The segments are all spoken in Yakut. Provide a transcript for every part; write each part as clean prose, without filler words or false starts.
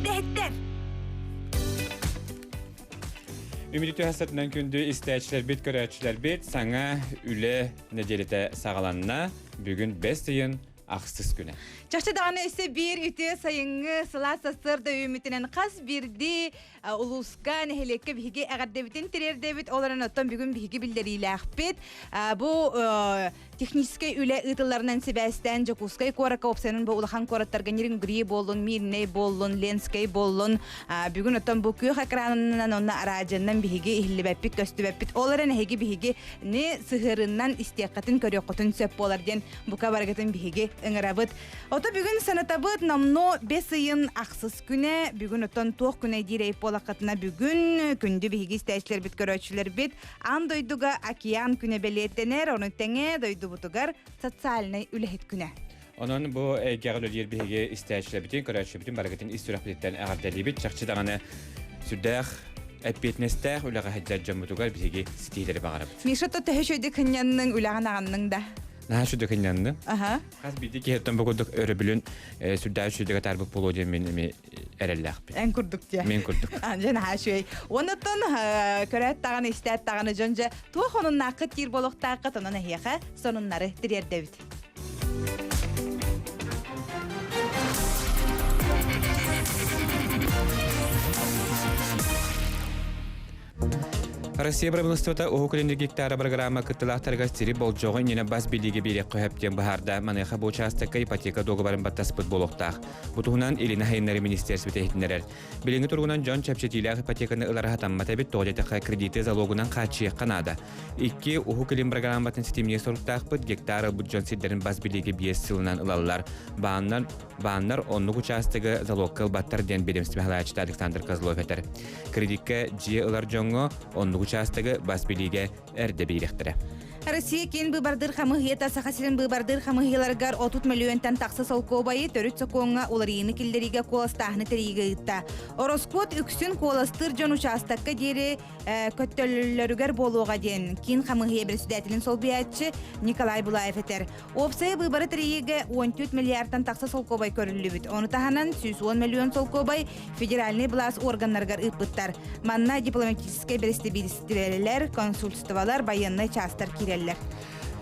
Эрдэһиттэр! Үмүрү түһэсэтинэн күндү истээччилэрбит, көрөөччүлэрбит саҥа үлэ нэдиэлэтэ саҕаланна. Бүгүн бэс ыйын ахсыс күнэ. Чахчы даҕаны өссө биир үтүө сайыҥҥы сылаас сарсыарда үүммүтүнэн хас биирдии улууска, нэһилиэккэ биһиги эҕэрдэбитин тириэрдэбит. Ол эрэн оттон бүгүн биһиги биллэриилээхпит. Бу техническэй үлэ ыытылларынан сибээстээн Дьокуускай куоракка уопсайынан бу улахан куораттарга Нерюнгри буоллун, Мирнэй буоллун, Ленскэй буоллун бүгүн оттон бу күөх экранынан уонна араадьыйанан биһиги иһиллибэппит, көстүбэппит. Ол эрэн эһиги биһиги не сыһыарыннан истиэххитин, көрүөххүтүн сөп буолар диэн бука барыгытын биһиги ыҥырабыт. Ото бүгүн санатабыт номнуо бэс ыйын ахсыс күнэ. Бүгүн оттон туох күнэ диир болаххытына бүгүн күндү биһиги истээччилэрбит, көрөөччүлэрбит Аан дойдуга океан күнэ бэлиэтэнэр, ону тэҥэ дойдубутугар социальнай үлэһит күнэ. Онон бу эйгэҕэ үлэлиир биһиги истээччилэрбитин, көрөөччүбүтүн барыгытын ис сүрэхпититтэн эҕэрдэлиибит. Чахчы даҕаны сүрдээх эппиэтинэстээх үлэҕэ сылдьар дьоммутугар биһиги ситиһиилэри баҕарабыт. Миша, то төһө үчүгэйдик кынньанныҥ, үлэҕин аҕынныҥ да? Наһаа үчүгэйдик кынньанным. Аха. Хас биирдии киһиттэн бу курдук өрөбүлүн сүрдээх үчүгэйдик атаарбыт буолуо диэн мин эми эрэллээхпин. Эн курдук дии. Мин курдук. Дьэ наһаа үчүгэй. Оннуттан көрөөт даҕаны, истээт даҕаны дьон дьэ туох онуннааххыт диир буолуохтааххыт, онон эһиэхэ сонуннары тириэрдэбит. Россия бырабыылыстыбата Уһук Илин гектара программа кыттылаахтарыгар сири болдьоҕу иннинэ бас билиигэ биэриэххэ сөп диэн быһаарда. Маныаха бу учаастакка ипотека дуогабарын баттаспыт буолуохтаах. Бу туһунан Илина Хайыннары министиэрстибэтэ иһитиннэрэр. Билиҥҥи туругунан дьон чэпчэтиилээх ипотеканы ылара сатаммат эбит, тоҕо диэтэххэ кредити залогунан хааччыйыахха наада. Икки Уһук Илин программатын ситимниир соруктаахпыт гектар ылбыт дьон сирдэрин бас билиигэ биэс сылынан ылаллар. Бааннар, бааннар оннук учаастагы залогка ылбаттар диэн биэдэмистибэ салайааччыта Александр Козлов этэр. Кредиккэ дьиэ ылар дьоҥҥо оннук учаастагы бас билиигэ эрдэ биэриэхтэрэ. Россия киин быыбардыыр хамыыһыйата Саха сирин быыбардыыр хамыыһыйаларыгар 30 мөлүйүөнтэн тахса солкуобайы төрүт сокуоҥҥа уларыйыыны киллэриигэ куоластааһыны тэрийиигэ ыытта. Ороскуот үксүн куоластыыр дьон учаастакка диэри көттөллөрүгэр буолуоҕа диэн киин хамыыһыйа председателин солбуйааччы Николай Булаев этэр. Уопсайа быыбары тэрийиигэ 14 миллиардтан тахса солкуобай көрүллүбүт. Ону таһынан 110 миллион солкуобай федеральнай былаас органнарыгар ыыппыттар. Манна дипломатическай бэрэстэбиитэлистибэлэр, консульстволар, байыаннай чаастар киирэллэр.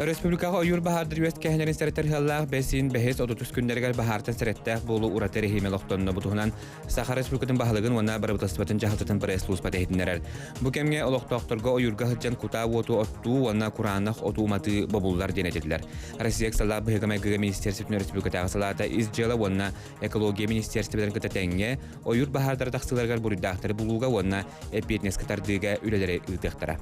Республикаҕа ойуур баһаардыр үөскээһиннэрин сэрэтэр ыаллаах бэсиин бэһис отутус күннэригэр баһаартан сэрэттээх буолуу ураты эрэһиимэ олохтонно. Бу туһунан Саха Республикатын баһылыгын уонна бырабыыталыстыбатын дьаһалтатын пресс-службата иһитиннэрэр. Бу кэмҥэ олохтоохторго ойуурга сылдьан кутаа уоту оттуу уонна кураанах оту уматыы бобуллар диэн этиллэр. Россия ыксаллаах быһыыга-майгыга министиэрстибэтин республикатааҕы салаата ис дьыала уонна экология министиэрстибэлэрин кытта тэҥҥэ ойуур баһаардара тахсыыларыгар буруйдаахтары булууга уонна эппиэтинэскэ тардыыга үлэлэри ыытыахтара.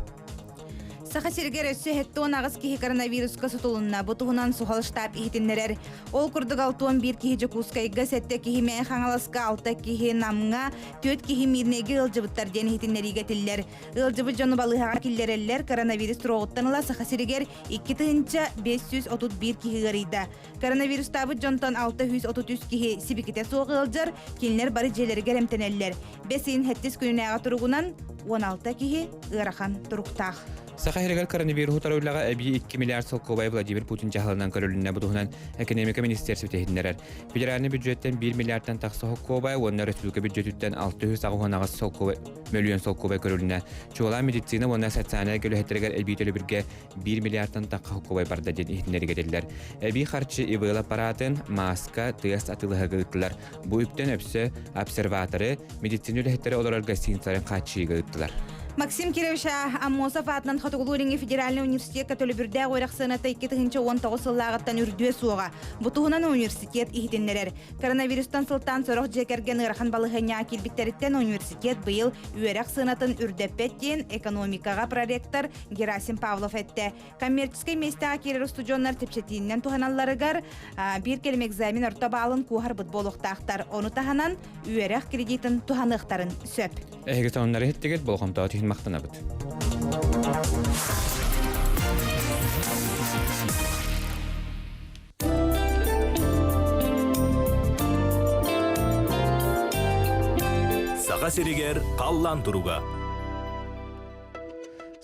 Саха сиригэр өссө 78 киһи коронавируска сутулунна. Бу туһунан суһал штаб иһитиннэрэр. Ол курдук 61 киһи Дьокуускайга, 7 киһи Мэҥэ Хаҥаласка, 6 киһи Намҥа, 4 киһи Мирнэйгэ ыалдьыбыттар диэн иһитиннэриигэ этиллэр. Ыалдьыбыт дьону балыыһаҕа киллэрэллэр. Коронавирус туруоҕуттан ыла Саха сиригэр 2531 киһи ыарыйда. Коронавирустаабыт дьонтон 633 киһи сибикитэ суох ыалдьар, кинилэр бары дьиэлэригэр эмтэнэллэр. Бэс ыйын сэттис күнүнээҕи туругунан 16 киһи ыарахан туруктаах. Саха сиригэр коронавируһу утары үлэҕэ эбии 2 миллиард солкуобай Владимир Путин дьаһалынан көрүлүннэ. Бу туһунан экономика министиэрстибэтэ иһитиннэрэр. Федеральнай бюджеттэн 1 миллиардтан тахса солкуобай уонна республика бюджетиттэн 688 солкуобай мөлүйүөн солкуобай көрүлүннэ. Чуолаан медицина уонна социальнай үлэһиттэригэр эбии төлөбүргэ 1 миллиардтан тахха солкуобай барда диэн иһитиннэригэ этиллэр. Эбии харчы ИВЛ аппаратын, мааска, тыас атыылаһыга ыыттылар. Бу үптэн өпсө обсерваторы, медицина үлэһиттэрэ олорор гостиницаларын хааччыйыыга ыыттылар. Максим Кирович Аммосов аатынан Хотугулуу-Илиҥҥи федеральнай университекка төлөбүрдээх үөрэх сыаната 2019 сыллааҕыттан үрдүө суоҕа. Бу туһунан университет иһитиннэрэр. Коронавирустан сылтаан сорох дьиэ кэргэн ыарахан балаһыанньаҕа киирбиттэриттэн университет быйыл үөрэх сыанатын үрдэппэт диэн экономикаҕа проректор Герасим Павлов эттэ. Коммерческай миэстэҕэ киирэр устудьуоннар чэпчэтиинэн туһаналларыгар биир кэлим экзамен орто баалын куоһарбыт буолуохтаахтар. Ону таһынан үөрэх кредитин туһаныахтарын сөп. Эһиги сонуннары иһиттигит, болҕомтоҕут иһин махтанабыт. Саха сиригэр халлаан туруга.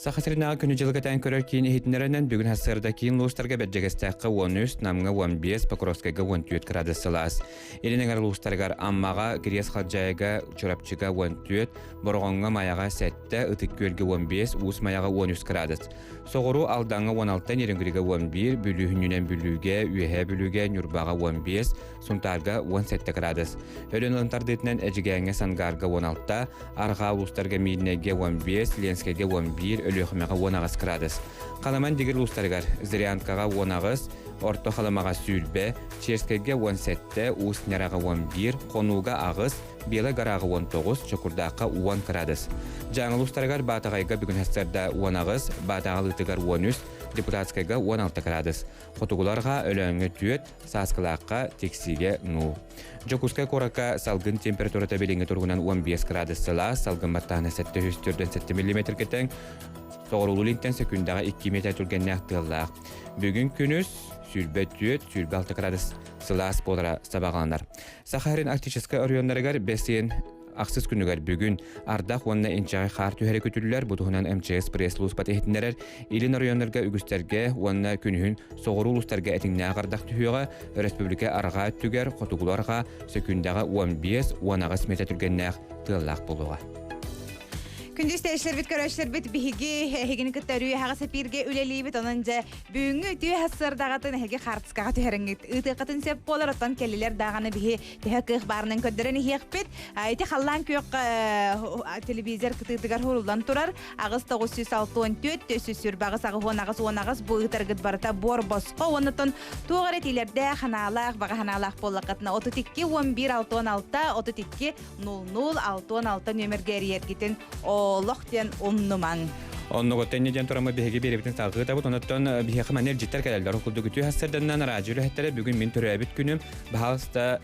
Саха сиринээҕи күнү-дьылы кэтээн көрөр киин иһитиннэринэн бүгүн сарсыарда киин улуустарга Бэрдьигэстээххэ 13, Намҥа 15, Покровскайга 14 градус сылаас. Илин эҥэр улуустарыгар Аммаҕа, Кириэс Халдьаайыга, Чурапчыга 14, Бороҕоҥҥо, Майаҕа 7, Ытык Күөлгэ 15, Уус Майаҕа 13 градус. Соҕуруу Алдаҥҥа 16, Нерюнгрига 11, Бүлүү сүнньүнэн Бүлүүгэ, Үөһээ Бүлүүгэ, Ньурбаҕа 15, Сунтаарга 17 градус. Өлөн ылын тардыытынан Эдьигээҥҥэ, Сангаарга 16, Арҕаа улуустарга Миирнэйгэ 15, Ленскэйгэ 11, Өлүөхүмэҕэ 18 градус. Халаман Дигир улуустарыгар Зырянкаҕа 18, Орто Халымаҕа 20, Черскэйгэ 17, Уус Ньараҕа 11, Хонууга 8, Белай Гораҕа 19, Чокурдаахха 10 градус. Дьааҥы улуустарыгар Баатаҕайга бүгүн сарсыарда 18, Баатаҕалыытыгар 13, Депутатскайга 16 градус. Хотугуларга Өлөөҥҥө 4, Сааскылаахха, Тиксиигэ нуу. Дьокуускай куоракка салгын температурата билиҥҥи туругунан 15 градус сылаас, салгын баттааһына 747 миллиметргэ тэҥ, соҕуруулуу илинтэн сөкүүндэҕэ 2 метр түргэннээх тыаллаах. Бүгүн күнүс 24-26 градус сылаас буолара сабаҕаланар. Саха сирин арктическай оройуоннарыгар бэс ыйын ахсыс күнүгэр бүгүн ардах уонна инчэҕэй хаар түһэрэ күтүллэр. Бу туһунан МЧС пресс-службата иһитиннэрэр. Илин оройуоннарга үгүстэргэ уонна күнүһүн соҕуруу улуустарга этиҥнээх ардах түһүөҕэ. Өрөспүүбүлүкэ арҕаа өттүгэр, хотугулуу арҕаа сөкүүндэҕэ 15-18 метр түргэннээх тыаллаах буолуоҕа. Күндү истээччилэрбит, көрөөччүлэрбит биһиги эһигини кытта өрүү аһаҕас эпииргэ үлэлиибит. Онон дьэ бүгүҥҥү үтүө сарсыардаҕытын эһиги хаартыскаҕа түһэрэҥҥит ыытыаххытын сөп буолар. Оттон кэллилэр даҕаны биһи Төһө кыах баарынан көрдөрөн иһиэхпит. Ити халлаан күөх телевизор кытыытыгар хуруллан турар. 8 964 448 88 18 бу ыытаргыт барыта буор босхо. Оннотон туох эрэ этиилэрдээх, ханаалаах, баҕа ханаалаах буоллаххытына 32 11 66 32 00 66 нүөмэргэ эрийэргитин олох диэн умнумаҥ. Оннугуттан инньэ диэн тураммыт биһиги биэрэбитин салгыы табыт. Онуттан биһиэхэ манна илдьиттэр кэлэллэр. Ол курдук үтүө сарсыарданан радио үлэһиттэрэ бүгүн мин төрөөбүт күнүм. Баһаалыста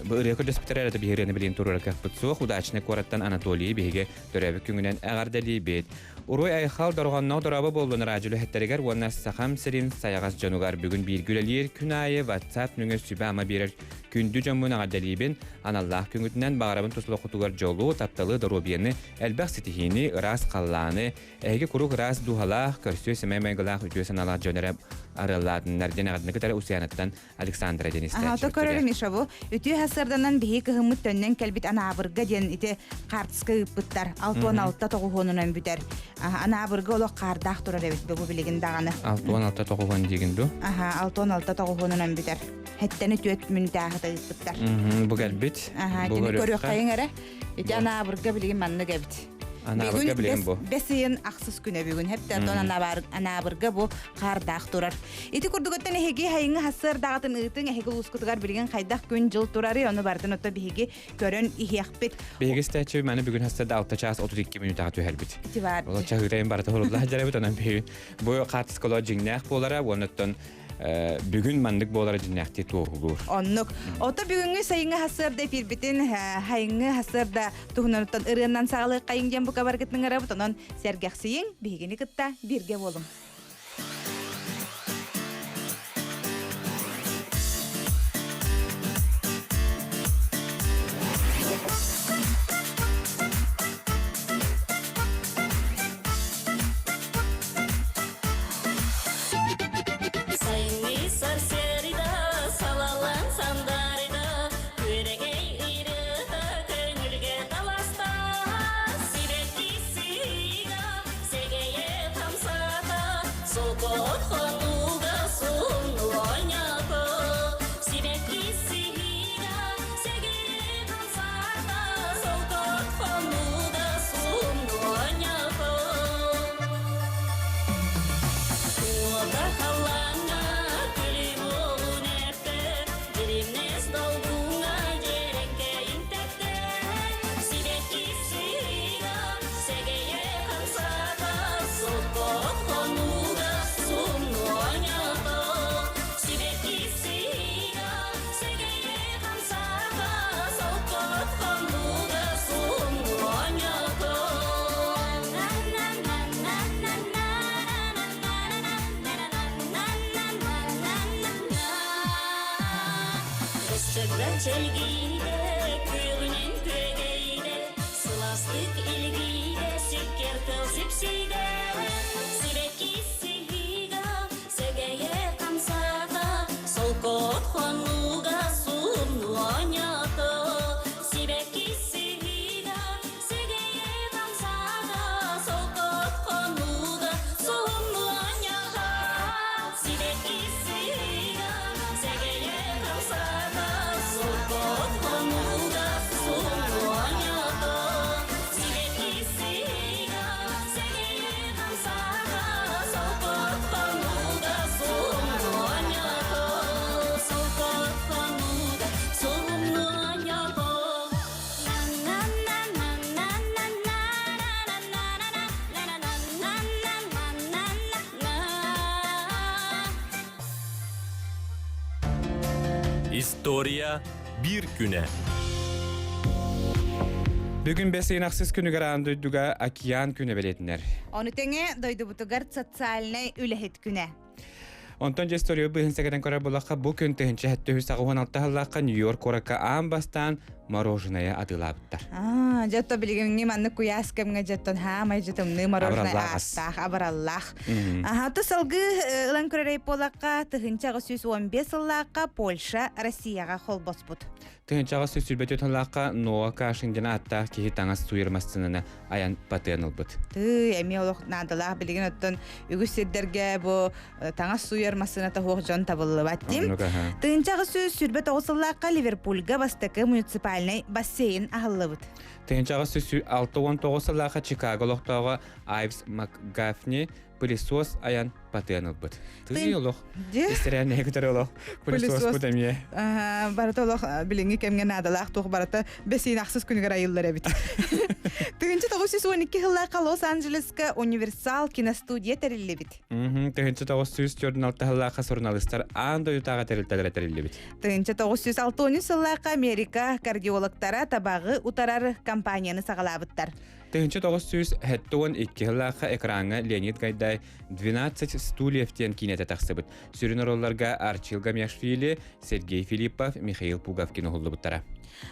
бу ырыа көрдөспүттэрэ эрэ биһи ырыаны билигин туруора кыахпыт суох. Удачный куораттан Анатолий биһиги төрөөбүт күҥүнэн эҕэрдэлиибит. Уруй айхал дорҕонноох дорообо буоллун радио үлэһиттэригэр уонна Сахам сирин сайаҕас дьонугар бүгүн бииргэ үлэлиир күн аайы WhatsApp нөҥүө сүбэ-ама биэрэр күндү дьоммун эҕэрдэлиибин. Аналлаах күҥүтүнэн баҕарабын тус олоххутугар дьолу, тапталы, доруобуйаны, элбэх ситиһиини, ыраас халлааны, эһиги куруук ыраас дууһалаах, көрсүө сэмэй майгылаах, үтүө санаалаах дьон эрэ арыаллаатыннар диэн эҕэрдэни кытары Усуйаанаттан Александра диэн Ото көрөр Миша бу үтүө сарсыарданан биһи кыһыммыт төннөн кэлбит Анаабырга диэн ити хаартыска ыыппыттар. 66 тоҕуһуонунан бүтэр. Анаабырга олох хаардаах турар эбит бу билигин даҕаны. 66 тоҕуһуон диигин дуу? Аха, 66 тоҕуһуонунан бүтэр. Хэттени түөт мүнүтээхите ыыппыттар. Бу кэлбит. Аха, Бу итини көрүөххэ. көрүөххэйиҥ эрэ. Ити Анаабырга билигин маннык эбит. Анаабырга Бүгүн билигин бу. Бэс ыйын ахсыс күнэ бүгүн. Хэптэ оттон Анаабырга бу хаардаах турар. Ити курдугуттан эһиги хайыҥы хассыардаҕытын ыытыҥ, эһиги улуускутугар билигин хайдах күн-дьыл турарый, ону барытын отто биһиги көрөн иһиэхпит. Биһиги истээччи маны бүгүн хассыарда 6 чаас 32 мүнүүтэҕэ түһэрбит. Ити бар. Ол чаһыытайын барыта хурулла сылдьарабыт, онон биһиги бу хаартыскалар дьиҥнээх буолара, уонна бүгүн маннык буолара дьиҥнээхтии туоһулуур. Оннук. Ото бүгүҥҥү сайыҥҥы хассыарда эфирбитин хайыҥҥы хассыарда туһунан ырыаннан саҕалыаххайыҥ диэн бука баргытын ыҥырабыт. Онон сэргэхсийиҥ, биһигини кытта бииргэ буолуҥ. Сайыҥҥы сарсыарда салаллан сандаарыда күөрэгэй ыйрыта көҥүлгэ таласта сибэкки сыыга сэгэйэ хамсаата сокот хонууга суһумну оонньоото сибэкки сыыга сэгэйэ хамсаата сокот хонууга суһумну оонньоото. Уота халлааҥҥа күлүм уолун эппэр, Диримнэс долгуҥҥа дьиэрэҥкэйин тэптэр. Сибэкки сыыга сэгэйэ хамсаата, Соппот хонууга сумну оонньото. Сибэкки сыыга сэгэйэ хамсаата, Соппот хонууга сумну оонньото. Өстөбө чэлгийдэ, күөҕүнэн күөгэйдэ, сылаастык илгийдэ, сиккэр тыл сипсийдэ. История биир күнэ. Бүгүн бэс ыйын ахсыс күнүгэр аан дойдуга океан күнэ бэлиэтинэр. Ону тэҥэ дойдубутугар социальнай үлэһит күнэ. Онтон дьэ история быыһын сэгэтэн көрөр буоллахха, бу күн 1786 сыллаахха Нью-Йорк куоракка аан бастаан мороженое атыылаабыттар. Аа, дьэ то билигиҥҥи маннык куйаас кэмҥэ дьэттон хаамай дьэ тымныы мороженое ааттаах, абыраллаах. Аха, то салгыы ылан көрөрөй буоллахха, 1815 сыллаахха Польша Россияҕа холбоспут. 1824 сыллаахха Ноа Кашин диэн ааттаах киһи таҥас сууйар массыынаны айан патыан ылбыт. Тыы, эмиэ олох наадалаах билигин оттон үгүс сирдэргэ бу таҥас сууйар массыыната суох дьон табыллыбат дим. 1829 сыллаахха Ливерпульга бастакы муниципальнай бассейн аһыллыбыт. 1869 сыллаахха Чикаго олохтооҕо Айвс МакГафни пылесос айан патыан ылбыт. Тыый олох. Истэрээн көтөр олох. Пылесоспут эмиэ. Барыта олох билиҥҥи кэмҥэ наадалаах туох барыта бэсиин ахсыс күнүгэр айыллар эбит. 1912 сыллаахха Лос-Анджелеска Универсал киностудия тэриллибит. 1946 сыллаахха суруналыыстар аан дойдутааҕы тэрилтэлэрэ тэриллибит. 1963 сыллаахха Америка кардиологтара табаҕы утарар компанияны саҕалаабыттар. 1972 сыллаахха экраҥҥа Леонид Гайдай «12 стульев» диэн киинэтэ тахсыбыт. Сүрүн оруолларга Арчил Гамиашвили, Сергей Филиппов, Михаил Пуговкин уһуллубуттара.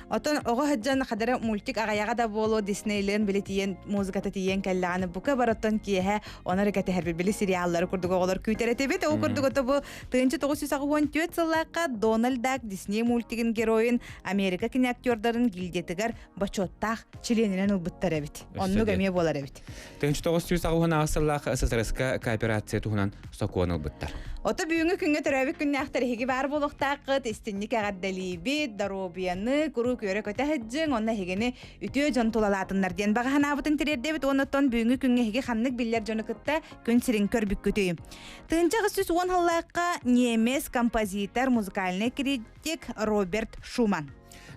Оттон оҕо сылдьан хадара мультик аҕайаҕа да буолуо Диснейлен били тиийэн музыката тиийэн кэллэҕинэ бука бароттон киэһэ онор кэтэһэрбит били сериаллары курдук оҕолор күүтэр этибит. Ол курдук ото бу 1984 сыллаахха Дональд Дак Дисней мультигын геройун Америка киноактердарын гильдиятыгар бочуоттаах чилиэнинэн ылбыттар эбит. Оннук эмиэ буолар эбит. 1998 сыллаах СССР кооперация туһунан сокуон ылбыттар. Ото бүгүҥҥү күҥҥэ төрөөбүт күннээхтэр эһиги баар буолуохтааххыт, истинник эҕэрдэлиибит, доруобуйаны, куруук үөрэ-көтө сылдьыҥ, онно эһигини үтүө дьон тулалаатыннар диэн баҕа санаабытын тириэрдэбит уонна оттон бүгүҥҥү күҥҥэ эһиги ханнык биллэр дьону кытта күн сирин көрбүккүтүй? 1810 сыллаахха немец композитор, музыкальный критик Роберт Шуман.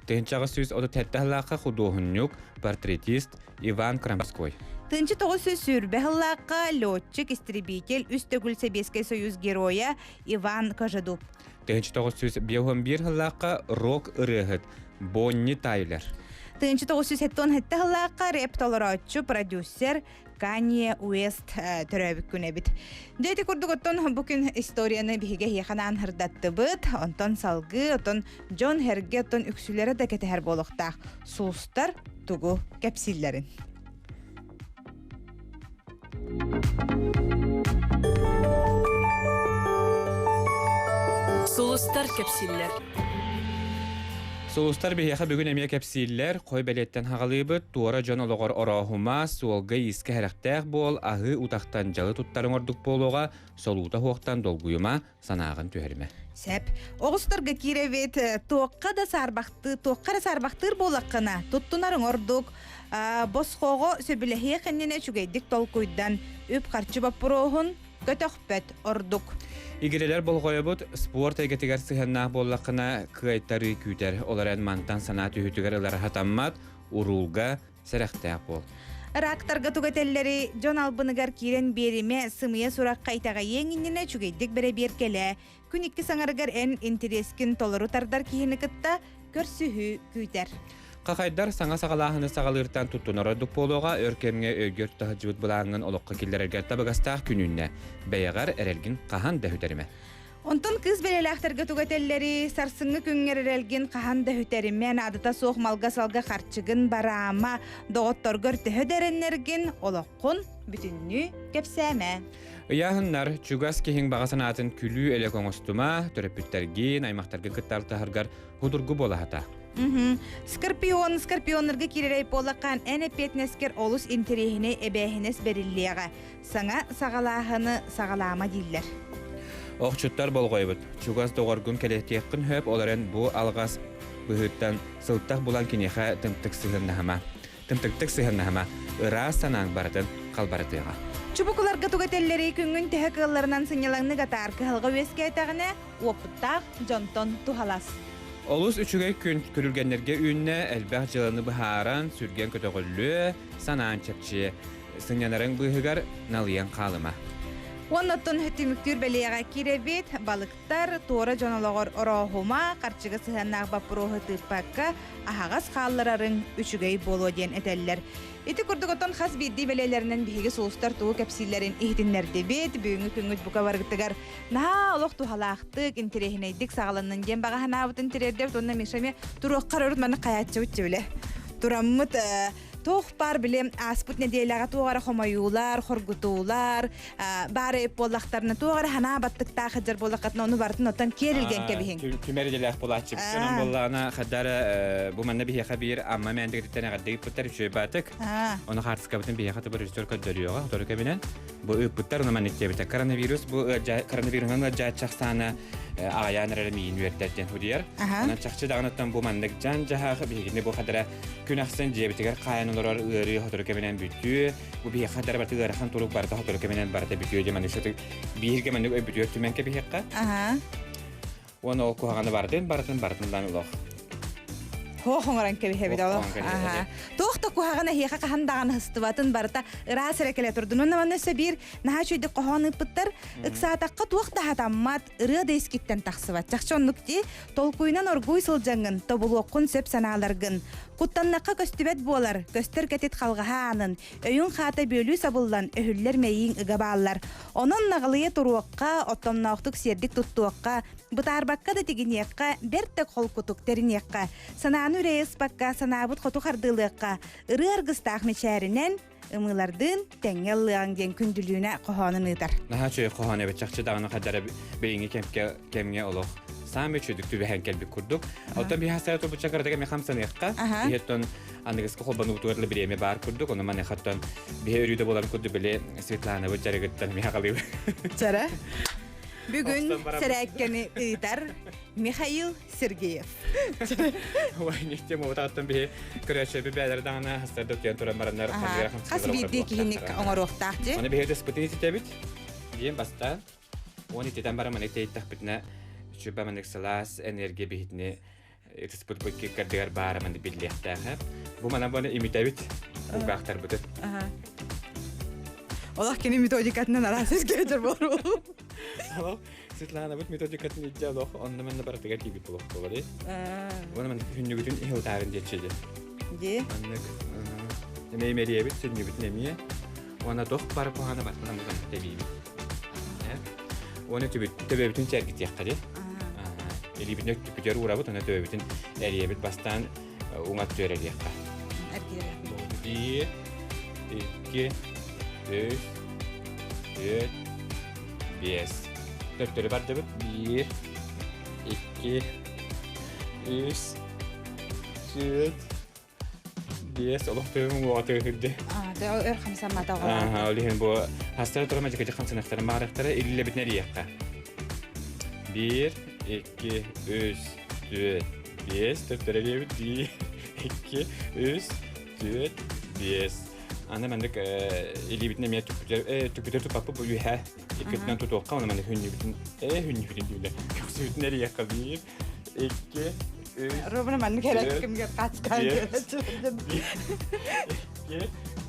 1837 сыллаахха худуоһунньук, портретист Иван Крамской. 1920 сыллаахха летчик, истребитель, үс төгүл Сэбиэскэй Союз геройа Иван Кожедуб. 1951 сыллаахха рок ырыаһыт Бонни Тайлер. 1977 сыллаахха рэп толорооччу, продюсер Канье Уэст төрөөбүт күн эбит. Дьэ ити курдук оттон бу күн историяны биһиги эһиэхэ анаан ырдаттыбыт. Онтон салгыы, оттон дьон эргэ оттон үксүлэрэ да кэтэһэр буолуохтаах. Сулустар тугу кэпсииллэрин. Сулустар кэпсииллэр. Сулустар биһиэхэ бүгүн эмиэ кэпсииллэр, хой бэлиэттэн хаҕалыыбыт, туора дьон олоҕор орооһума, суолга-иискэ сэрэхтээх буол, аһыы утахтан дьалы туттарыҥ ордук буолуоҕа, солуута суохтан долгуйума, санааҕын түһэримэ. Сөп. Оҕустарга киирэбит, туохха да саарбахтыы, туохха эрэ саарбахтыыр буоллаххына, туттунарыҥ ордук. Босхоҕо сөбүлэһиэх иннинэ үчүгэйдик толкуйдан, үп-харчы боппуруоһун көтөхпөт ордук. Игирэлэр болҕойобут спорт эйгэтигэр сыһыаннаах буоллаххына кыайтарыы күүтэр. Ол эрэн мантан санаа түһүүтүгэр ылара сатаммат, уруулга сэрэхтээх буол. Рактарга тугэтэллэри дьон албыныгар киирэн биэримэ, сымыйа сурахха итэҕэйиэҥ иннинэ үчүгэйдик бэрэбиэркэлээ. Күн икки саҥарыгар эн интэриэскин толору тардар киһини кытта көрсүһүү күүтэр. Хахайдар саҥа саҕалааһыны саҕалыыртан туттунар ордук буолуоҕа, өр кэмҥэ өйгөр таһыдьыбыт былааҥҥын олоххо киллэрэргэр табыгастаах күн үүннэ. Бэйэҕэр эрэлгин хаһан да сүтэримэ. Онтон кыыс бэлэлээхтэргэ тугу этэллэрий? Сарсыҥҥы күҥҥэр эрэлгин хаһан да сүтэримэ, наадата суох малга-салга харчыгын бараама, доҕотторгор төһө да эрэннэргин, олоххун бүтүннүү кэпсээмэ. Ыйааһыннар, чугас киһиҥ баҕа санаатын күлүү-элэк оҥостума, төрөппүттэргин, аймахтаргын кытта алтыһаргар худургу буолаһата. Скорпион, скорпионнарга киирэрэй буоллаххаан эн эппиэтинэскэр олус интэриэһинэй эбээһинэс бэриллиэҕэ. Саҥа саҕалааһыны саҕалаама дииллэр. Охчуттар болҕойбут. Чугас доҕоргун кэлэтиэххин сөп, ол эрэн бу алҕас быһыыттан сылтах булан киниэхэ тымтык сыһыаннаһыма. Тымтыктык сыһыаннаһыма, ыраас санааҥ барытын халбарытыаҕа. Чубукуларга тугу этэллэрий күҥҥүн төһө кыалларынан сынньалаҥнык атаар кыһалҕа үөскээтэҕинэ, уопуттаах дьонтон туһалас. Олус үчүгэй күн күрүлгэннэргэ үүннэ, элбэх дьыаланы быһааран, сүргэн көтөҕүллүө, санаан чэпчиэ. Сынньанарыҥ быыһыгар налыйан хаалыма. Уонна оттон түмүктүүр бэлиэҕэ киирэбит. Балыктар туора дьон олоҕор орооһума, харчыга сыһыаннаах боппуруоһу тыыппакка, аһаҕас хаалларарыҥ үчүгэй буолуо диэн этэллэр. Ити курдук оттон хас биирдии бэлиэлэринэн биһиги сулустар тугу кэпсииллэрин иһитиннэрдибит. Бүгүҥҥү күҥҥүт бука барытыгар наһаа олох туһалаахтык, интэриэһинэйдик саҕаланнын диэн баҕа санаабытын тириэрдэбит уонна Миша эмиэ туруоххар өрүт маннык хайааччыбыт дьэ Тураммыт туох баар били ааспыт нэдиэлэҕэ туох эрэ хомойуулар, хоргутуулар, баар эбит буоллахтарына туох эрэ санаа баттыктаах сылдьар буоллаххытына ону барытын оттон киэр илгэн кэбиһиҥ. Түмэр идэлээх буолааччыбыт. Онон буоллаҕына хадара бу манна биһиэхэ биир Амма мээндигититтэн эҕэрдэ ыыппыттар үчүгэй баатык. Ону хаартыскабытын биһиэхэ тыбыр режиссер көрдөрүөҕэ сотору кэминэн. Бу ыыппыттар ону маннык диэбитэ. Коронавирус бу коронавируһунан ыалдьааччы ахсаана аҕыйаан эрэр миин үөрдэр диэн судьуйар. Онон чахчы даҕаныттан бу маннык дьаан-дьаһах биһигини бу хадара күн ахсын дьиэбитигэр хаайан олорор ыарыы сотору кэминэн бүтүө. Бу биһиэхэ хадара барыта ыарахан турук барыта сотору кэминэн барыта бүтүө диэн маннык бииргэ маннык өйбүтүгэр түмэн кэбиһиэххэ. Уонна ол куһаҕаны барытын барытын барытын ылан олох. Хоох оҥорон кэбиһэбит олох. Туох да куһаҕан эһиэхэ хаһан даҕаны һыстыбатын барыта ыраас эрэ кэлэ турдун. Уонна манна өссө биир наһаа үчүгэйдик хоһоон ыыппыттар. Ыксаатахха туох да хатаммат, ырыа да искиттэн тахсыбат. Чахчы оннук дии. Толкуйунан оргууй сылдьаҥҥын, тобулуоххун сөп санааларгын. Куттаннахха көстүбэт буолар, көстөр кэтит халҕаһа аанын, өйүҥ хаата бүөлүү сабыллан, өһүллэр мэйииҥ ыга бааллар. Онон наҕылыйа туруохха, оттомноохтук сиэрдик туттуохха, бытаарбакка да тигиниэххэ, бэрт да холкутук тэриниэххэ, санааны үрэйэ ыспакка, санаабыт хоту хардыылыахха, ырыа аргыстаах мичээринэн, ымыылардыын тэҥҥэ ыллыаҕыҥ диэн күндүлүүнэ хоһоонун ыытар. Наһаа үчүгэй хоһоон эбит чахчы даҕаны хадара билиҥҥи кэмҥэ олох саамай үчүгдүк түбэһэн кэлбит курдук. Оттон биһи хасара турбучча кыратык эмиэ хамсаныахха. Биһи аныгыскы холбонуутугар да бириэмэ баар курдук, ону маныхаттан биһи өрүү да буоларын курдук били Светланабыт дьарыгыттан миэхэ халыыбы. Чара. Бүгүн сэрээккэни ыытар Михаил Сергеев. Ой, нихте муутааттан биһи көрөөччү бээлэр даҕаны хастарда утуйан туран бараннар Хас биирдии киһини оҥоруохтаах дии. Аны биһи ыспытын ититэбит. Диэн бастаан. Уон ититэн баран маннык тэйиттэхпитинэ сүбэ маннык сылаас энергия биһитини ытыспыт бу икки баара маннык биллиэхтээх. Бу манан буона имитэбит кулгаахтарбытын. Олох кини методикатынан араас искээдэр болор. Олох Светланабыт методикатын илдьэ олох онно манна барытыгар тиийбит олох буолар. Уонна маннык хүннүгүтүн иһилтаарын диэччи Дии. Маннык эмиэ имэриэбит сүнньүбүтүн эмиэ. Уонна туох бары куһаҕаны барытын аммытан тэбиибит. Уонна төбөбүтүн чэргитиэххэ дии. Илиибитин өттүппүтүгэр уурабыт, уонна төбөбүтүн эрийэбит бастаан уҥа өттүгэр эрийиэххэ. Биир, икки, үс, түөрт, биэс. Төттөрү бардыбыт. Биир, икки, үс, түөрт, Биэс олох тыым уоҕа тыаһырды. Өр хамсаммата оҕо. Ол иһин бу хастара тура мадьыкыдьы хамсаныахтарын баарыахтара иллэбитин эрийиэххэ. Биир, икки, үс, түөрт, биэс, төттөрү эрийэбит. Биир, икки, үс, түөрт, биэс. Аны маннык илиибитин эмиэ түкпүтэр туппаппыт бу үөһэ иккитинэн тутуохха, оны маннык хүннүбүтүн, хүннүбүтүн дүүлэ. Көхсүбүтүн эрийиэххэ. Биир, икки, Ровно маннык эрэ кимге кацкан Икки,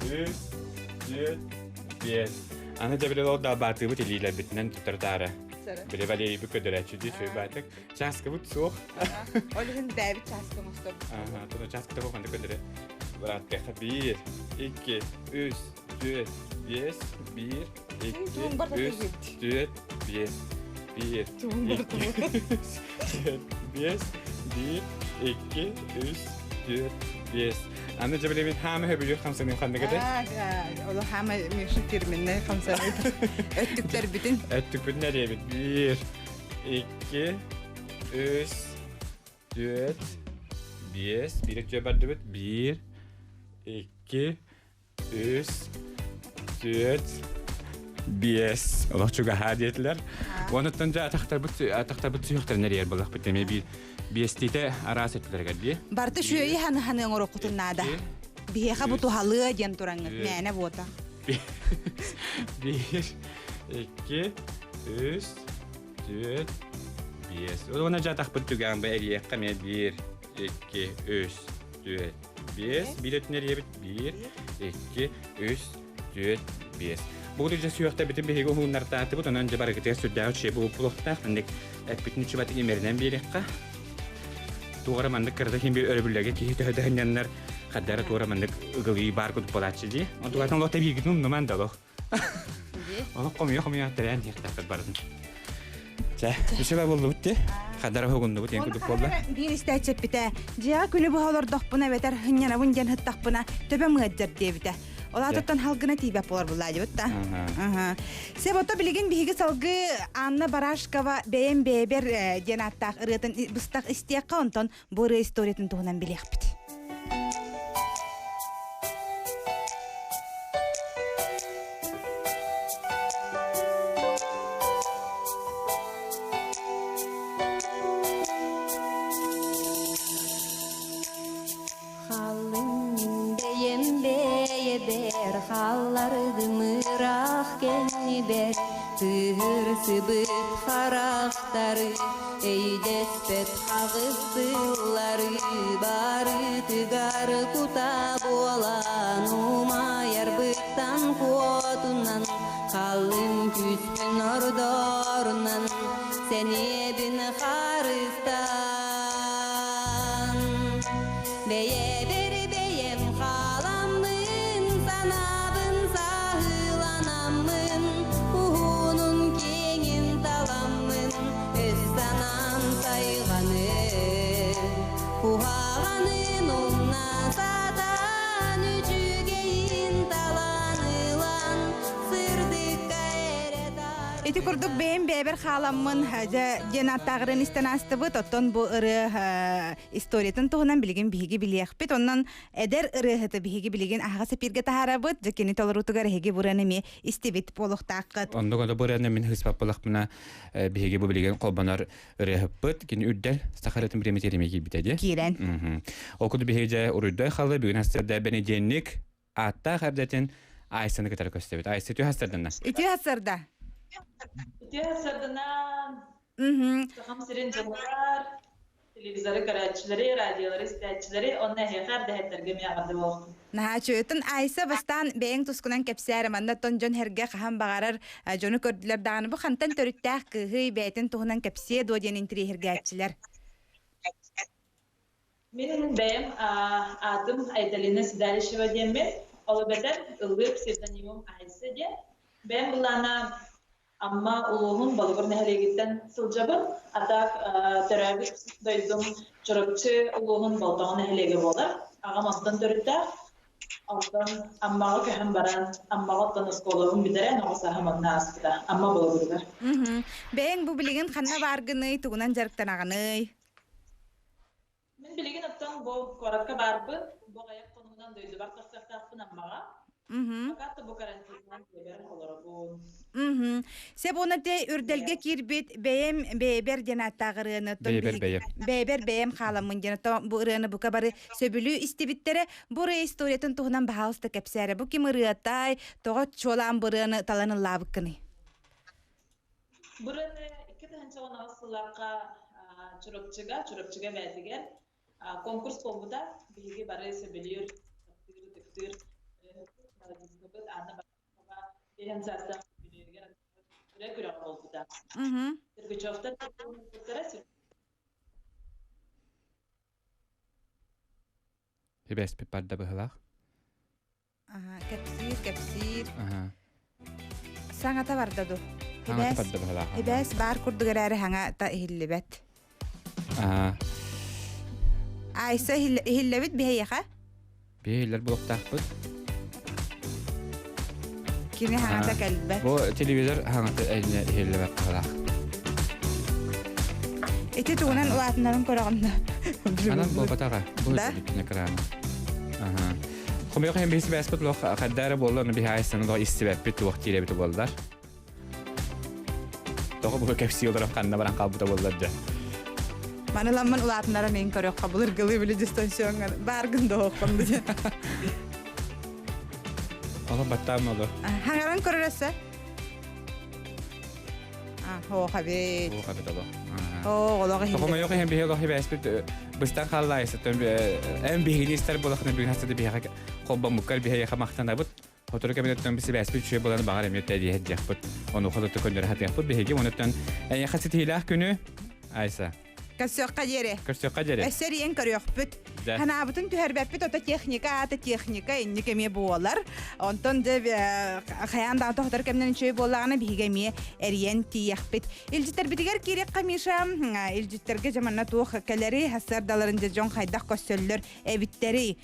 үс, түөрт, биэс. Аны дьэ били ол далбаатыыбыт илиилэрбитинэн тутар-таары. Били Валерийбит көдөрөөччү дии чуйбаатык. Чааскыбыт суох. Ол иһин бэйэбит чааска оҥостор. Ага, тута чааскыта ханды көдөрө. Бырааттыаха биир, икки, үс, түөрт, биэс, биир, икки, үс, түөрт, биэс, биир, икки, үс, түөрт, биэс, биир, икки, үс, түөрт, биэс. Аны дьэ билэбин хаама хөбүлүүр хамсаныым ханныгыты? Олу хаама миша фирменнэй хамсаныыт. Өттүктэрбитин. Өттүкпүтүн эриэбит. Биир, икки, үс, түөрт, биэс. Биир өттүгэр бардыбыт. Биир, икки, Үс, түөрт, биэс. Олох чугаһаа диэтилэр. Онуттан дьэ атахтарбыт атахтарбыт сүһүөхтэрин эрийэр буоллахпыт эмиэ биир биэстиитэ араас өттүлэригэр дии. Барыта үчүгэйи ханы-ханы оҥоруоххутун наада. Биһиэхэ бу туһалыа диэн тураҥҥыт мээнэ буота. Биир, икки, үс, түөрт, биэс. Уонна дьэ атахпыт түгэҕин бу эрийиэххэ эмиэ биир, икки, үс, түөрт, биэс. Биир өттүн эрийэбит. Биир, икки, үс, түөрт, биэс. Бу дьэ сүөхтэ битин биһиги уһууннартаатыбыт, онон дьэ барыгытыгар сүрдээх үчүгэй буолуохтаах. Маннык эппитин үчүбэтик имэринэн биэриэххэ. Туора маннык кырата хин бир өрөбүллэргэ киһи төһө да хынньаннар хаддара туора маннык ыгылыы баар курдук буолааччы дии. Онтугатын олох тэбииргитин умнуман да олох. Олох хомуйа-хомуйа тэрээн диэхтээхпит барытын. Чэ, үчүгэй буоллубут дии. Хадара уһугуннубут диэн курдук буолла. Биир истээччи эппитэ, дьиэҕэ күнү быһа олордохпуна эбэтэр һынньанабын диэн һыттахпына төбөм ыаддьар диэбитэ. Ол аатыттан халгына тиийбэт буолар буллаа диэбит да. Сеп ото билигин биһиги салгыы Анна Барашкова бэйэм бэйэбэр диэн ааттаах ырыатын быстах истиэххэ онтон бу ырыа историятын туһунан билиэхпит. Халыҥ бэйэм бэйэбэр хааллардым ыраах кэннибэр Тыһырсыбыт харахтары Эйдэспэт хаҕыс тыллары Барытыгар кута буолан Умайарбыттан куотунан Халыҥ күүспүн ордорунан Сэниэбин харыстаан Бэйэбэр бэйэм хааламмын, санаабын сааһыланаммын, уһунун киэҥин таламмын, өс санаам сайҕанын. Куһаҕанын умна сатаан, үчүгэйин талан ылан, сырдыкка эрэ Ити курдук бэйэм бэйэбэр хааламмын дьэ диэн ааттааҕырын истэн аастыбыт. Оттон бу ырыа историятын туһунан билигин биһиги билиэхпит. Онон эдэр ырыаһыты биһиги билигин аһаҕас эпииргэ таһаарабыт. Дьэ кини толоруутугар эһиги бу ырыаны эмиэ истибит буолуохтааххыт. Оннук ону бу ырыаны мин хыспаппылахпына биһиги бу билигин холбонор ырыаһыппыт. Кини үрдэл саха ырыатын бириэмэтигэр эмиэ киирбитэ дии. Киирэн. Ол курдук биһиги дьэ уруйдай халы бүгүн хастарда бэнидиэнник ааттаах эрдэтин Айсаны кытары көстөбүт. Айса үтүө хастарданна. Үтүө хастарда. Үтүө хастарданан. Сахам сирин дьонугар, телевизоры көрөөччүлэри, радиолары истээччилэри уонна эһиэхэ эрдэһиттэргэ эмиэ эҕэрдэ буолуохтун. Наһаа үчүгэй. Айса бастаан бэйэҥ тускунан кэпсээр, манна оттон дьон эргэ хаһан баҕарар дьону көрдүлэр даҕаны бу хантан төрүттээх кыыһый бэйэтин туһунан кэпсиэ дуо диэн интириэһиргээччилэр. Мин бэйэм аатым Айталина Седалищева диэммин, ол эбэтэр ыллыыр псевдонимым Айса диэн. Бэйэм былаана Амма улууһун Болугур нэһилиэгиттэн сылдьабын. А так төрөөбүт дойдум Чурапчы улууһун Болтоҥо нэһилиэгэ буолар. Аҕам онтон төрүттээх. Онтон Аммаҕа көһөн баран, Аммаҕа оттон оскуолабын бүтэрэн, оҕо сааһым онно ааспыта. Амма Болугуругар. Бэйэҥ бу билигин ханна бааргыный, тугунан дьарыктанаҕыный? Мин билигин оттон бу куоракка баарбын, бу аҕыйах хонугунан дойдубар тахсыахтаахпын Аммаҕа. Пока бу карантинынан дьиэбэр олоробун. Сеп уонна те үрдэлгэ киирбит бэйэм бэйэбэр диэн ааттаах ырыаны Бэйэбэр бэйэм. Бэйэбэр бэйэм хааламмын диэн оттон бу ырыаны бука бары сөбүлүү истибиттэрэ. Бу ырыа историятын туһунан баһаалыста кэпсээрэ. Бу ким ырыатай, тоҕо чуолаан бу ырыаны талан ыллаабыккыный? Бу ырыаны 2018 сыллаахха Чурапчыга, Чурапчыга эбээтигэр конкурс буолбута. Биһиги бары сөбүлүүр, таптыыр, ытыктыыр мелодисткабыт Анна Барахова биэһэн саастаах үбүлүөйүгэр ырыа күрэҕэ буолбута. Сергучевтар Сибээспит барда быһылаах. Кэпсиир, кэпсиир. Саҥата барда ду. Саҥата барда быһылаах. Ибээс баар курдук эрээри хаҥа иһиллибэт. Айса иһиллэбит биһиэхэ? Биһиэлэр буолуохтаахпыт. Кини хаҥата кэлбэт. Бу телевизор хаҥата иһиллибэт быһылаах. Ити тугунан улаатынарын көрөҕүн да. Анан буолбатаҕа. Бу Да? экраны. Аха. Хомойуох иһин биһи сибээспит олох хайда эрэ буолла, ону биһи айсаны олох истибэппит туох диир эбитэ буоллар. Тоҕо бу кэпсии олорон ханна баран хаалбыта буоллар дьэ. Маны ламмын улаатынара мин көрөххө былыргылыы били дистанционҥа бааргын да оһоххом диэн. Олох баттаам олор. Хаҥаран көрөрөсө. Оо, хабит. Оо, хабит олох. Оо, олох иһин. Хомойуох иһин биһи олох ибээспит быстан хаалла айсаттан эн биһигини истэр буолахына бүгүн хастады биһиэхэ холбоммуккар биһиэхэ махтанабыт. Сотору кэминэттэн сибээспит үчүгэй буолан баҕар эмиэ тэдиэһэрдиэхпит. Онуоха да көннөрө сатыахпыт биһиги. Онуттан эйиэхэ ситиһиилээх күнү, Айса. Көрсүөххэ диэри. Көрсүөххэ диэри. Өссө эрийэн көрүөхпүт. Санаабытын түһэрбэппит, ото техника аата техника инник эмиэ буолар. Онтон дьэ хайаан даҕаны тохтор кэмнэн үчүгэй буоллаҕына биһиги эмиэ эрийэн тиийэхпит. Илдьиттэрбитигэр киириэххэ Миша, илдьиттэргэ дьэ манна туох кэлэри, сарсыардаларын дьэ дьон хайдах көрсөллөр эбиттэрий?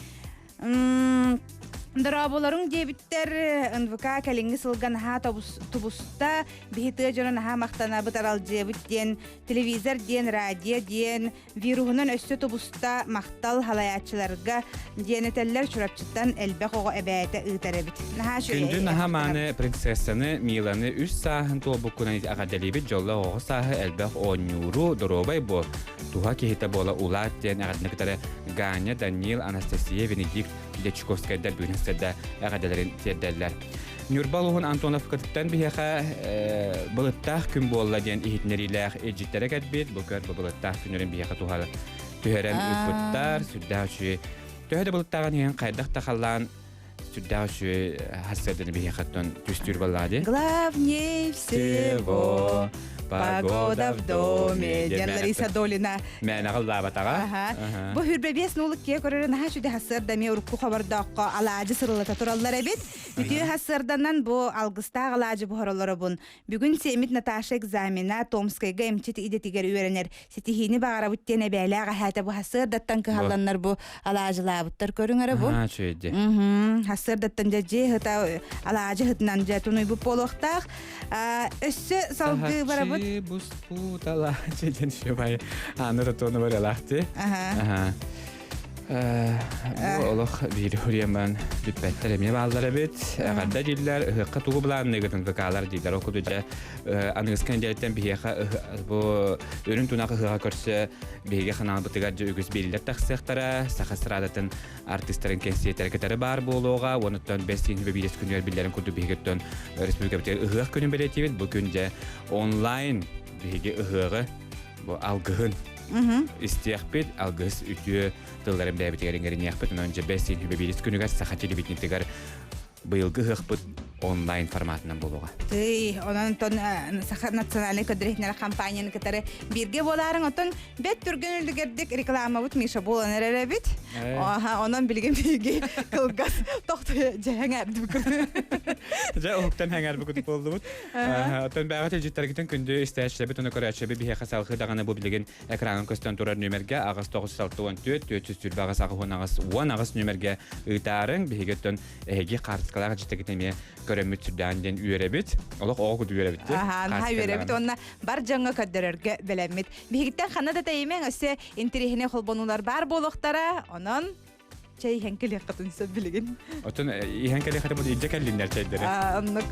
Дорооболоруҥ диэбиттэр НВК кэлиҥҥи сылга наһаа тубуста, биһи тыа дьоно наһаа махтанабыт, аралдьыйабыт диэн телевизор диэн, радио диэн, вируһунан өссө тубуста, махтал халайааччыларга диэн этэллэр Чурапчыттан элбэх оҕо эбээтэ ыытар эбит. Наһаа Күндү наһаа мааны принцессаны Миланы үс сааһын туолбуккунан эҕэрдэлиибит дьоллоох оҕо сааһы элбэх оонньууру доруобай буол туһа киһитэ буола улаат диэн эҕэрдэни кытары Ганя, Даниил, Анастасия, Венедикт Дьячковскайдар бүгүн сырда эҕэрдэлэрин тиэрдэллэр. Ньурба улууһун Антоновкатыттан биһиэхэ былыттаах күн буолла диэн иһитиннэриилээх илдьиттэрэ кэлбит. Бу көр бу былыттаах күннэрин биһиэхэ туһа түһэрэн ыыппыттар. Сүрдээх үчүгэй. Төһө да былыттааҕын иһин хайдах да халлаан сүрдээх үчүгэй хассыарданы биһиэхэттэн түстүүр баллаа дии. Главней всего погода в доме диэн Лариса Долина мээнэҕэ ыллаабатаҕа. Бу хүрбэбиэс нулук киэ көрөрө наһаа сүдэ хассыарда эмиэ урукку хобордооххо алаадьы сырылата тураллар эбит. Үтүө хассыарданан бу алгыстаах алаадьы буһаролоробун. Бүгүн сиэммит Наташа экзамена Томскайга эмчит идэтигэр үөрэнэр Ситиһиини баҕарабыт диэн эбээлээх эһээтэ бу сарсыардаттан кыһалланнар бу алаадьылаабыттар көрүҥ эрэ бу. Аа, үчүгэйди. Сарсыардаттан дьэ дьиэ ыта алаадьы ыһытынан дьэ тунуйбут буолуохтаах. Өссө салгыы барабыт. Сахаччы буспут алаадьы диэн үчүгэй Ааны татуону барыалаах дии. Аха. Бу олох биир хурияман бүппэттэр эмиэ бааллар эбит. Эҕэрдэ дииллэр, ыһыахха тугу былаанныыгытын ВК-лар дииллэр. Ол курдук дьэ аныгыскы нэдиэлэттэн биһиэхэ бу үрүн тунах ыһыаҕа көрсө биһиги ханаалбытыгар дьэ үгүс биэриилэр тахсыахтара. Саха эстрадатын артыыстарын кэнсиэртэрэ кытары баар буолуоҕа. Уонуттан бэс сиинһибэ биирес күнүгэр биллэрин курдук биһигиттэн республикабытыгар ыһыах күнүн бэлиэтиибит. Бу күн дьэ онлайн биһиги ыһыаҕы бу алгыһын истиэхпит, алгыс үтүө тылларын бэйэбитигэр иҥэриниэхпит. Онон дьэ бэс сиинһибэ биирис күнүгэр саха телевидениетыгар быйылгы ыһыахпыт онлайн форматынан буолуоҕа. Тый, онон тон Саха национальнай көрдөрүһүнэр компанияны кытары бииргэ буолаарыҥ. Оттон бэт түргэн үлүгэрдик рекламабыт Миша буолан эрэр эбит. Аха, онон билигин биһиги кылгас тохто дьэһэҥээрдибит. Дьэ, уһуктан хэҥээрбит буоллубут. Оттон бэҕэ тилдьиттэргитин күндү истээччилэрбит уонна көрөөччүлэрбит биһиэхэ салгыы даҕаны бу билигин экраҥҥа көстөн турар нүөмэргэ 8 964 428 88 18 нүөмэргэ ыытаарыҥ. Биһиги оттон эһиги хаартыскалаах дьиттэгитин эмиэ көрөммүт сүрдээн диэн үөрэбит. Олох оҕо курдук үөрэбит. Аха, наһаа үөрэбит уонна бар дьоҥҥо көрдөрөргө бэлэммит. Биһигиттэн ханна да тэйимэҥ, өссө интэриэһинэй холбонуулар баар буолуохтара. Онон чэй иһэн кэлиэххитин сөп билигин. Оттон иһэн кэлиэххитин бу илдьэ кэллиннэр чэйдэри. Оннук.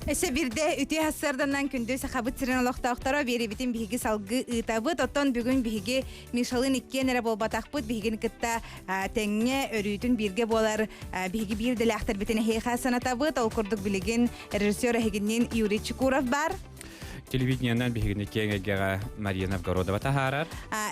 Өссө биирдэ үтүө сарсыарданан күндү Сахабыт сирин олохтоохторо биэрибитин биһиги салгыы ыытабыт. Оттон бүгүн биһиги Мишалыын иккиэн эрэ буолбатахпыт. Биһигини кытта тэҥҥэ өрүүтүн бииргэ буолар биһиги биир идэлээхтэрбитин эһиэхэ санатабыт. Ол курдук билигин режиссер эһигинниин Юрий Чекуров баар. Телевидениенан биһигини киэҥ эйгэҕэ Мария Новгородова таһаарар.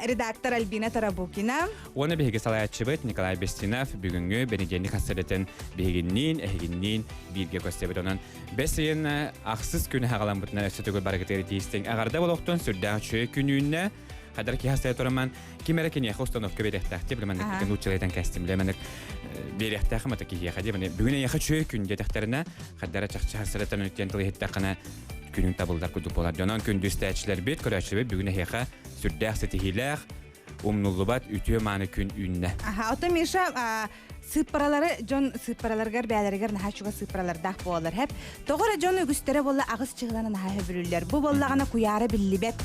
Редактор Альбина Тарабукина. Уонна биһиги салайааччыбыт Николай Бестинов бүгүҥҥү бэнидиэнньик хассырытын биһигинниин, эһигинниин бииргэ көрсөбүт. Онон бэс ыйын ахсыс күнэ хаҕаламмытынан өссө төгүл барыгытыгар тиийистиҥ. Эҕэрдэ болохтун сүрдээх үчүгэй күнүүннэ. Хадар киһи астая тураман ким эрэ киниэхэ установка биэриэхтээх дии билэмэн нууччалайтан кэстим билэмэн биэриэхтээх мата киһиэхэ дии бүгүн эйиэхэ үчүгэй күн диэтэхтэринэ хардара чахчы хасырытан үттэн тыл иһиттэххинэ күнүн табыллар курдук буолар. Дьонон күндүстээччилэрбит, көрөөччүлэрбит бүгүн эһиэхэ сүрдээх ситиһиилээх, умнуллубат үтүө-мааны күн үүннэ. Аха, оттон Миша, сыыппаралары дьон сыыппараларыгар бээлэригэр наһаа чугас сыыппаралардаах буолаллар хэп. Тоҕо эрэ дьон үгүстэрэ буолла аҕыс чыһыланы наһаа хөбүлүүллэр. Бу буоллаҕына куйаара биллибэт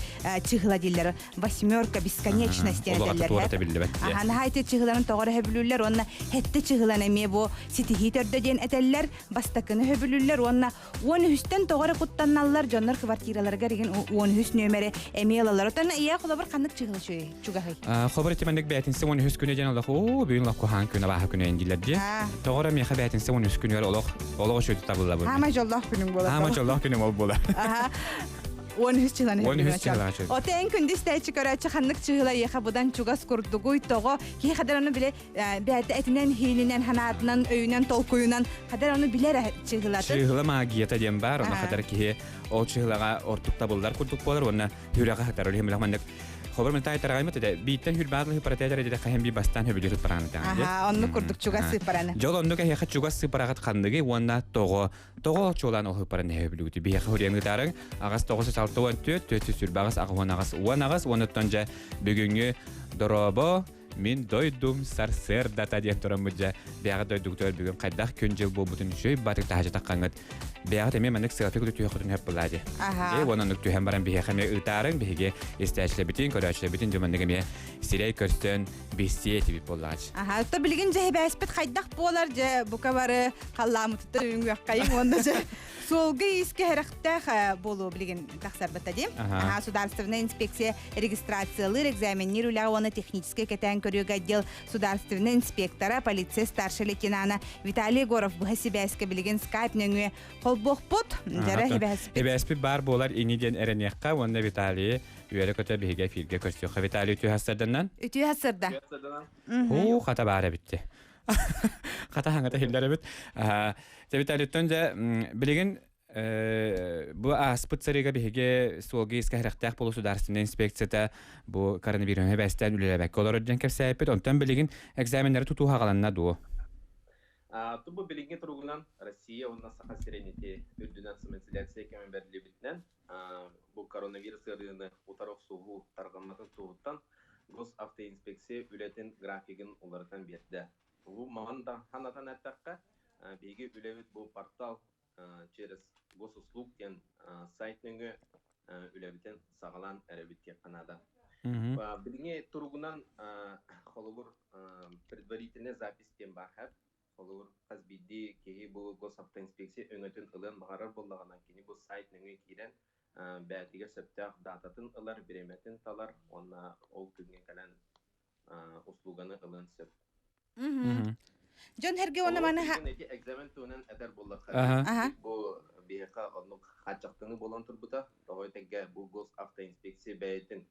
чыһыла дииллэр. Восьмерка, бесконечность диэн этэллэр хэп. Аха, наһаа ити чыһыларын тоҕо эрэ хөбүлүүллэр уонна хэттэ чыһылан эмиэ бу ситиһии төрдө диэн этэллэр. Бастакыны хөбүлүүллэр уонна 13-тэн тоҕо эрэ куттанналлар дьоннор квартираларыгар игин 13 нүөмэри эмиэ ылаллар. Оттон ийэ холобур ханнык чыһыла чугаһый? Холобур ити маннык бээтинсэ 13 күнэ диэн олох оо бүгүн олох куһаҕан күн абааһы күнэ дииллэр дии. Тоҕо эрэ миэхэ бээтинсэ 13 күнүгэр олох олох үчүгэй табыллабын. Хаамай дьоллоох күнүҥ буолар. Хаамай дьоллоох күнүм ол буолар. Аха. 13 чыһылан 13 чыһылаан чыһыл. Оте эн күндү истээччи көрөөччү ханнык чыһыла иэхэ будан чугас курдугуй тоҕо киһи хадар ону биле бэйэтэ этинэн хиининэн ханаатынан өйүнэн толкуйунан хадар ону билэр чыһылатын. Чыһыла магията диэн бар, онно хадар киһи ол чыһылаҕа ордук табыллар курдук буолар уонна хүрәҕэ хатар. Ол иһин маннык Хобор мен таайтарагаймыт этэ. Бииттэн хүрбаатыл хыпаратэ эрэ хаһан би бастаан хөбүлүр хыпараны таҥан. Аха, оннук курдук чугас сыппараны. Дьол оннук эһиэхэ чугас сыппарагыт ханныгы уонна тоҕо тоҕо чуолаан ол хыппаран эһэ биһиэхэ хуриан ытаарыҥ аҕас 964 428 88 18 уонуттан дьэ бүгүҥҥү дорообо мин дойдум сарсыардата диэн тураммыт дьэ бэйэҕит дойдугутугар бүгүн хайдах күн-дьыл буолбутун үчүгэй батык таһаачы таххаҥҥыт бэйэҕит эмиэ маннык сыатык түһүөххүтүн сөп буолаа дии. Аха. Дьэ уонна оннук түһэн баран биһиэхэ эмиэ ыытаарыҥ биһиги истээччилэрбитин, көрөөччүлэрбитин дьэ маннык эмиэ сирэй көрсөн билсиэ этибит буоллаҕач. Аха, то билигин дьэ бээспит хайдах буолар дьэ бука бары халлаамытыттан үҥүөххэйиҥ уонна дьэ суолга иискэ хэрэхтээх буолуо билигин тахсарбыта дии. Аха. Аха, судаарственная инспекция регистрациялыыр, экзаменниир үлэҕэ уонна техническэй кэтээн көрүүгэ отдел судаарственнай инспектора, полиция старшай лейтенана Виталий Егоров быһа сибээскэ билигин скайп нөҥүө холбуохпут. Дьара хибээспит. Хибээспит баар буолар ини диэн эрэниэххэ уонна Виталийы үөрэ-көтө биһиги эфиргэ көрсүөххэ. Виталий үтүө сарданан. Үтүө сарда. Уу, хата баар эбитти. Хата хаҥата иһиллэр эбит. Виталийтон дьэ билигин бу ааспыт сырыыга биһиги суолга иискэ хэрэхтээх буолуу судаарственнай инспекцията бу коронавируһу бэстээн үлэлээбэккэ олорор диэн кэпсээппит. Онтон билигин экзаменнары тутуу хаҕаланна дуо? Бу билиҥҥи туругунан Россия уонна Саха сирин ити үрдүнэн самоизоляция кэмэ бэриллибитинэн бу коронавирус ыарыыны утары охсуһуу тарҕамматын туһуттан Госавтоинспекция үлэтин графигын уларытан биэрдэ. Бу маҕан да ханатан эттэххэ, биһиги үлэбит бу портал через госуслуг диэн сайт нөҥүө үлэбитин саҕалаан эрэбит диэххэ наада. Билиҥҥи туругунан холобур предварительная запись диэн баар холобур хас биирдии киһи бу госавтоинспекция өҥөтүн ылыан баҕарар буоллаҕына кини бу сайт нөҥүө киирэн бэйэтигэр сөптөөх дататын ылар, бириэмэтин талар уонна ол күҥҥэ кэлэн услуганы ылыан сөп. Дьон herге оны маны эти экзамен туһунан этэр буоллахха бу биһиэхэ оннук хааччахтаныы буолан турбута. Тоҕо этэргэ бу госавтоинспекция бэйэтин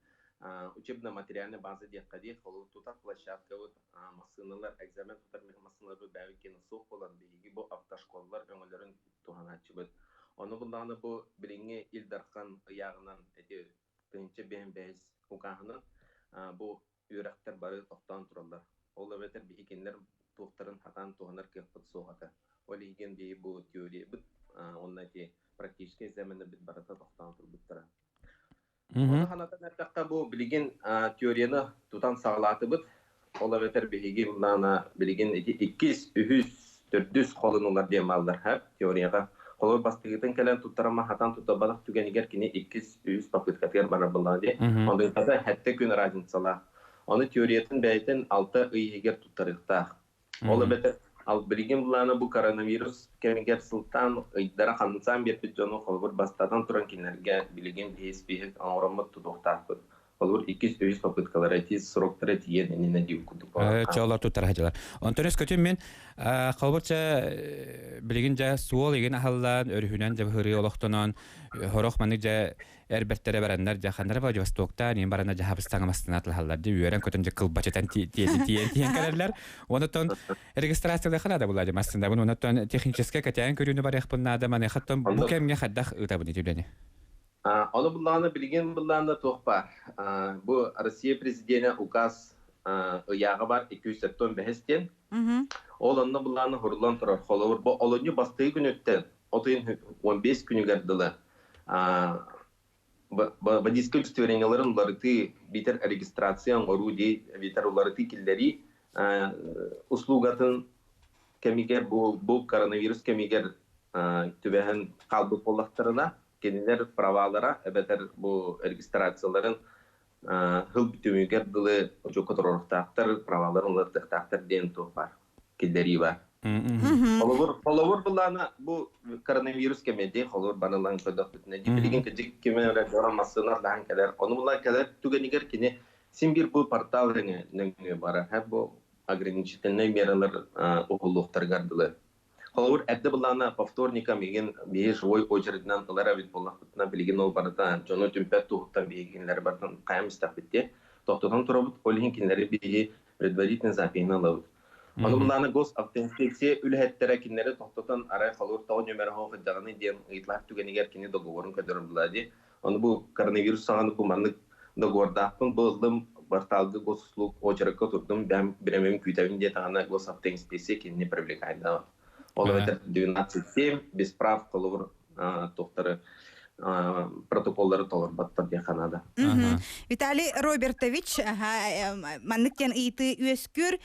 учебно-материальная база диэххэ дии, холобур тутар площадкабыт массыыналар экзамен тутар массыыналарбыт бэйэбит киэнэ суох буолан биһиги бу автошколалар өҥөлөрүн туһанааччыбыт. Ону буллаҕына бу билиҥҥи Ил Дархан ыйааҕынан эти 1055 укааһынан бу үөрэхтэр бары тохтоон тураллар. Ол эбэтэр биһи кинилэр туохтарын хатаан туһанар кыахпыт суох этэ. Ол иһигин биһи бу теориябыт уонна ити практическай экзаменнарбыт барыта тохтоон турбуттара. Ону санатан эттэххэ, бу билигин теорияны тутан саҕалаатыбыт. Ол эбэтэр биһиги былаана билигин ити иккис, үһүс, төрдүс холунуулар диэн бааллар һэ теорияҕа. Холобур бастакытын кэлэн туттарама хатан туттарбатах түгэнигэр кини иккис, үһүс попыткатыгар барар буоллаҕа дии. Онтуката сэттэ күн разницалаах. Ону теориятын бэйэтин 6 ый иһигэр туттарыахтаах. Ол эбэтэр ал билигин былаана бу коронавирус кэмигэр сылтаан ыйдара хамсаан биэрбит дьону холобур бастатан туран кинилэргэ билигин биһи список оҥороммут тутуохтаахпыт. Холобур иккис, үһүс попыткалара ити сроктара тиийэн иннинэ диир курдук буолар. Чоолор туттара сылдьалар. Онтон өскөтүн мин холобур чэ билигин дьэ суол игин аһаллаан, өрүһүнэн дьэ быһырыы олохтонон, хорох маннык дьэ эрбэртэрэ бараннар дьэ ханнара Владивостоктаан иин барана дьаһабыстаҥа мастына атылаһаллар дьэ үөрэн көтөн дьэ кылбачытан тиийэн тиийэн кэлэллэр. Онотон регистрациялыахха наада буолла дьэ массыынабын онотон техническэй кэтээн көрүүнү барыахпын наада маныахаттан бу кэмҥэ хайдах ыытабын ити үлэни? Ону буллаҕына билигин буллаҕына туох баар. Бу Россия президенэ указ ыйааҕа бар 275 диэн. Ол онно буллаҕына хуруллан турар. Холобур, бу олунньу бастакы күнүттэн отуйун 15 күнүгэр дылы водительскай удостоверениеларын уларытыы биитэр регистрация оҥоруу дии биитэр уларытыы киллэрии услугатын кэмигэр бу коронавирус кэмигэр түбэһэн хаалбыт буоллахтарына кинилэр правалара эбэтэр бу регистрацияларын сыл бүтүмүгэр дылы учуокка туруорухтаахтар, праваларын уларытыахтаахтар диэн туох баар, киллэрии баар. Холобур, холобур былаана бу коронавирус кэмэ холобур барылан көрдөхпүтүнэ, билигин кыдьык кимэ эрэ дьоро массыына даһан кэлэр. Ону булан кэлэр түгэнигэр кини син биир бу портал нөҥүө барар. Бу ограничительнай мералар уһуллуохтарыгар дылы. Холобур, эрдэ былаана по вторникам игин биһи живой очерединэн ылар эбит буоллахпытына, билигин ол барыта дьону түмпэт туһуттан биһиги кинилэри барытын хайам истэхпит диye. Тохтотон турабыт, ол иһин кинилэри биһиги предварительный запиһын ылабыт. Ону былаана госавтоинспекция үлэһиттэрэ кинилэри тохтотон арай холуур тоҕо нөмер оһох ыддаҕыный диэн ыйыталаах түгэнигэр кини договорун көрдөрөр булаа дии. Ону бу коронавирус саҕана бу маннык договордаахпын, бу ыллым, порталга госуслуг очеракка турдум, бэм биремим күүтэбин диэтэҕинэ госавтоинспекция кинини привлекайдаҕа. Ол эбэтэр 12.7 без прав холобур туохтары протоколлары толорботтор диэххэ наада. Виталий Робертович, маннык диэн ыйытыы үөскүүр.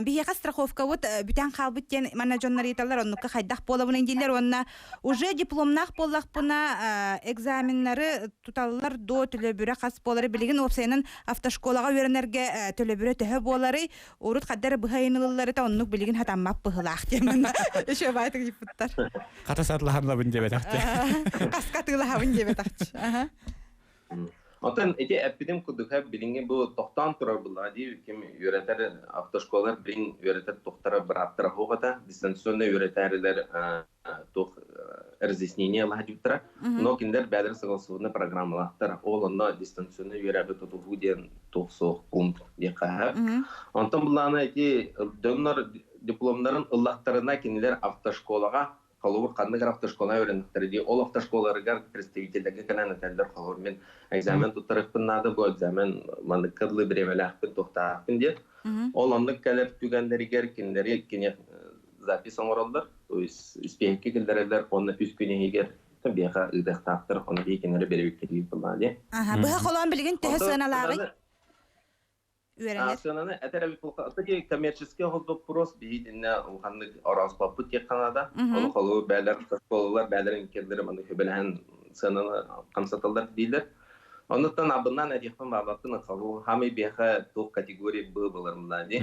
Биһиэхэ страховкабыт бүтэн хаалбыт диэн манна дьоннор ыйыталлар, оннукка хайдах буолабын дииллэр уонна уже дипломнаах буоллахпына экзаменнары туталлар до төлөбүрэ хас буолары билигин уопсайынан автошколаҕа үөрэнэргэ төлөбүрэ төһө буоларый урут хаддар быһайын ылылларыта оннук билигин хатаммат быһылаах диэн манна еще баайтык дьиппуттар. Хата сатлаһамлабын диэбэтэхчи. Хаска атыылаһабын диэбэтэхчи. Оттон ити эппитим курдук билиҥҥи бу тохтоон турар буллаҕа дии ким үөрэтэр автошколалар билин үөрэтэр тухтара бырааптара суох этэ дистанционно үөрэтээрилэр туох разъяснение ылаһдьыбыттара но кинилэр бэйэлэрэ согласованный программалаахтар ол онно дистанционно үөрэҕи тутуһуу диэн туох суох пункт диэххэ онтон буллаҕына ити дьоннор дипломнарын ыллахтарына кинилэр автошколаҕа холобур ханнык эрэ автошкола үөрэнэхтэрэ дии ол автошколаларыгар представителлэргэ кэлэн этэллэр холобур мин экзамен туттарыахпын наада бу экзамен манныкка дылы бириэмэлээхпин туохтаахпын диэн ол оннук кэлэр түгэннэригэр кинилэри кини запись оҥороллор то есть испиэһэккэ киллэрэллэр уонна үс күн иһигэр биэхэ ыытыахтаахтар ону дии кинилэри бэрэбиэркэлиир буоллаҕа дии Аха, быһа холоон билигин төһө сыаналааҕый? Үөрэнэр. Сыананы этэр эбит буолка таки коммерческий вопрос биһитинне улаханнык орооспоппут диэх наада. Ону холобур бээлэр школалар бээлэрин кэллэр маны хөбөлөһөн сыананы хамсаталлар дииллэр. Оннуттан абыннан этиэхпин баабаппын холобур хамый биэхэ туох категория Б боларымна ди.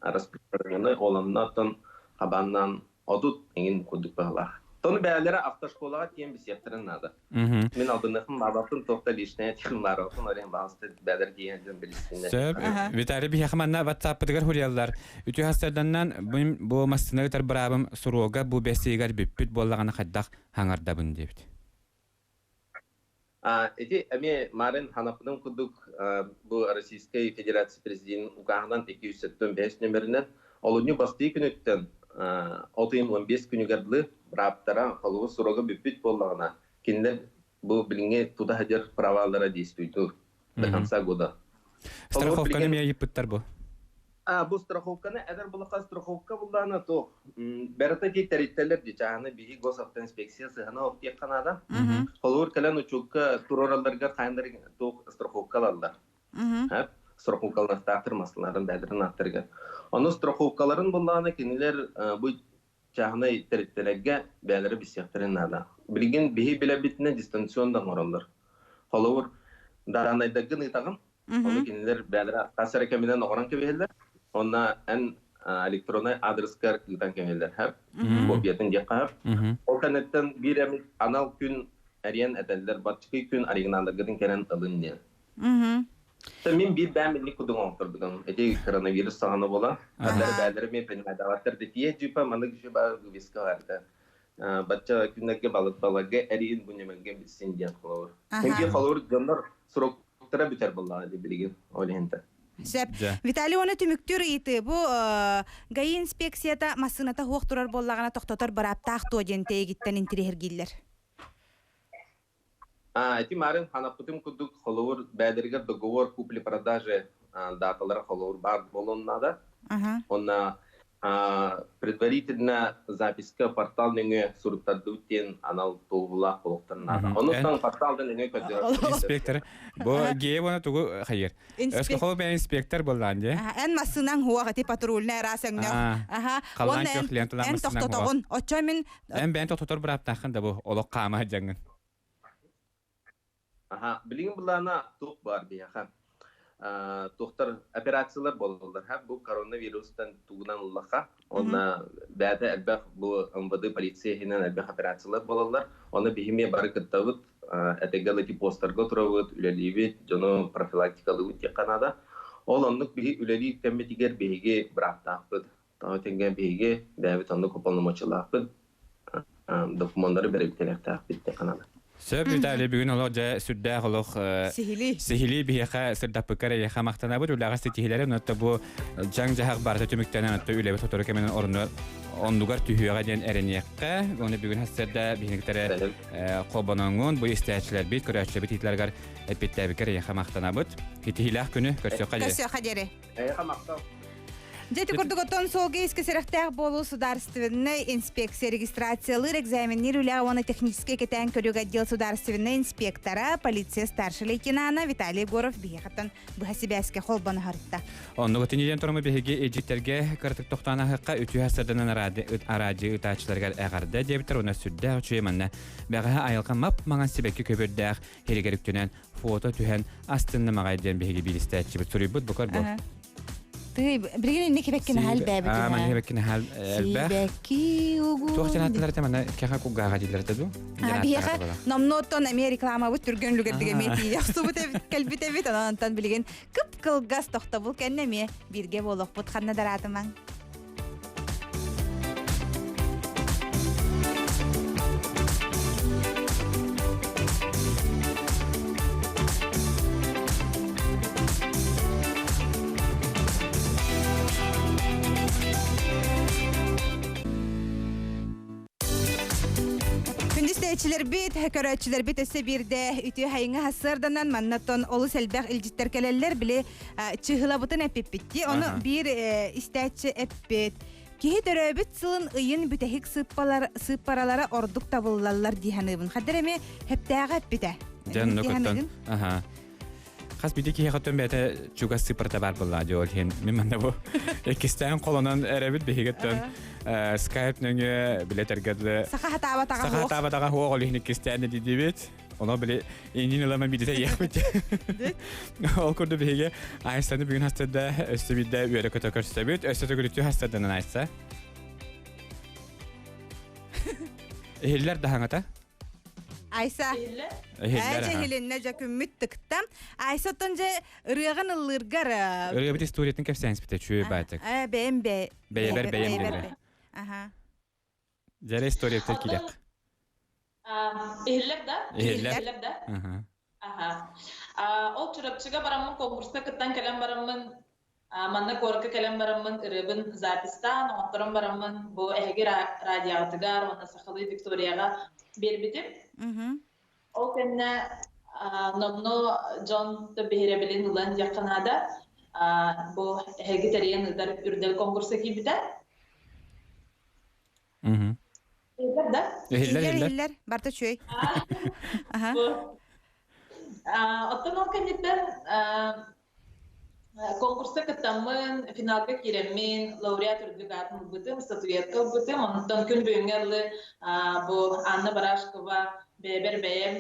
Распространенный ол оннотон хабаннан 30 эҥин курдук быһалаах. Тону бээлэрэ автошколаҕа тиийэн билсиэхтэрин наада. Мин алдыныахым баабаппын туох да личное тиһим-лааробун орен баҕаста бээлэр тиийэн дьон билистиннэр. Сөп. Виталий биһиэхэ манна WhatsApp-пытыгар хуруйаллар. Үтүө хастарданнан бу массыына ыытар быраабым суруога бу бэс ыйыгар бүппүт буоллаҕына хайдах хаҥардабын диэбит. Ити эмиэ Марын Ханапыным курдук бу Российскай Федерация Президенин укааһынан 275 нөмеринэн олунньу бастыы күнүттэн 615 күнүгэр дылы бырааптара холобур срога бүппүт буоллаҕына кинилэр бу билиҥҥи тута сылдьар правалара действуют до конца года. Страховканы эмиэ ыйыппыттар бу. А, бу страховканы эдэр булаха страховка буллаана туох. Бэрата ди тэрилтэлэр ди чааһына биһи госавтоинспекция сыһана оттиэххэ наада. Холобур кэлэн учуукка туруоралларыгар хайандар туох страховка алаллар. Хап страховкалардаахтар маслаларын бэдэрин аттарыгар. Ону страховкаларын буллаана кинилэр бу чааһынай тэрилтэлэргэ бэйэлэрэ билсиэхтэрин наада. Билигин биһи билэбитинэн дистанционно оҥороллор. Холобур, даанайдаргын ыытаҕын, Ону кинилэр бэйэлэрэ хас эрэ кэминэн оҥорон кэбиһэллэр. Онно эн электроннай адрескар ыытан кэбиһэллэр. Һэр. Копиятын диэххэ һэр. Ол кэнниттэн биир эмит анал күн эриэн этэллэр, баччыкый күн оригиналларгытын кэлэн ылын диэн. Мин биир бэйэм инник кудуҥ оҥорторбутум. Ити коронавирус саҕана буола. Бэйэлэрэ бэйэлэрэ эмиэ принимайдаабаттар дэтиэ дьыпа маннык еще баар вывеска баарда. Бачча күннэргэ балык баларга эриин бу ньэмэлгэ билсин диэн холобур. Хэнки холобур дьоннор срок Тура бүтэр буоллаҕа дии билигин ол иһинтэ. Сөп. Виталий уонна түмүктүүр ыйытыы. Бу ГАИ инспекцията массыыната суох турар буоллаҕына тохтотор бырааптаах дуо диэн тэйигиттэн интириэһиргииллэр. А, ити марын ханаппытым курдук холобур бэйэлэригэр договор купли-продажи даталара холобур баар буолуон наада. Онно предварительно записка портал нөҥүө суруттардыбыт диэн анал туоһулаах буолуохтарын наада. Онуттан порталдан нөҥүө көрдөрөр. Инспектор. Бу гея уонна тугу хайыр? Өскөхол бэйэн инспектор буоллаан дии. Эн массынаң хуах ити патрульная араас өҥнөөх. Аха. Халлаан күөх ленталаах эн тохтотоҕун. Оччо мин Эн бэйэн тохтотор бырааптааххын да бу олох хаама сылдьаҥҥын. Аха, билигин былаана туох баар биһиэхэ? Туохтар операциялар буолаллар, ха бу коронавирустан тугунан ыллаха, уонна бэйэтэ элбэх бу МВД полиция иһинэн элбэх операциялар буолаллар. Оны биһи эмиэ бары кыттабыт, этэҥҥэ ити постарга турабыт, үлэлиибит, дьону профилактикалыыбыт диэххэ наада. Ол оннук биһи үлэлиир кэммитигэр биһиги бырааптаахпыт. Тоҕо тэҥҥэ биһиги бэйэбит оннук уполномочиялаахпыт, докумуоннары бэрэбиэркэлиэхтээхпит диэххэ наада. Сөп, Виталий, бүгүн олох дьэ сүрдээх олох Сиһилии. сиһилии биһиэхэ сырдаппыккар эйиэхэ махтанабыт. Үлэҕэ ситиһиилэри, онно бу дьаҥ-дьаһах барыта түмүктэнэн, отто үлэбит сотору кэминэн орунугар оннугар түһүөҕэ диэн эрэниэххэ. Уонна бүгүн сарсыарда биһиниктэрэ холбоноҥҥун, бу истээччилэрбит, көрөөччүлэрбит ыйытыыларыгар эппиэттээбиккэр эйиэхэ махтанабыт. Ситиһиилээх күнү көрсүөххэ диэри. Көрсүөххэ диэри. Эйиэхэ махтал. Дьэ ити курдук оттон суолга искэ сэрэхтээх буолуу судаарыстыбаннай инспекция регистрациялыыр экзаменниир үлэ уонна техническэй кэтээн көрүүгэ отдел судаарыстыбаннай инспектора, полиция старшай лейтенана Виталий Егоров биһиэхэттэн быһа сибээскэ холбоноһорутта. Оннук итиниден туруму биһиги эдьиттэргэ кыратык тохтоон аһыкка үтүө сырданан араадьы ытааччыларыгар эҕэрдэ диэбиттэр уонна сүрдээх үчүгэй манна бэҕэһээ айылҕа мап маҥан сибэкки көбүрдээх һиригэр үктэнэн фото түһэн астынным аҕай диэн биһиги биилистээччибит суруйбут букар бу. Тыый, билигин инник хибэккин хаал бэбит. Аа, маны хибэккин хаал элбэх. Сибэкки угун. Туох дьон аттылар этэ мана кэхэ кугааҕа дииллэр этэ дуу? Биһиэхэ номнуоттон эмиэ рекламабыт түргэн үлүгэрдик эмиэ тиийэ охсубут кэлбит эбит. Онон билигин кып-кылгас тохтобул кэннэ эмиэ бииргэ буолуохпут ханна дараатымаҥ. Күндү истээччилэрбит, көрөөччүлэрбит өссө биирдэ үтүө хайыҥа сарсыарданан маннаттан олус элбэх илдьиттэр кэлэллэр. Били чыһылабытын эппиппит. Ону биир истээччи эппит. Киһи төрөөбүт сылын ыйын бүтэһик сыыппалар, сыыппаралара ордук табыллаллар дии саныыбын. Хаддар эмиэ хэптээҕи эппитэ. Дьэн нукуттан. Аха. Хас биирдии киһиэхэ оттон бэйэтэ чугас сыыппарата баар буоллаҕа дии ол иһин мин манна бу иккистээн холонон эрэбит биһиги оттон скайп нөҥүө билетэргэ дылы Саха хатаабатаҕа саха хатаабатаҕа суох ол иһин иккистээн дидибит Оно били иннин ылама бидите иэхпит. Ол курдук биһиги Айсаны бүгүн хастарда өссө биирдэ үөрэ көтө көрсөбүт. Өссө төгүрүччү хастарданан Айса. Иһиллэр даһаҥата. Айса. Иһиллэр. Ээ, иһилиннэ дьэ күммүт тыкта. Айса оттон дьэ ырыаҕын ыллыыргар Ырыабыт историятын кэпсээн испитэ чүө баатык. Ээ, бэйэм бэ. Бэйэбэр бэйэм диэбитэ. Аха. Дьэрэ историяттан киирэх. Иһиллэр да? Иһиллэр. Иһиллэр да? Аха. Ол Чурапчыга бараммын конкурска кыттан кэлэн бараммын манна куоракка кэлэн бараммын ырыабын запистаан оҥотторон бараммын бу эһиги радиоҕытыгар уонна сахалыы Викторияҕа биэрбитим. Ол кэннэ номнуо дьон биһирэбилин ылан диэххэ наада. Бу эһиги тэрийэн ыытар үрдэл конкурса киирбитэ. Иһиллэр да? Иһиллэр, Иһиллэр, иһиллэр. иһиллэр. Барыта үчүгэй. Аха. Оттон ол кэнниттэн конкурска кыттаммын, финалга киирэммин, лауреат үрдүк аатын ылбытым, статуэтка ылбытым. Онтон күн бүгүҥҥэ дылы бу Анна Барашкова «Бэйэбэр бэйэм»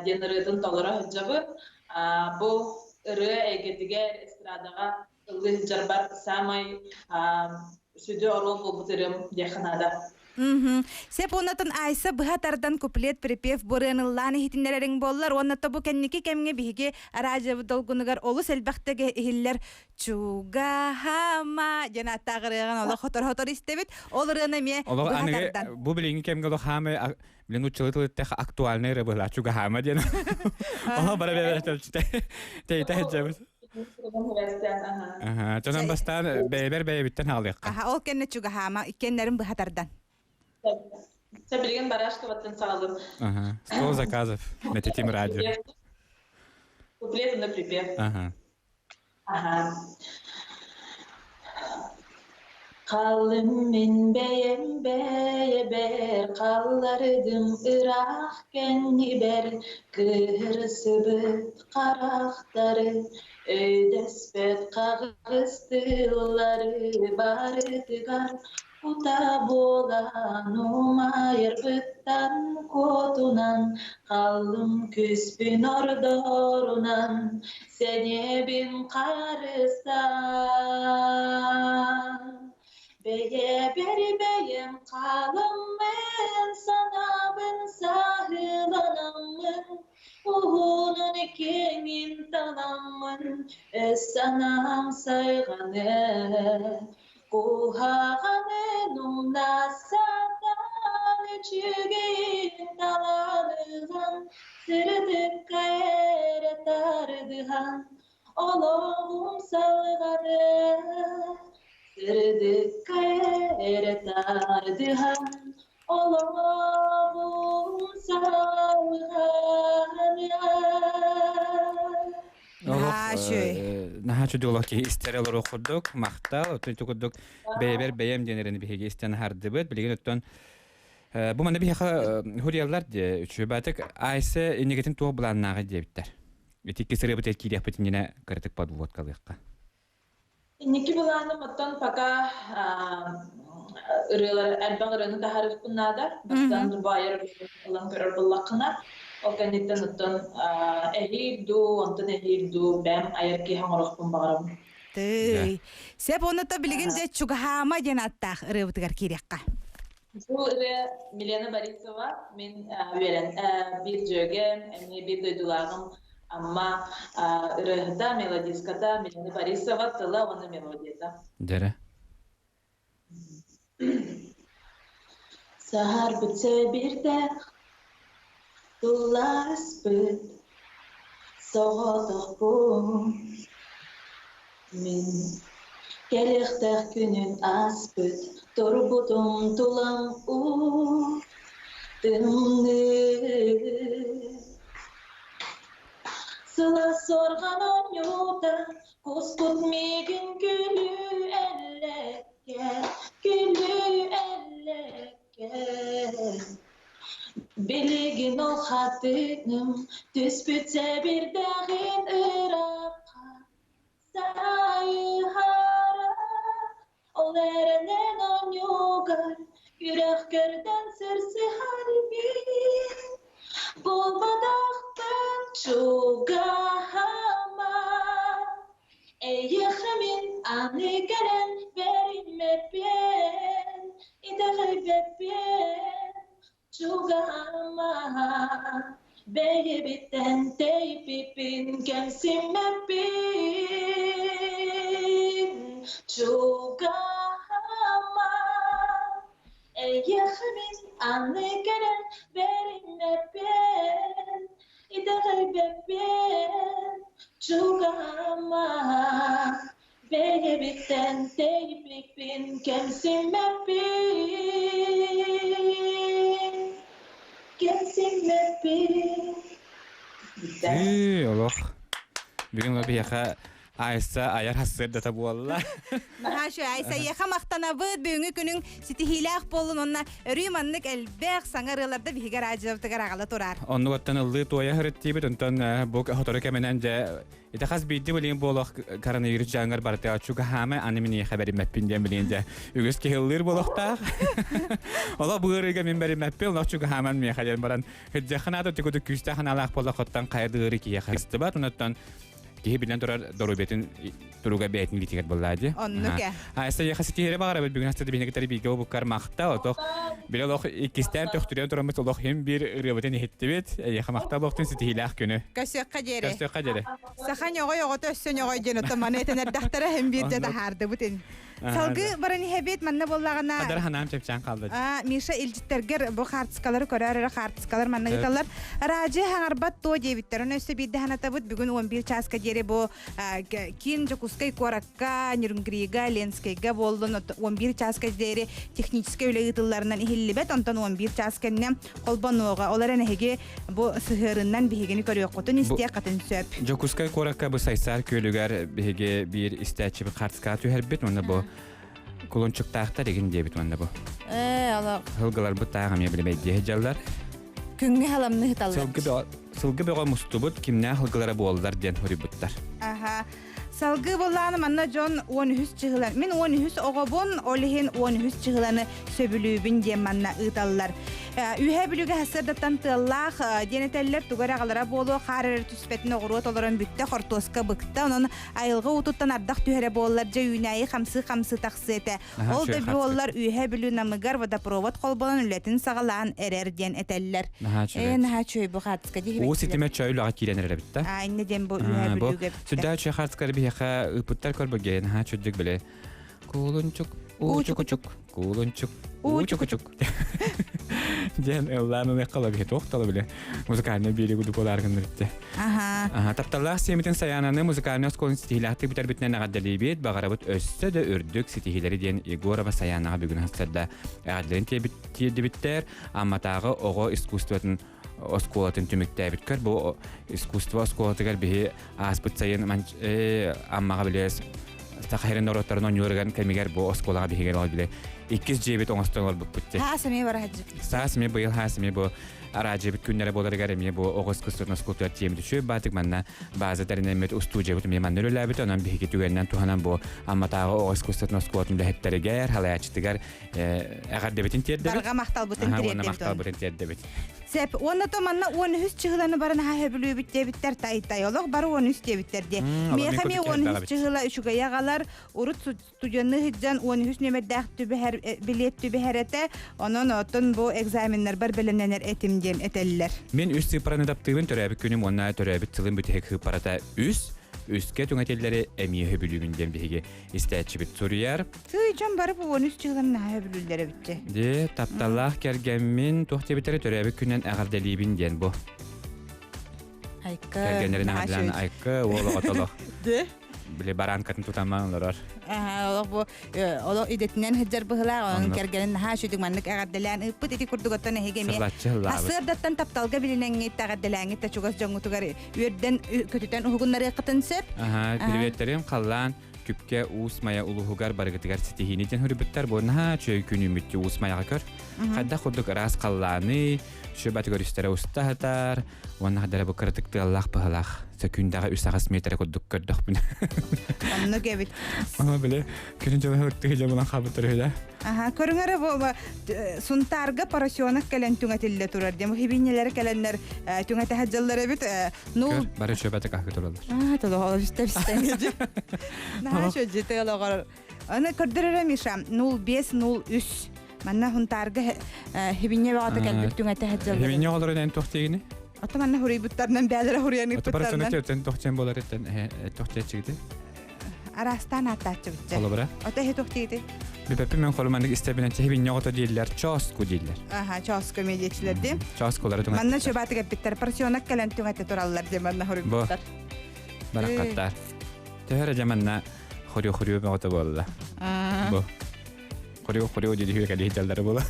диэн ырыатын толоро сылдьабын. Бу ырыа эйгэтигэр, эстрадаҕа ыллыы сылдьарбар саамай сүдү оруол буолбут ырыам диэххэ наада. Сеп уоннатын Айса быһа тардан куплет припев бу ырыаны ыллаан иһитиннэрэриҥ буоллар уонна бу кэнники кэмҥэ биһиги радиобут долгунугар олус элбэхтик иһиллэр чугаһама диэн ааттаах ырыаҕын олох хотор-хотор истэбит. Ол ырыаны эмиэ Олох быһа аныгы тардан. бу билиҥҥи кэмҥэ олох хаамай билин уччалы тылыттах актуальный ырыа быһылаах чугаһаама диэн. Оһо бара бэбэ тэйтэ сылдьабыт. Аха, Чонон бастаан бэйэбэр бэйэбиттэн хаалыахха. Аха, ол кэннэ чугаһаама иккиэннэрин быһа тардан. Билигин Барашковаттан саҕалым. Ага. Стол заказов на Тетим радио. Куплет на припев. Ага. Ага. Халым мин бэйэм бэйэбэр, халлардым ыраах кэннибэр, кыырсыбыт харахтары, өйдөспөт хаҕыс тыллары барытыгар кута буолан умайарбыттан куотунан, халлым күспүн ордорунан, сэниэбин харыстаан. Бэйэбэр бэйэм халаммын, санаабын саһыланаммын, уһунун киэҥин таламмын, өс санаам сайҕанар. Куһаҕанын умнасатан үчүгэйин таланыган сырдыкка эрэ тардыһан олоҕум салҕаны сырдыкка эрэ тардыһан олоҕум салҕаны. Олох наһаа үчүгэй олох киһи истэр олоруох курдук махтал оттон ити курдук бэйэбэр бэйэм диэн эрэни биһиги истэн аһардыбыт билигин оттон бу манна биһиэхэ хурияллар диэ үчүгэй баатык айса иннигитин туох былааннааҕый диэбиттэр ити икки сырыабыт киириэхпит иннинэ кыратык подводкалыахха. Инники былааным оттон пока ырыалар элбэх ырыаны таһаарыахпын наада. Бастаан Дубайар ылан көрөр буоллаххына, ол кэнниттэн оттон эһиир дуу, онтон эһиир дуу бэйэм айар киһи оҥоруохпун баҕарабын. Тыый. Сеп онута билигин дьэ Чугаһаама диэн аттаах ырыабытыгар киириэххэ. Бу ырыа Милена Борисова, мин үөрэн биир дьүөгэм, эмиэ биир дойдулааҕым Амма ырыаһыта, мелодистката Милена Борисова тыла уонна мелодията. Дьэрэ. Саһарбыт сэбирдэх, тулласпыт соҕотохпун Мин кэлиэхтээх күнүн ааспыт турбутум тулам уу тымныы Сылаас суорҕан оонньуута куспут миигин күлүү эллэккэ күлүү эллэккэ Билигин ол хатыҥым түспүт сэбирдэҕин ыраахха Сайыһара ол эрэнэн оонньуугар күрэх көрдөн сырсыһар мин буолбатахпын чугаһама эйиэхэ мин аны кэлэн бэриммэппин итэҕэйбэппин Чугаһаама, бэйэбиттэн тэйбиппин кэмсиммэппин. Чугаһаама, эйиэхэ мин аны кэлэн бэриммэппин, итэҕэйбэппин. Чугаһаама, Бэйэбиттэн тэйбиппин кэмсиммэппин, кэмсиммэппин. Ыы, олох. Бүгүн ол биһиэхэ Айса айар хассыардата буолла. Наһаа үчүгэй. Айса, эйиэхэ махтанабыт. Бүгүҥҥү күнүҥ ситиһиилээх буоллун уонна өрүү маннык элбэх саҥа ырыаларда биһиги радиобытыгар аҕала тураар. Оннук оттон ыллыы туойа сырыттыыбыт, онтон бу сотору кэминэн дьэ Ити хас биирдии билигин буолуох коронавирус дьаҥар барыта чугаһаама аны миниэхэ бэриммэппин диэн билигин дьэ үгүс киһи ыллыыр буолуохтаах. Олох бу ыарыыга мин бэриммэппин, олох чугаһааман миэхэ диэн баран сылдьыахха наада тикуту күүстээх аналаах буоллаххыттан хайа да ыарыы киһиэхэ сыстыбат, онуттан киһи билэн турар доруобуйатын туруга бэйэтин илиитигэр буоллаа дии. Оннук ээ. Айса яха ситиһире баҕарабыт бүгүн хаста биһиги кытары бииргэ буолбуккар махтал отох били олох иккистээн төхтүрүйэн тураммыт олох иһин биир ырыабытын иһиттибит. Эйиэхэ махтал буолуохтун ситиһиилээх күнү. Көрсүөххэ диэри. Көрсүөххэ диэри. Саха ньоҕой оҕото өссө ньоҕой диэн оттон маны этэн эрдэхтэрэ иһин биирдэ таһаардыбыт ин. Салгыы баран иһэбит манна буоллаҕына Хадар ханаам чэпчээн хаалла. Миша илдьиттэргэр бу хаартыскалары көрөөр эрэ хаартыскалар манна ыыталлар. Раджи хаҥарбат туо диэбиттэр. Оны өссө биирдэ санатабыт бүгүн 11 чааска диэри бу киин Дьокуускай куоракка, Нерюнгрига, Ленскэйгэ буоллун 11 чааска диэри техническэй үлэ ыытылларынан иһиллибэт. Онтон 11 чаас кэннэ холбонуоҕа. Ол эрэн эһиги бу сыһыарыннан биһигини көрүөххүтүн, истиэххитин сөп. Дьокуускай куоракка бу Сайсаар күөлүгэр биһиги биир истээччибит хаартыскаҕа түһэрбит уонна бу кулунчуктаахтар игин диэбит уонна бу. Ээ, ала. Сылгыларбыт таах эмиэ билимэйдии сылдьаллар. Күҥҥэ халамны ыһыталлар. Сылгы бөҕө мустубут, кимнээх сылгылара буоллар диэн хоруйбуттар. Аха. Салгыы буоллаҕына манна дьон 13 чыһылан, мин 13 оҕобун, ол иһин 13 чыһыланы сөбүлүүбүн диэн манна ыыталлар. Үөһээ Бүлүүгэ сарсыардаттан тыаллаах диэн этэллэр, туга эрэ аҕалара буолуо, хаар эрэ түспэтин оҕуруот олорон бүттэ, хортуоска быкта, онон айылҕа уутуттан ардах түһэрэ буоллар, дьэ үүнээйи хамсыы-хамсыы тахсыа этэ. Ол да буоллар Үөһээ Бүлүү Намыгар водопровод холбонон үлэтин саҕалаан эрэр диэн этэллэр. Наһаа үчүгэй. Ээ, наһаа үчүгэй бу хаартыска дии. Уу ситимэ чөй үлэҕэ киирэн эрэр эбит да. Аа, иннэ диэн бу Үөһээ Бүлүүгэ. Сүрдээх үчүгэй хаартыскалары биһиэхэ ыыппыттар көрбүгэй наһаа үчүгдүк били. Кулунчук, уучукучук, кулунчук, уучукучук. Диэн ыллаан ылыахха лабиһи туох тала биле музыкальный биэри кудук болаар гыннырытте. Аха. Аха, тапталлаах сиэмитин Саянаны музыкальный оскуоланы ситиһиилээхтик бүтэрбитинэн эҕэрдэлиибит, баҕарабыт өссө да үрдүк ситиһиилэри диэн Егорова Саянаҕа бүгүн сарда эҕэрдэлэрин тиэрдибиттэр. Амматааҕы оҕо искусствотын оскуолатын түмүктээбит көр бу искусство оскуолатыгар биһи ааспыт сайын Аммаҕа билэ саха сирин норуоттарын оонньууларыгар кэмигэр бу оскуолаҕа биһиги биле иккис дьиэбит оҥостон олорбуппут Хаас эмиэ бара сылдьыбыт. Саас эмиэ быйыл хаас эмиэ бу араадьыйабыт күннэрэ буоларыгар эмиэ бу оҕо искусствотын оскуолатыгар тиэмит үчүгэй баатык манна бааза тэринэммит устуудьуйабыт эмиэ манна үлэлээбит онон биһиги түгэнинэн туһанан бу Амматааҕы оҕо искусствотын оскуолатын үлэһиттэригэр халайааччытыгар эҕэрдэбитин тиэрдэбит. Барҕа махталбытын тириэрдэбит. махталбытын тиэрдэбит. Сеп, уонна то манна 13 чыһыланы бары наһаа сөбүлүүбүт диэбиттэр тай-тай олох бары 13 диэбиттэр диэ. Миэхэ эмиэ 13 чыһыла үчүгэйэ аҕалар, урут студенны сылдьан 13 нүөмэрдээх түбэһэр билиэт түбэһэр этэ, онон оттон бу экзаменнарбар бэлэмнэнэр этим диэн этэллэр. Мин үс цифраны таптыыбын төрөөбүт күнүм уонна төрөөбүт сылым бүтэһик сыыппарата үс, үскэ түҥэтиллэри эмиэ сөбүлүүбүн диэн биһиги истээччибит суруйар. Тыый, дьон бары бу 13 чыһылан наһаа сөбүлүүллэр эбитчи. Дии, тапталлаах кэргэммин туох диэбиттэрэ төрөөбүт күнүнэн эҕэрдэлиибин диэн бу. Айка. Кэргэннэрин эҕэрдэлээн Айка уол оҕотолох. Дии. Били бараанкатын тутаман олорор. Олох бу олох идэтинэн сылдьар быһылаах, онон кэргэнин наһаа үчүгэй маннык эҕэрдэлээн ыыппыт ити курдук оттон эһиги эмиэ сарсыардаттан тапталга билинэҥҥит эҕэрдэлээҥҥит да чугас дьоҥҥутугар үөрдэн көтүтэн уһугуннарыаххытын сөп. Аха, приветтерим халлаан Күпкэ Уус Майа улууһугар барыгытыгар ситиһиини диэн суруйбуттар. Бу наһаа үчүгэй күн үүммүттүү Уус Майаҕа көр. Хайдах курдук ыраас халлааны, сүбэ көрүстэрэ уста сытар, уонна хадара бу кыратык тыаллаах быһалаах. Сөкүүндэҕэ үс-аҕыс миэтэрэ курдук көрдөхпүнэ. Оннук эбит. Ама били күнүн дьылы һылыктыы дьэ булан хаалбыттар үһү да. Аха, көрүҥ эрэ бу Сунтаарга поросенок кэлэн түҥэтиллэ турар диэн. Бу хибинньэлэри кэлэннэр түҥэтэ сылдьаллар эбит. Ну, бары шөбөтө кахы тураллар. Аа, толоҕо үстэ Наһаа шөдьү тыалоҕор. Аны көрдөрөрө Миша 0503. Манна Хунтаарга хибинье баҕата кэлбит түҥэтэ сылдьаллар. Хибинье олорон эн туох диигини? Ото манна хуруйбуттарынан бээлэрэ хуруйан ыыппыттарынан. Ото туох диэн болар эттен туох диэччигити? Араастаан ааттааччыбытча. Холобура? Ото эһи туох диигити? Бүпэппин мен холуманнык истэбинэн чэһибинньэ оҕото дииллэр, чооску дииллэр. Аха, чооску эмиэ диэччилэр дии. Чооскулары түҥэттэр. Манна чөбааты кэппиттэр, поросенок кэлэн түҥэтэ тураллар диэн манна хоруйбуттар. Бараккаттар. Төһө эрэ дьэ манна хорю-хорю бөҕөтө буолла. Бу. Хорю-хорю диэри кэлии дьаллары буола.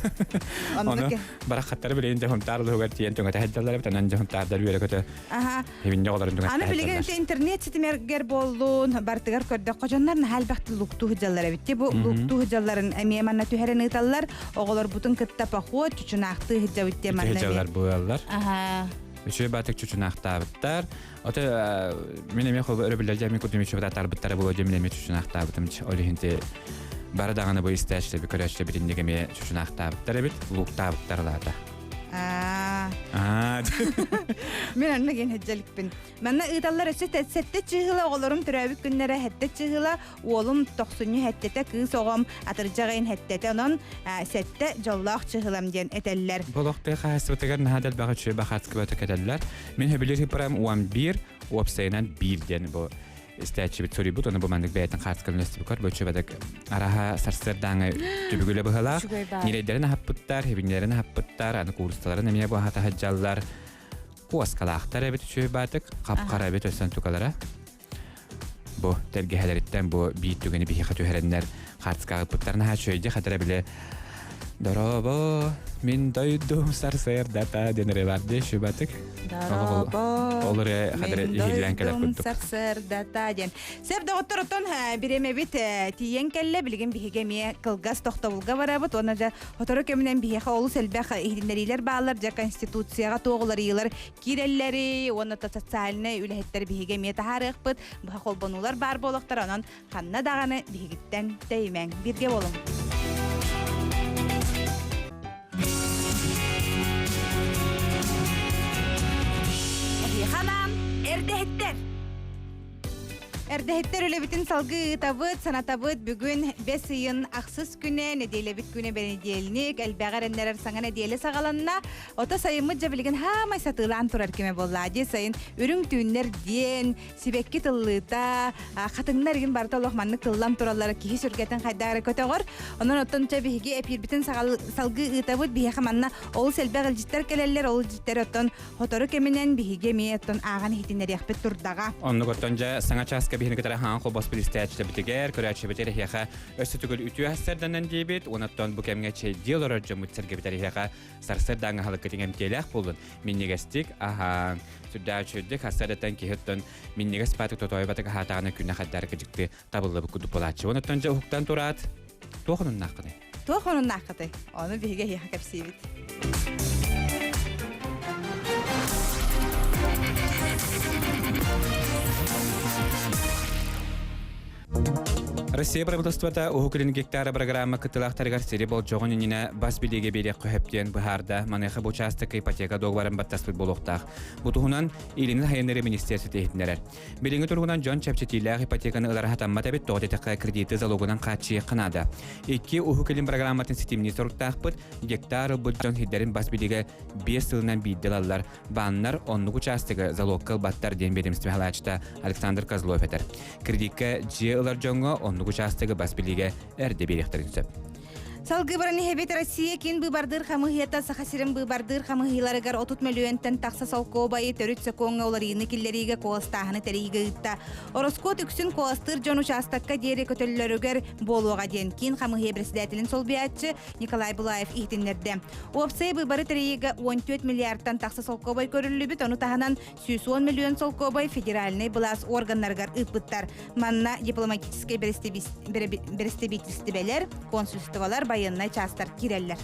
Ону барахаттары билигин дьоһунтаар луһугар тиийэн түҥэтэ сылдьаллар эбит, онон дьоһунтаардар үөрэ-көтө Аха. Хибинньэ оҕолорун Аны билигин интернет ситимэргэр буоллун, бартыгар көрдөххө дьоннор наһаа элбэхтик луктуу сылдьаллар эбит. Бу луктуу сылдьалларын эмиэ манна түһэрэн ыыталлар. Оҕолорбутун кытта поход чучунаахтыы сылдьабыт диэн манна. Сылдьаллар буолаллар. Аха. Үчүгэй баатык чучунаахтаабыттар. Ото мин эмиэ холбо өрөбүллэр дьэ мин курдум үчүгэй татарбыттара буолуо дьэ мин эмиэ чучунаахтаабытым. Ол иһин бары даҕаны бу истээччилэр көрөөччүлэр битинник эмиэ чучунаахтаабыттар эбит, луктаабыттар лаата. Аа. Мин онно гин хеджеликпин. Манна ыыталлар өссө сэттэ чыыһыла оҕолорум төрөөбүт күннэрэ сэттэ чыыһыла, уолум тохсунньу сэттэтэ, кыыс оҕом атырдьах ыйын сэттэтэ, онон сэттэ дьоллоох чыыһылам диэн этэллэр. Болохтыы хаһаайыстыбатыгар наһаа да элбэх үчүгэй бахаатскыбата кэтэллэр. Мин сөбүлүүр хиппарам 11, уопсайынан биир диэн бу истээччибит суруйбут, ону бу маннык бэйэтин хаартыскатын үлэстибиккэр бу үчүгэйдик араһа сарсыардааҥы түбүгүлэ быһалаах. Ньирэйдэрин аһаппыттар, хибиннэрин аһаппыттар, аны куурусталарын эмиэ бу аһата сылдьаллар. Куоскалаахтар эбит үчүгэй баатык, хап-хара эбит өссөн тукалара. Бу тэлгэһэлэриттэн бу биир түгэни биһиэхэ түһэрэннэр хаартыскаҕа ыппыттар наһаа үчүгэйдик хатара бile Дорообо, мин дойдум сарсыардата диэн эрэ бар дии шубатык. Дорообо, Ол эрэ хадара мин иһиллээн кэлэр дойдум курдук. сарсыардата диэн. Сеп доҕоттор оттон бириэмэбит тиийэн кэллэ. Билигин биһиги эмиэ кылгас тохтобулга барабыт. Уонна дьэ сотору кэминэн биһиэхэ олус элбэх иһитиннэриилэр бааллар. Дьэ Конституцияҕа туох уларыйыылар киирэллэри уонна социальнай үлэһиттэр биһиги эмиэ таһаарыахпыт. Быһа холбонуулар баар буолуохтар. Онон ханна даҕаны биһигиттэн тэйимэҥ. Бииргэ буолуҥ. Эһиэхэ анаан эрдэһиттэр. Эрдэһиттэр үлэбитин салгыы ыытабыт, санатабыт. Бүгүн бэс ыйын ахсыс күнэ, нэдиэлэбит күнэ бэнидиэлник, элбэҕи эрэннэрэр саҥа нэдиэлэ саҕаланна. Ото сайыммыт дьэ билигин хаамай сатыылаан турар кэмэ буолла. Дии сайын үрүҥ түүннэр диэн, сибэкки тыллыыта, хатыҥнар игин барыта олох маннык тыллан тураллара киһи сүргэтин хайдах эрэ көтөҕөр. Онон оттон чэ биһиги эпиирбитин салгыы ыытабыт. Биһиэхэ манна олус элбэх илдьиттэр кэлэллэр, ол илдьиттэр оттон Сотору кэминэн биһиги эмиэ оттон ааҕан иһитиннэриэхпит турдаҕа. Оннук оттон дьэ саҥа чааска биһини кытары хаан холбоспут истээччилэрбитигэр, көрөөччүбүтүгэр эһиэхэ өссө төгүл үтүө сарсыарданан диэбит, уонна оттон бу кэмҥэ чэйдии олорор дьоммут сэргэбит эһиэхэ сарсыардааҥҥы аһылыккыт иҥэмтиэлээх буоллун. Минньигэстик аһааҥ. Сүрдээх үчүгэйдик сарсыардаттан киһи оттон минньигэс баатык тотоойботук аһаатаҕына күнэ хайдары кыдьыкты табыллыбыт курдук буолааччы. Уонна оттон дьэ уһуктан тураат, туох онуннааххыный? Туох онуннааххытый? Ону биһиги эһиэхэ кэпсиибит. Россия правительствота Уһук Илин гектара программа кыттыылаахтарыгар сири болдьоҕун иннинэ бас билиигэ биэриэххэ сөп диэн быһаарда. Маныаха бу учаастакка ипотека дуогабарын баттаспыт буолуохтаах. Бу туһунан Илин Хайыннары министиэристибэтэ иһитиннэрэр. Билиҥҥи туругунан дьон чэпчэтиилээх ипотеканы ылара сатаммат эбит, тоҕо диэтэххэ кредиты залогунан хааччыйыахха наада. Икки Уһук Илин программатын ситимнии соруктаахпыт, гектар ылбыт дьон сирдэрин бас билигэ биэс сылынан биирдэ ылаллар. Бааннар оннук учаастагы залогка ылбаттар диэн биэдэмистибэ салайааччыта Александр Козлов этэр. Кредиккэ дьиэ ылар дьоҥҥо оннук учаастагы бас билиигэ эрдэ биэриэхтэрин сөп. Салгыы баран иһэбит Россия киин быыбардыыр хамыыһыйата Саха сирин быыбардыыр хамыыһыйаларыгар 30 мөлүйүөнтэн тахса солкуобайы төрүт сокуоҥҥа уларыйыыны киллэриигэ куоластааһыны тэрийиигэ ыытта. Ороскуот үксүн куоластыыр дьон учаастакка диэри көтөллөрүгэр буолуоҕа диэн киин хамыыһыйа председателин солбуйааччы Николай Булаев иһитиннэрдэ. Уопсай быыбары тэрийиигэ 14 миллиардтан тахса солкуобай көрүллүбүт, ону таһынан 110 миллион солкуобай федеральнай былаас органнарыгар ыыппыттар. Манна дипломатическай бэрэстэбиитэлистибэлэр, консульстволар, байыаннай чаастар киирэллэр.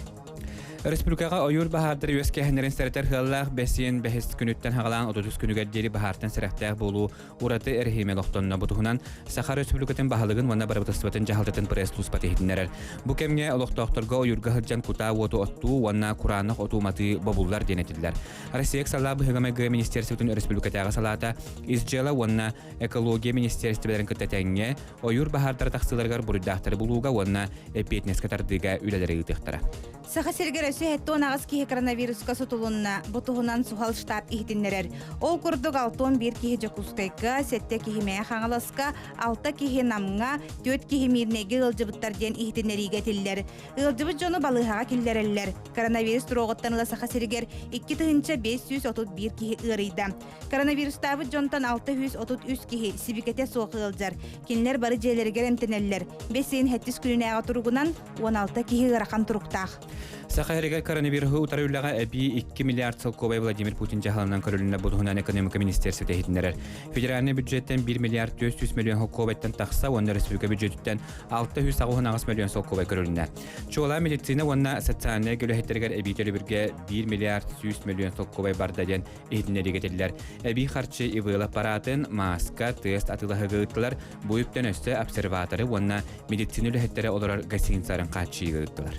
Республикаҕа ойуур баһаардары үөскээһиннэрин сэрэтэр сыаллаах бэсиэн бэһис күнүттэн хаҕалаан 33 күнүгэр диэри баһаартан сэрэхтээх буолуу ураты эрэһиимэ олохтонно. Бу туһунан Саха Республикатын баһылыгын уонна бырабыыталыстыбатын дьаһалтатын пресс-службата иһитиннэрэр. Бу кэмҥэ олохтоохторго ойуурга сылдьан кутаа уоту оттуу уонна кураанах отуу матыы бобуллар диэн этиллэр. Россия салаа быһыыга-майгыга министерствотын өрөспүүбүлүкэтээҕи салаата ис дьыала уонна экология министиэристибэлэрин кытта тэҥҥэ ойуур баһаардара тахсыыларыгар буруйдаахтары булууга уонна эппиэтинэскэ тардыыга үлэлэри ыытыахтара. Саха сиригэр өссө 78 киһи коронавируска сутулунна. Бу туһунан суһал штаб иһитиннэрэр. Ол курдук 61 киһи Дьокуускайга, 7 киһи Мэҥэ Хаҥаласка, 6 киһи Намҥа, 4 киһи Миирнэйгэ ыалдьыбыттар диэн иһитиннэриигэ этиллэр. Ыалдьыбыт дьону балыыһаҕа киллэрэллэр. Коронавирус туруоҕуттан ыла Саха сиригэр 2531 киһи ыарыйда. Коронавирустаабыт дьонтон 633 киһи сибикэтэ суох ыалдьар. Кинилэр бары дьиэлэригэр эмтэнэллэр. Бэс ыйын сэттис күнүнээҕи туругунан 16 киһи ыарахан туруктаах. Саха сиригэр коронавируһу утары үлэҕэ эбии 2 миллиард солкуобай Владимир Путин дьаһалынан көрүлүннэ бу туһунан экономика министерствота иһитиннэрэр. Федеральнай бюджеттэн 1 миллиард 400 миллион солкуобайтан тахса уонна республика бюджетиттэн 688 миллион солкуобай көрүлүннэ. Чуолаан медицина уонна социальнай үлэһиттэригэр эбии төлөбүргэ 1 миллиард 100 миллион солкуобай барда диэн иһитиннэриигэ этиллэр. Эбии харчы ИВЛ аппаратын, мааска, тест атыылаһыыга ыыттылар. Бу үптэн өссө обсерваторы уонна медицина үлэһиттэрэ олорор гостиницаларын хааччыйыыга ыыттылар.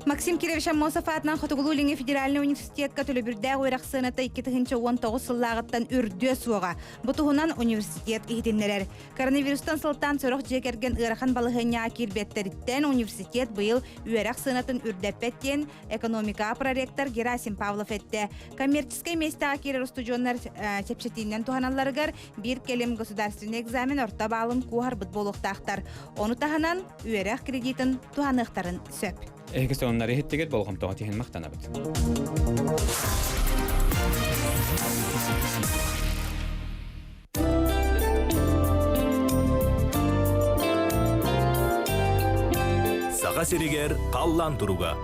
Максим Кирович Аммосов аатынан Хотугулуу-Илиҥҥи федеральнай университетка төлөбүрдээх үөрэх сыаната 2019 сыллааҕыттан үрдүө суоҕа. Бу туһунан университет иһитиннэрэр. Коронавирустан сылтаан сорох дьиэ кэргэн ыарахан балаһыанньаҕа киирбэттэриттэн университет быйыл үөрэх сыанатын үрдэппэт диэн экономикаҕа проректор Герасим Павлов эттэ. Коммерческай миэстэҕэ киирэр устудьуоннар чэпчэтиинэн туһаналларыгар биир кэлим государственный экзамен орто баалын куоһарбыт буолуохтаахтар. Ону таһынан үөрэх кредитин туһаныахтарын сөп. Эһиги сонуннары иһиттигит, болҕомтоҕо тиһин махтанабыт. Саха сиригэр халлаан туруга.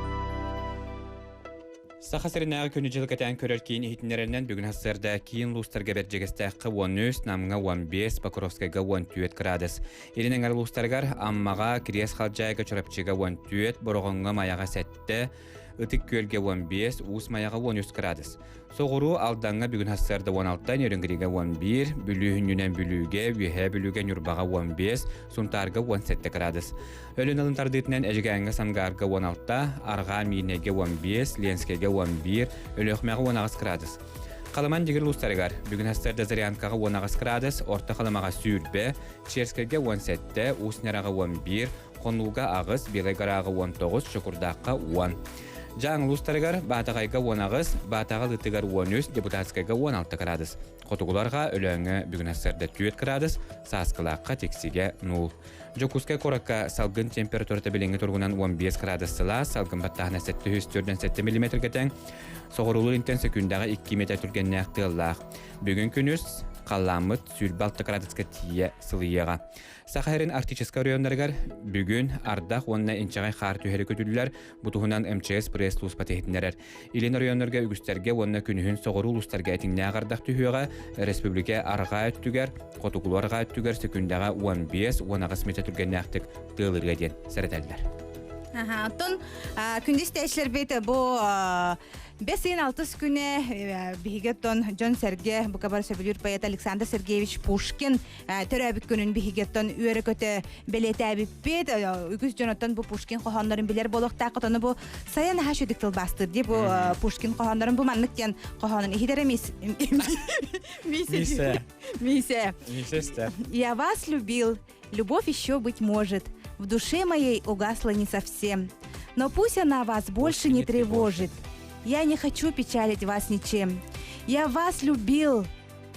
Саха сиринээҕи күнү-дьыл кэтээн көрөр киин иһитиннэрэринэн бүгүн сарсыарда киин улуустарга Бэрдьигэстээххэ 13, Намҥа 15, Покровскайга 14 градус. Илин эҥэр улуустарыгар Аммаҕа, Кириэс Халдьаайга, Чурапчыга 14, Бороҕоҥҥо, Майаҕа 7, Ытык Күөлгэ 15, Уус Майаҕа 13 градус. Соҕуруу Алдаҥҥа бүгүн сарсыарда 16, Нерюнгрига 11, Бүлүү сүнньүнэн Бүлүүгэ, Үөһээ Бүлүүгэ, Ньурбаҕа 15, Сунтаарга 17 градус. Өлүн алын тардыытынан Эдьигээҥҥэ Сангаарга 16, Арҕаа Миирнэйгэ 15, Ленскэйгэ 11, Өлүөхүмэҕэ 18 градус. Халыман дигир улуустарыгар бүгүн астарда Зырянкаҕа 18 градус, Орто Халымаҕа 20, Черскэйгэ 17, Уус Ньараҕа 11, Хонууга 8, Белай Гораҕа 19, Чокурдаахха 10. Дьааҥ улуустарыгар Баатаҕайга 18, Баатаҕа Лытыгар 13, Депутатскайга 16 градус. Хотугуларга Өлөөҥҥө бүгүн астарда 4 градус, Сааскылаахха Тиксигэ 0. Дьокуускай куоракка салгын температурата билиҥҥи туругунан 15 градус сылаас, салгын баттааһына 747 миллиметргэ тэҥ, соҕуруулуу интэн сөкүүндэҕэ 2 метр түргэннээх тыаллаах. Бүгүн күнүс халлааммыт 26 градуска тиийэ сылыйыаҕа. Саха сирин арктическай оройуоннарыгар бүгүн ардах уонна инчэҕэй хаар түһэри көтүллэр. Бу туһунан МЧС пресс-службата иһитиннэрэр. Илин оройуоннарга үгүстэргэ уонна күнүһүн соҕуруу улуустарга этиҥнээх ардах түһүөҕэ. Республика арҕаа өттүгэр, хотугулуу арҕаа өттүгэр сөкүүндэҕэ 15-18 метр түргэннээхтик тыалырыа диэн сэрэтэллэр. Оттон күндү истээччилэрбит бу бэс ыйын алтыс күнэ биһиги оттон дьон-сэргэ бука бары сөбүлүүр поэт Александр Сергеевич Пушкин төрөөбүт күнүн биһиги оттон үөрэ-көтө бэлиэтээбиппит. Үгүс дьон оттон бу Пушкин хоһооннорун билэр буолуохтаах. Ону бу сайа наһаа шүдүк тылбаастыыр дии бу Пушкин хоһооннорун бу маннык диэн хоһоонун иһитэрэ мис Мисе. Мисе. Мисе Я вас любил, любовь еще быть может. В душе моей угасла не совсем. Но пусть она вас больше не тревожит. Я не хочу печалить вас ничем. Я вас любил,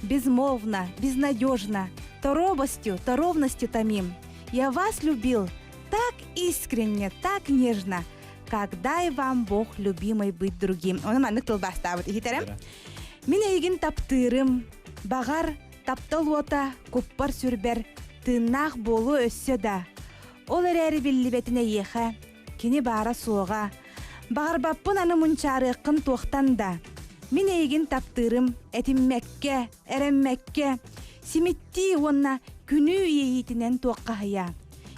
безмолвно, безнадежно, то робостью, то ровностью томим. Я вас любил так искренне, так нежно, как дай вам Бог любимой быть другим. Оны маннык тылбаастаабыт иһитэрем. Мин эйигин таптыырым, баҕар, таптал уота куппар сүрбэр, тыыннаах буолуо өссө да. Ол эрээри биллибэтин эйиэхэ, кини баара суоҕа. Баҕарбаппын аны мунчаарыаххын туохтан да. Мин эйигин таптыырым, этиммэккэ, эрэммэккэ, симиттии уонна күнүү иэйиитинэн туоххаһыйа.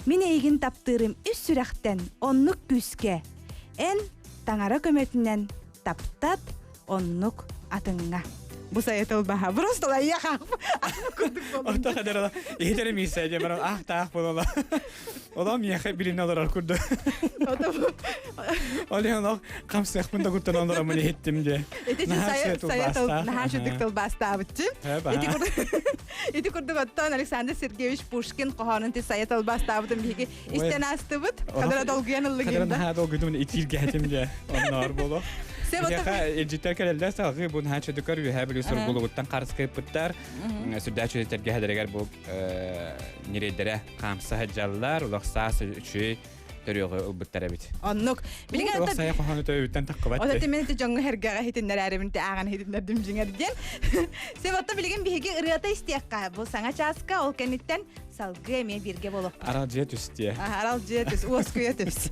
Мин эйигин таптыырым ис сүрэхтэн, оннук күүскэ. Эн таҥара көмөтүнэн таптат, оннук атыҥҥа. Бу сайа тылбаһа. Просто лайяха. Орто хадарала. Иһитэрэ миисэ дьэ баран аах таах буолала. Олом миэхэ билинэ олорор курдук. Ол иһин олох хамсыахпын да куттан олоромун иһиттим дьэ. Ити сайа сайа тыл наһаа шүдүк тылбаастаабытчы. Ити курдук оттон Александр Сергеевич Пушкин хоһоонун ти сайа тылбаастаабытын биһиги истэн аастыбыт. Хадара долгуйан ыллыгын да. Наһаа долгуйдум итииргээтим дьэ. Онноор боло. Биһиэхэ илдьиттэр кэлэллэр салгыы бу наһаа чөдүкөр үөһээ бүлүү сургуулугуттан харыскайпыттар. Сүрдээх чөдүтэргэ бу ньирэйдэрэ хаамса сылдьаллар, олох саас үчүгэй төрүөҕү ылбыттар эбит. Оннук. Билигин Олох сайа хоһоону төбүттэн таххыбат. Ота мен ити дьоҥҥо эргэҕэ иһитиннэрээрибин те ааҕан иһитиннэрдим дьиҥэр диэн. Сеп отто билигин биһиги ырыата истиэххэ. Бу саҥа чааска ол кэнниттэн салгыы эмиэ бииргэ буолуохпут. Аралдьыйа түстүө. Аралдьыйа түс, уоскуйа түс.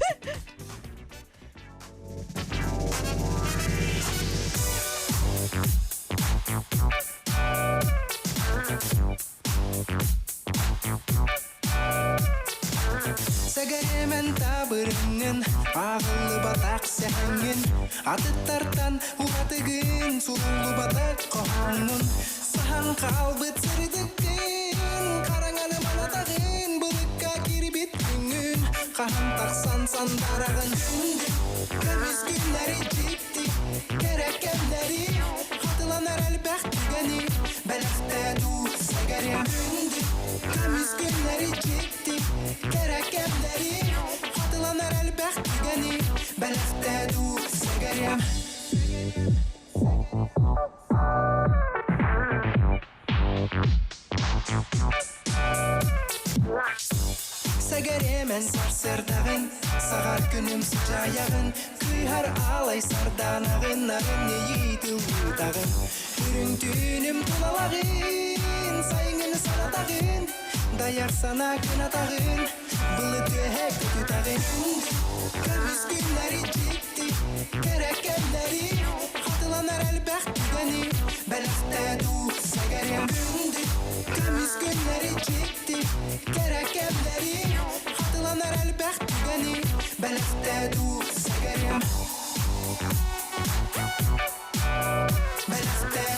Сэгэриэмэн табырыҥҥын, ааҕыллыбатах сэһэҥҥин, атыттартан уратыгын, суруллубатах хоһооҥҥун, саһан хаалбыт сырдыккын, хараҥаны манатаҕын, былыкка киирбит күҥҥүн, хаһан тахсан сандараҕын күндү, көмүс күннэри дьикти, кэрэ кэмнэри, хатыланар элбэх түгэни, бэлэхтээ дуу сэгэриэм күндү, көмүс күннэри дьикти, кэрэ кэмнэри, хатыланар элбэх түгэни, бэлэхтээ дуу сэгэриэм. Сэгэриэмэн сарсыардаҕын, саҕар күнүм сыдьаайаҕын, кыыһар аалай сардаанаҕын, нарын иэйии тыллыытаҕын, үрүҥ түүнүм тулалаҕын, сайыҥҥын санатаҕын, дайар санаа кынатаҕын, былыт үөһэ көтүтэҕин. Көмүс күннэри дьикти, кэрэ кэмнэри, хатыланар элбэх түгэни, бэлэхтээ дуу сэгэриэм күндү. Көмүс күннэри дьикти, кэрэ кэмнэри, хатыланар элбэх түгэни, бэлэхтээ дуу сэгэриэм. Бэлэхтээ.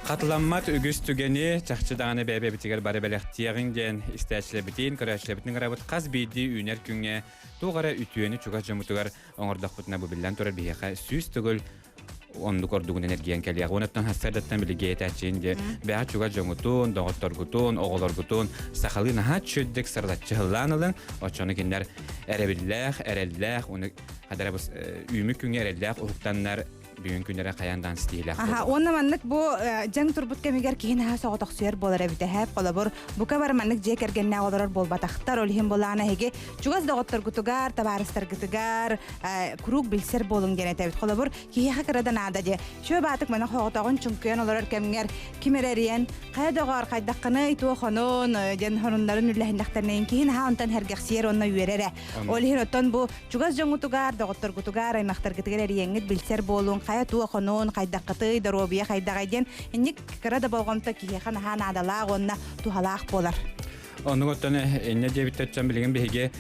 Хатыламмат үгүс түгэни чахчы даҕаны бэйэ-бэйэбитигэр бары бэлэхтиэҕиҥ диэн истээччилэрбитин, көрөөччүлэрбитин ыҥырабыт. Хас биирдии үүнэр күҥҥэ туох эрэ үтүөнү чугас дьоммутугар оҥордохпутуна бу биллэн турар биһиэхэ 100 төгүл оннук ордугунан эргийэн кэлиэх. Онуттан сарсыардаттан билиги этээччиин диэ бэҕэ чугас дьоҥутун, доҕотторгутун, оҕолоргутун сахалыы наһаа чүддик сырылаччы һыллаан ылыҥ. Оччону кинилэр эрэбиллээх, эрэллээх, уну хадарабыс үүмүк күҥҥэ эрэллээх уһуктаннар бүгүн күннэрэ хайаан даан ситиһилээх Аха, уонна маннык бу дьаҥ турбут кэмигэр киһи наһаа соҕотохсуйар буолар эбит эһээп. Холобур, бука бар маннык дьиэ кэргэннээх олорор буолбатахтар. Ол иһин булаана эһиги чугас доҕотторгутугар, табаарыстаргытыгар куруук билсэр буолуҥ диэн этэбит. Холобур, киһиэхэ кыра да наада дьэ. Чүө баатык маны хоҕотоҕун чуҥкуйан олорор кэмҥэр ким эрэ эрийэн, хайа доҕоор, хайдаххыный, туох онун, диэн хоруннарын үллэһиннэхтэринэ киһи наһаа онтон сэргэхсийэр уонна үөрэр ээ. Ол иһин оттон бу чугас дьоҥҥутугар, доҕотторгутугар, аймахтаргытыгар эрийэҥҥит билсэр буолуҥ, хайа туох онун, хайдаххытый, доруобуйа хайдаҕай диэн инник кыра да болҕомто киһиэхэ наһаа наадалаах уонна туһалаах буолар. Оннук оттон инньэ диэбиттэртэн билигин биһиги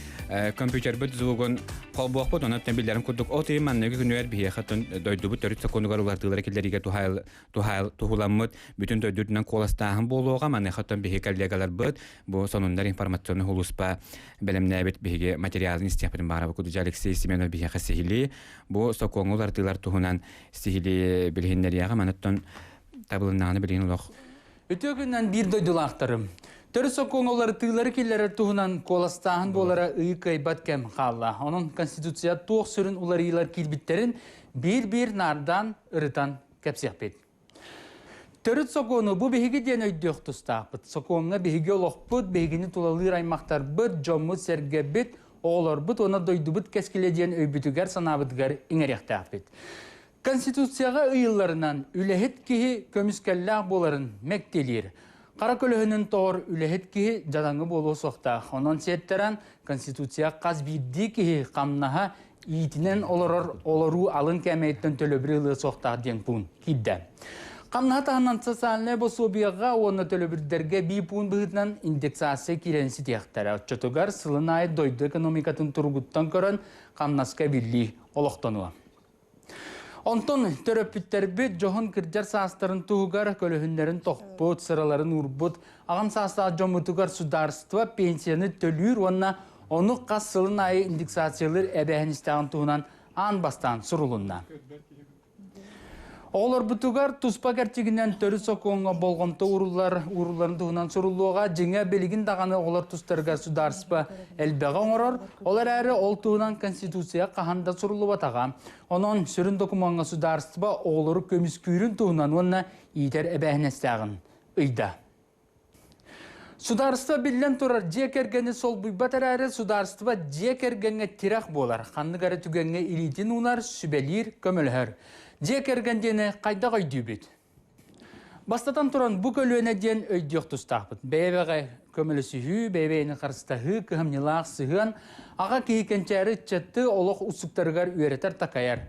компьютербыт звугун холбуохпут, онон биллэрин курдук от ыйын манныгы күнүгэр биһиэхэ дойдубут төрүт сокуонугар уларытыылары киллэриигэ туһуламмыт бүтүн дойдутунан куоластааһын буолуоҕа. Маныаха оттон биһиги коллегаларбыт бу сонуннар информационный улууспа бэлэмнээбит биһиги материалын истиэхпитин баҕарабыт. Кудужа Алексей Семенов биһиэхэ сиһилии бу сокуоҥҥа уларытыылар туһунан сиһилии билиһиннэриэҕэ. Манаттан табылыннаҕына билигин олох Үтүө күнүнэн биир дойдулаахтарым. Төрүт сокуоҥҥа уларытыылары киллэрэр туһунан куоластааһын буолара ыы кыайбат кэм хаалла. Онон Конституция туох сүрүн уларыйыылар киирбиттэрин биир-биир наардаан ырытан кэпсиэхпит. Төрүт сокуону бу биһиги диэн өйдүөх тустаахпыт. Сокуоҥҥа биһиги олохпут, биһигини тулалыыр аймахтарбыт, дьоммут-сэргэбит, оҕолорбут уонна дойдубут кэскилэ диэн өйбүтүгэр-санаабытыгар иҥэриэхтээхпит. Конституцияҕа ыйылларынан, үлэһит киһи көмүскэллээх буоларын мэктиэлиир. Хара көлөһүнүн тоҕор үлэһит киһи дьадаҥы буолуо суохтаах. Онон сиэттэрэн Конституция хас биирдии киһи хамнаһа иитинэн олорор олоруу алын кээмэйиттэн төлөбүрү ылыа суохтаах диэн пуун киирдэ. Хамнаһа таһынан социальнай босуобуйаҕа уонна төлөбүрдэргэ эбии пуун быһыытынан индексация киирэн ситиэхтэрэ. Оччотугар сылын аайы дойду экономикатын туругуттан көрөн хамнаска эбиллии олохтонуо. Онтон төрөппүттэрбит дьоһун кырдьар саастарын туһугар көлөһүннэрин тохпут, сыраларын уурбут, аҕам саастаах дьоммутугар судаарыстыба пенсияны төлүүр уонна ону хас сылын аайы индексациялыыр эбээһинэстээҕин туһунан аан бастаан сурулунна. Оҕолорбутугар туспа кэрчигинэн төрүт сокуоҥҥа болҕомто ууруллар уурулларын туһунан суруллуоҕа. Дьиҥэ, билигин даҕаны оҕолор тустарыгар судаарыстыба элбэҕи оҥорор. Ол эрээри ол туһунан Конституция хаһан да суруллубатаҕа. Онон сүрүн докумуоҥҥа судаарыстыба оҕолору көмүскүүрүн туһунан уонна иитэр эбээһинэстээҕин ыйда. Судаарыстыба биллэн турар дьиэ кэргэни солбуйбат эрээри, судаарыстыба дьиэ кэргэҥҥэ тирэх буолар, ханнык эрэ түгэҥҥэ илиитин уунар, сүбэлиир, көмөлөһөр. Дьиэ кэргэн диэни хайдах өйдүүбүт? Бастатан туран, бу көлүөнэ диэн өйдүөх тустаахпыт. Бэйэ-бэйэҕэ көмөлөсүһүү, бэйэ-бэйэни харыстаһыы, кыһамньылаах сыһыан, аҕа киһи кэнчээри ыччаты олох уустуктарыгар үөрэтэр-такайар.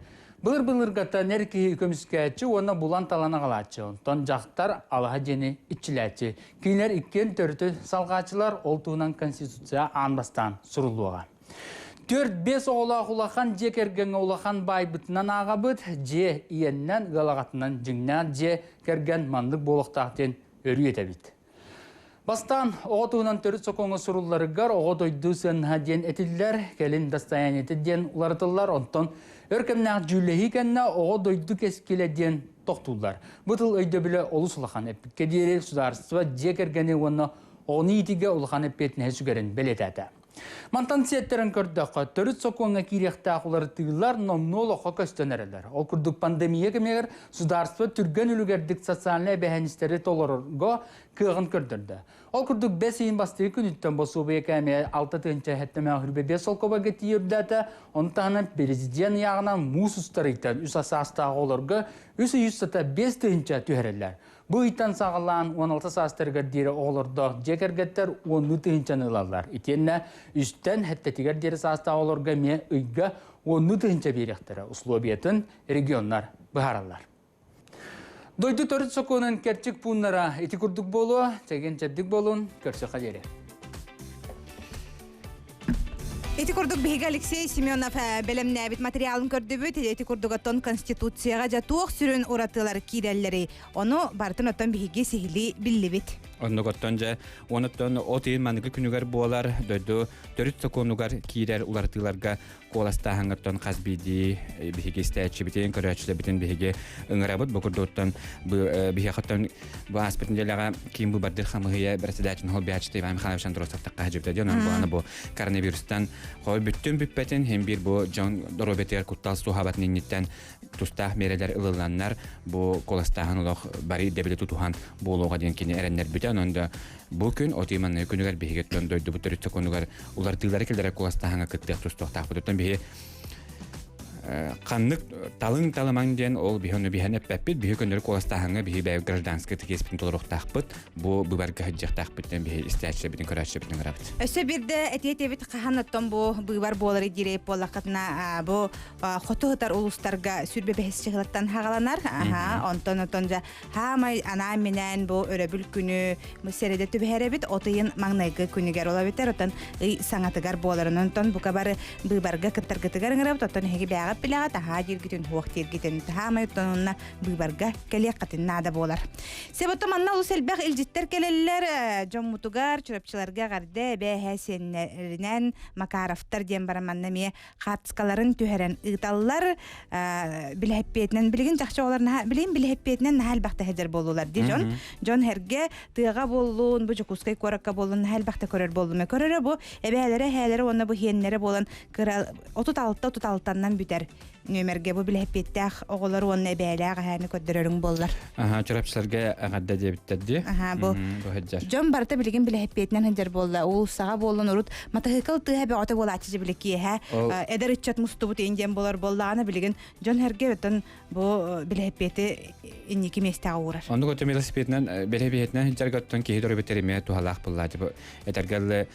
Былыр-былыргаттан эр киһи көмүскээччи уонна булан-талан аҕалааччы, онтон дьахтар алаһа дьиэни иччилээччи. Кинилэр иккиэн төрүтү салҕааччылар, ол туһунан Конституция аан бастаан суруллуоҕа. 4-5 оҕолоох улахан дьиэ кэргэҥҥэ улахан баайбытынан ааҕабыт, дьиэ ийэннэн, ыал аҕатынан дьиҥнээх дьиэ кэргэн маннык буолуохтаах диэн өрүү этэбит. Бастаан оҕо туһунан төрүт сокуоҥҥа сурулларыгар оҕо дойду сыаннаһа диэн этиллэр, кэлин достояниета диэн уларытыллар, онтон өр кэмнээх дьүүллэһии кэннэ оҕо дойду кэскилэ диэн тохтууллар. Бу тыл өйдөбүлэ олус улахан. Эппиккэ диэри судаарыстыба дьиэ кэргэни уонна оҕону иитиигэ улахан эппиэтинэһи сүгэрин бэлиэтээтэ. Мантан сиэттэрэн көрдөххө, төрүт сокуоҥҥа киириэхтээх уларытыылар номнуо олоххо көстөн эрэллэр. Ол курдук пандемия кэмигэр судаарыстыба түргэн үлүгэрдик социальнай эбэһээһинистэри толорорго кыаҕын көрдөрдө. Ол курдук бэс ыйын бастакы күнүттэн босуобуйа кээмэйэ 6 75 солкуобайга тиийэ үрдээтэ. Ону таһынан президент ыйааҕынан муус устар ыйтан үс саастаах оҕолорго 305 тыһыынча түһэрэллэр. Бу ыйтан саҕалаан 16 саастарыгар диэри оҕолордоох дьиэ кэргэттэр уоннуу тыһыынчаны ылаллар. Итиэннэ үстэн сэттэтигэр диэри саастаах оҕолорго эмиэ ыйга уоннуу тыһыынча биэриэхтэрэ. Условиятын регионнар быһаараллар. Дойду төрүт сокуонун кэрчик пууннара ити курдук буолуо. Чэгиэн-чэбдик буолун. Көрсүөххэ диэри. Ити курдук биһиги Алексей Семенов бэлэмнээбит материалын көрдүбүт. Ити курдук оттон Конституцияҕа дьэ туох сүрүн уратылар киирэллэрий? Ону барытын оттон биһиги сиһилии биллибит. Оннук оттон дьэ, онуттан от ыйын маныгы күнүгэр буолар дойду төрүт сокуонугар киирэр уларытыыларга куоластааһыҥҥыттан хас биирдии биһиги истээччибитин, көрөөччүлэрбитин биһиги ыҥырабыт. Бу курдуктан биһиэхэттэн бу ааспыт нэдиэлэҕэ киин быбардыр хамыһыйа председатель Холбиаччыта Иван Михайлович Андросов тахха дьон буолана бу коронавирустан хой бүттүн бүппэтин хем биир бу дьон доруобуйатыгар куттал суоһаабатын инниттэн тустаах миэрэлэр ылылланнар бу куоластааһын олох бары ирдэбили тутуһан буолуоҕа диэн кини эрэннэрбитэ. Онон да бу күн оту манныгы күнүгэр биһиги дойдубут төрүт сокуонугар уларытыылары киллэрэр куоластааһыҥҥа кыттыах тустуохтаахпыт. Оттон биһи ханнык талыҥ талымаҥ диэн ол биһи ону биһэн эппэппит. Биһи көннөрү куоластааһыҥҥа биһи бэйэ гражданскай тикиэспитин толоруохтаахпыт. Бу быыбарга сылдьыахтаахпыт диэн биһи истээччилэрбитин көрөөччүлэрбитин ыҥырабыт. Өссө биирдэ этиэ-этиэбит хаһан оттон бу быыбар буолары диирэй буоллаххытына бу хоту сытар улуустарга сүрбэ бэһис чыһылаттан хаҕаланар. Аха, онтон онтон дьэ хаамай анаан-минээн бу өрөбүл күнү сэрэдэ түбэһэрэбит от ыйын маҥнайгы күнүгэр ол эбэтэр оттон ый саҥатыгар буоларын онтон бука бары быыбарга кыттаргытыгар ыҥырабыт оттон эһиги бээҕит билэҕит аһаа дииргитин хуох дииргитин таһаамай оттон онно быыбарга кэлиэххитин наада буолар. Себото манна олус элбэх илдьиттэр кэлэллэр дьоммутугар Чурапчыларга эҕэрдэ эбээ сиэннэринэн Макаровтар диэн баран манна эмиэ хаартыскаларын түһэрэн ыыталлар билэһэппиэтинэн билигин чахчы оҕолор наһаа билигин билэһэппиэтинэн наһаа элбэхтэ сылдьар буоллулар ди дьон дьон эргэ тыаҕа буоллун бу Дьокуускай куоракка буоллун наһаа элбэхтэ көрөр буоллум көрөрө бу эбээлэрэ эһээлэрэ уонна бу хиэннэрэ буолан кыра 36 36-нан бүтэр нүөмэргэ бу билэһэппиэттээх оҕолор уонна эбээлээх эһээни көрдөрөрүҥ буоллар. Аха, Чурапчыларга эҕэрдэ диэбиттэр дии. Аха, бу дьон барыта билигин билэһэппиэтинэн сылдьар буолла. Уулуссаҕа буоллун урут матаһыыкал тыаһа бөҕөтө буолааччы били киэһэ эдэр ыччат мустубут иин диэн буолар буоллаҕына билигин дьон эргэ өтөн бу билэһэппиэти инники миэстэҕэ уурар. Оннук өтө велосипединэн бэлэһэпиэтинэн сылдьарга оттон киһи доруобуйата эмиэ туһалаах буоллаа. Этэргэ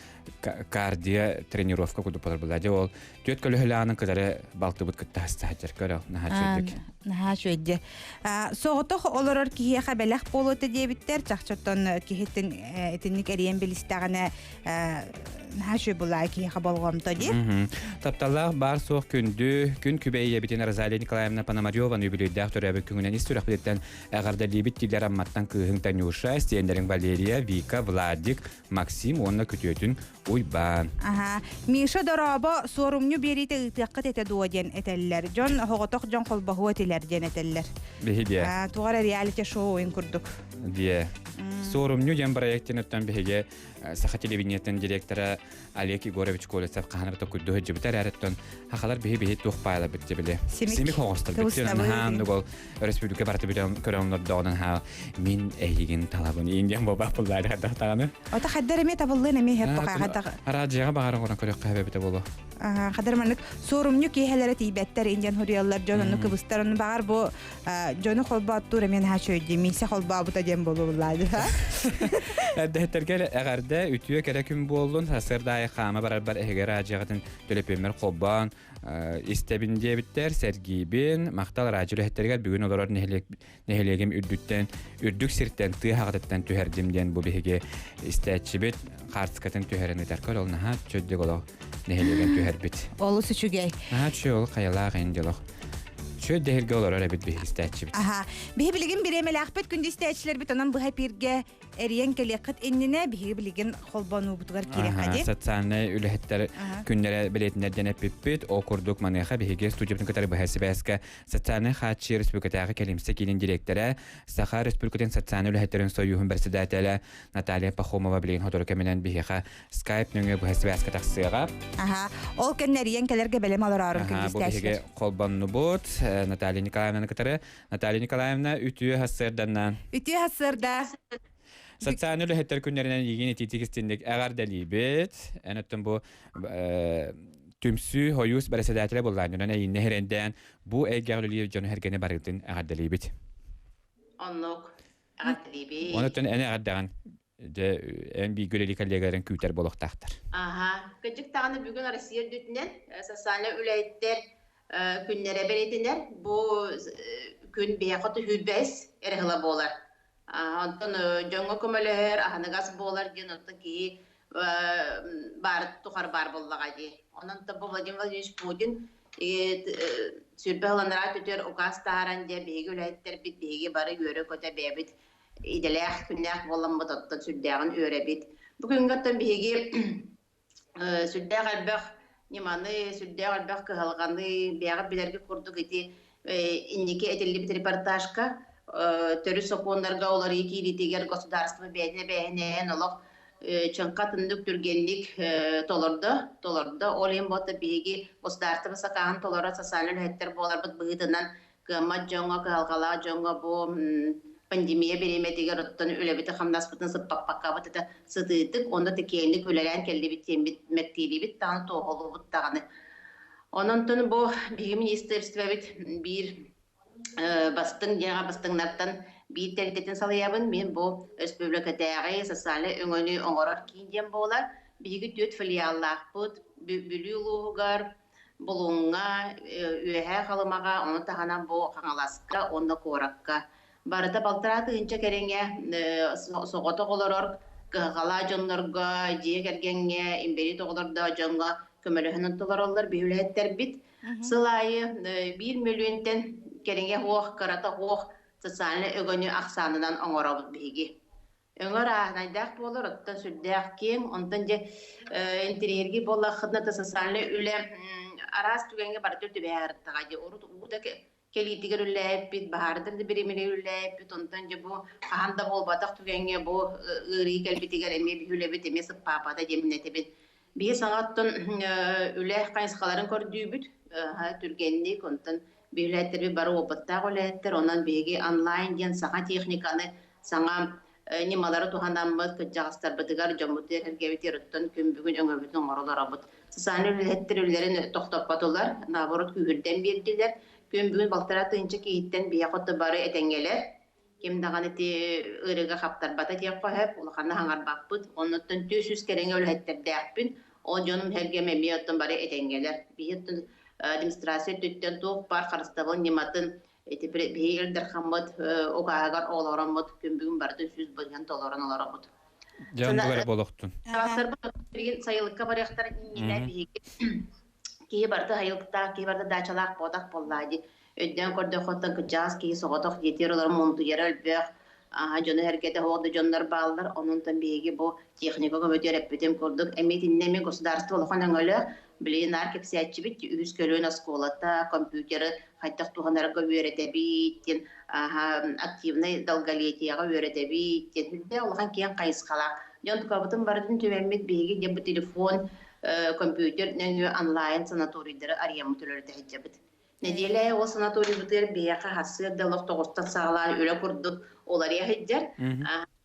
кардио тренировка курдук болар буолла. Дьэ ол түөрт көлөһөлөөнүн кытары балтыбыт кытта хаста көрө наһаа үчүгэйдик. Наһаа үчүгэйди. Соҕотох олорор киһиэхэ бэлэх буолуо диэбиттэр. Чахчы оттон киһиттин итинник эриэн билистэҕинэ наһаа үчүгэй булаа киһиэхэ болҕомто дии. Тапталлаах баар суох күндү күн күбэй ийэбитин Розалия Николаевна Пономареваны үбүлүөйдээх төрөөбүт күҥүнэн ис сүрэхпититтэн эҕэрдэлиибит дииллэр Амматтан кыыһыҥ Танюша, сиэннэриҥ Валерия, Вика, Владик, Максим уонна күтүөтүн Уйбаан. Аха. Миша дорообо суорумньу биэриитэ ыытыаххыт этэ дуо диэн этэллэр. Дьон оҕотох дьон холбоһуо этилэр диэн этэллэр. Биһи диэ. Туох эрэ реалити шоу ойун курдук. Диэ. Суорумньу диэн проектын өттөн биһиги Саха телевидениетын директора Олег Егорович Колесов хаһан да курду сылдьыбыта эрээриттэн хахалар биһи биһи туох паайларбыт дебили. Симик хоҕостор бит. Наһаан ол өрөспүүбүлүкэ барыта бүтэн көрөҥнордоҕунан хаа мин эйигин талабын индиан буолбах буллаары хардахтаҕаны. Ота хаддар эмиэ табыллыан эмиэ хеп тоқаа хаддах. Араадьыйаҕа баҕар оҥорон көрүөххэ эбэбитэ буолуо. Хаддар маннык суорумньу киэһэлэрэ тиийбэттэр индиан хуруйаллар дьон ону кыбыстар ону баҕар бу дьону холбооттуур эмиэ наһаа үчүгэй миисэ холбообута диэн буолуо Эрдэһиттэргэ эҕэрдэ үтүө кэрэ күн буоллун сарсыарда аайы хаама барарбар эһиги араадьыйаҕытын төлөпүөммэр холбоон истэбин диэбиттэр, сэргиибин, махтал араадьы үлэһиттэригэр бүгүн олорор нэһилиэгим үрдүттэн, үрдүк сиртэн, тыа хаҕатыттан түһэрдим диэн бу биһиги истээччибит хаартыскатын түһэрэн ыытар. Көр, ол наһаа чөддүк олох нэһилиэгин түһэрбит. Олус үчүгэй. Наһаа үчүгэй ол хайалаах эн олох. Чөд дэһиргэ олорор эбит биһиги истээччибит. Аха. Биһи билигин бириэмэлээхпит күндү истээччилэрбит онон быһа эпииргэ эрийэн кэлиэххит иннинэ биһиги билигин холбонуубутугар киириэххэ дии. Социальнай үлэһиттэр күннэрэ бэлиэтинэрдэн эппиппит. Ол курдук маныаха биһиги студиябытын кытары быһа сибээскэ социальнай хааччыйыы республикатааҕы кэлимсэ киинин директора, Саха Республикатын социальнай үлэһиттэрин сойууһун председателэ Наталья Пахомова билигин сотору кэминэн биһиэхэ скайп нөҥүө быһа сибээскэ тахсыаҕа. Аха. Ол кэннэ эрийэн кэлэргэ бэлэм олороорун күндү Бу биһиги холбоннубут Наталья Николаевнаны кытары Наталья Николаевна, үтүө сарсыарданнан. Үтүө сарсыарда. Социальнай үлэһиттэр күннэринэн эйигин итиитик истинник эҕэрдэлиибит. Эн оттон бу түмсүү хойуус бэрэссэдээтэлэ буоллаан эйиннэ хэрэндээн бу эйгэҕэ үлэлиир дьону сэргэни барытын эҕэрдэлиибит. Оннук эҕэрдэлиибит. Онуттан эн эҕэрдэҕин дьэ эн бииргэ үлэлии коллегаларын күүтэр буолуохтаахтар. Аха. Кырдьык даҕаны бүгүн Россия үрдүтүнэн социальнай үлэһиттэр күннэрэ бэлиэтэнэр. Бу күн биһиэхэ түһүүрбэс эрэ ыла буолар. Онтон дьоҥҥо көмөлөһөр, аһыныгас буолар диэн оттон киһи Баар тухары баар буоллаҕа дии. Онон бу Владимир Владимирович Путин сүүрбэ сыл анараа өттүгэр укаас таһааран дьэ биһиги үлэһиттэрбит биһиги бары үөрэ-көтө бэйэбит идэлээх күннээх буоламмыт оттон сүрдээҕин үөрэбит. Бу күҥҥэ оттон биһиги сүрдээх элбэх ньыманы, сүрдээх элбэх кыһалҕаны бэйэҕит билэргит курдук ити инники этиллибит репортажка төрүт сокуоннарга уларыйыы киириитигэр государство бэйэтин эбээһинэһин олох чыҥха атыннык түргэнник толордо, толордо. Ол иһин буолта биһиги государство сакааһын толорор социальнай үлэһиттэр буоларбыт быһыытынан кыаммат дьоҥҥо, кыһалҕалаах дьоҥҥо бу пандемия бириэмэтигэр оттон үлэбитин-хамнаспытын сыппаппаккабыт это сытыытык уонна тикиэнник үлэлээн кэллибит диэммит мэктиэлиибит даҕаны, туоһулуубут даҕаны. Онон бу биһиги министерствобит биир бастыҥ дьиэҕэ бастыҥнартан биир тэрилтэтин салайабын. Мин бу республикатааҕы социальнай өҥөнү оҥорор киин диэн буолар. Биһиги түөрт филиаллаахпыт. Бүлүү улууһугар, Булуҥҥа, Үөһээ Халымаҕа, ону таһынан бу Хаҥаласка уонна куоракка. Барыта балтараа тыһыынча кэриҥэ соҕотох олорор кыһалҕалаах дьоннорго, дьиэ кэргэҥҥэ, инбэлиит оҕолордоох дьоҥҥо көмөлөһөн толороллор биһи үлэһиттэрбит. Сыл аайы биир мөлүйүөнтэн кэриҥэ суох, кырата суох социальнай өгөнү ахсаанынан оҥоробут биһиги. Өҥө арааһынайдаах буолар, оттон сүрдээх киэҥ. Онтон дьэ интэриэһиргии буоллаххытына да социальнай үлэ араас түгэҥҥэ барыта түбэһэ сырыттаҕа дии. Урут уу да кэлиитигэр үлэлээбиппит, баһаардар да бириэмэлэригэр үлэлээбиппит. Онтон дьэ бу хаһан да буолбатах түгэҥҥэ бу ыарыы кэлбитигэр эмиэ биһи үлэбит эмиэ сыппаапата диэн этэбин. Биһи саҥа оттон үлэ хайысхаларын көрдүүбүт түргэнник, онтон биһи үлэһиттэрбит бары опыттаах үлэһиттэр, онон биһиги онлайн диэн саҥа техниканы, саҥа ньымалары туһанаммыт кырдьаҕастарбытыгар, дьоммутугар эргэбитигэр оттон күн бүгүн өҥөбүтүн оҥоро олоробут. Социальнай үлэһиттэр үлэлэрин тохтоппотулар, наоборот күүһүрдэн биэрдилэр. Күн бүгүн балтараа тыһыынча киһиттэн биһиэхэ отто бары этэҥҥэлэр. Ким даҕаны ити ыарыыга хаптарбата диэххэ сөп, улаханнык хаҥарбаппыт. Оннуттан 400 кэриҥэ үлэһиттэрдээхпин. Ол дьонум сэргэм эмиэ оттон бары этэҥҥэлэр. Биһи оттон администрация өттүттэн туох баар харыстабыл ньыматын ити биһи Ил Дархаммыт угааһыгар олороммут күн бүгүн барытын 100% толорон олоробут. Дьон бугара болохтун. Саастарбыт билигин сайылыкка барыахтарын иннинэ биһиги киһи барыта айылыктаах, киһи барыта даачалаах буотах буоллаа дии. Өйдөөн көрдөххө, оттон кырдьаҕас киһи соҕотох дьиэтигэр олорон муунтуйара өлбөх, дьону эргэтэ суох да дьоннор бааллар. Онон биһиги бу техника көмөтүгэр эппитим курдук, эмиэ итиннэ эмиэ государство улахан өҥөлөөх. Билигин наар кэпсээччибит үһүс көлүөнэ оскуолата, компьютеры хайдах туһанарга үөрэтэбит диэн, активнай долголетиеҕа үөрэтэбит диэн үрдээх улахан киэҥ хайысхалаах. Дьон тукабытын барытын түмэммит биһиги дьэ бу телефон компьютер нөҥүө онлайн санаторийдары арыйаммыт үлэлэтэ сылдьабыт. Нэдиэлэ аайы ол санаторийбытыгар биһиэхэ сарсыарда олох тоҕустан саҕалаан үлэ курдук уларыйа сылдьар.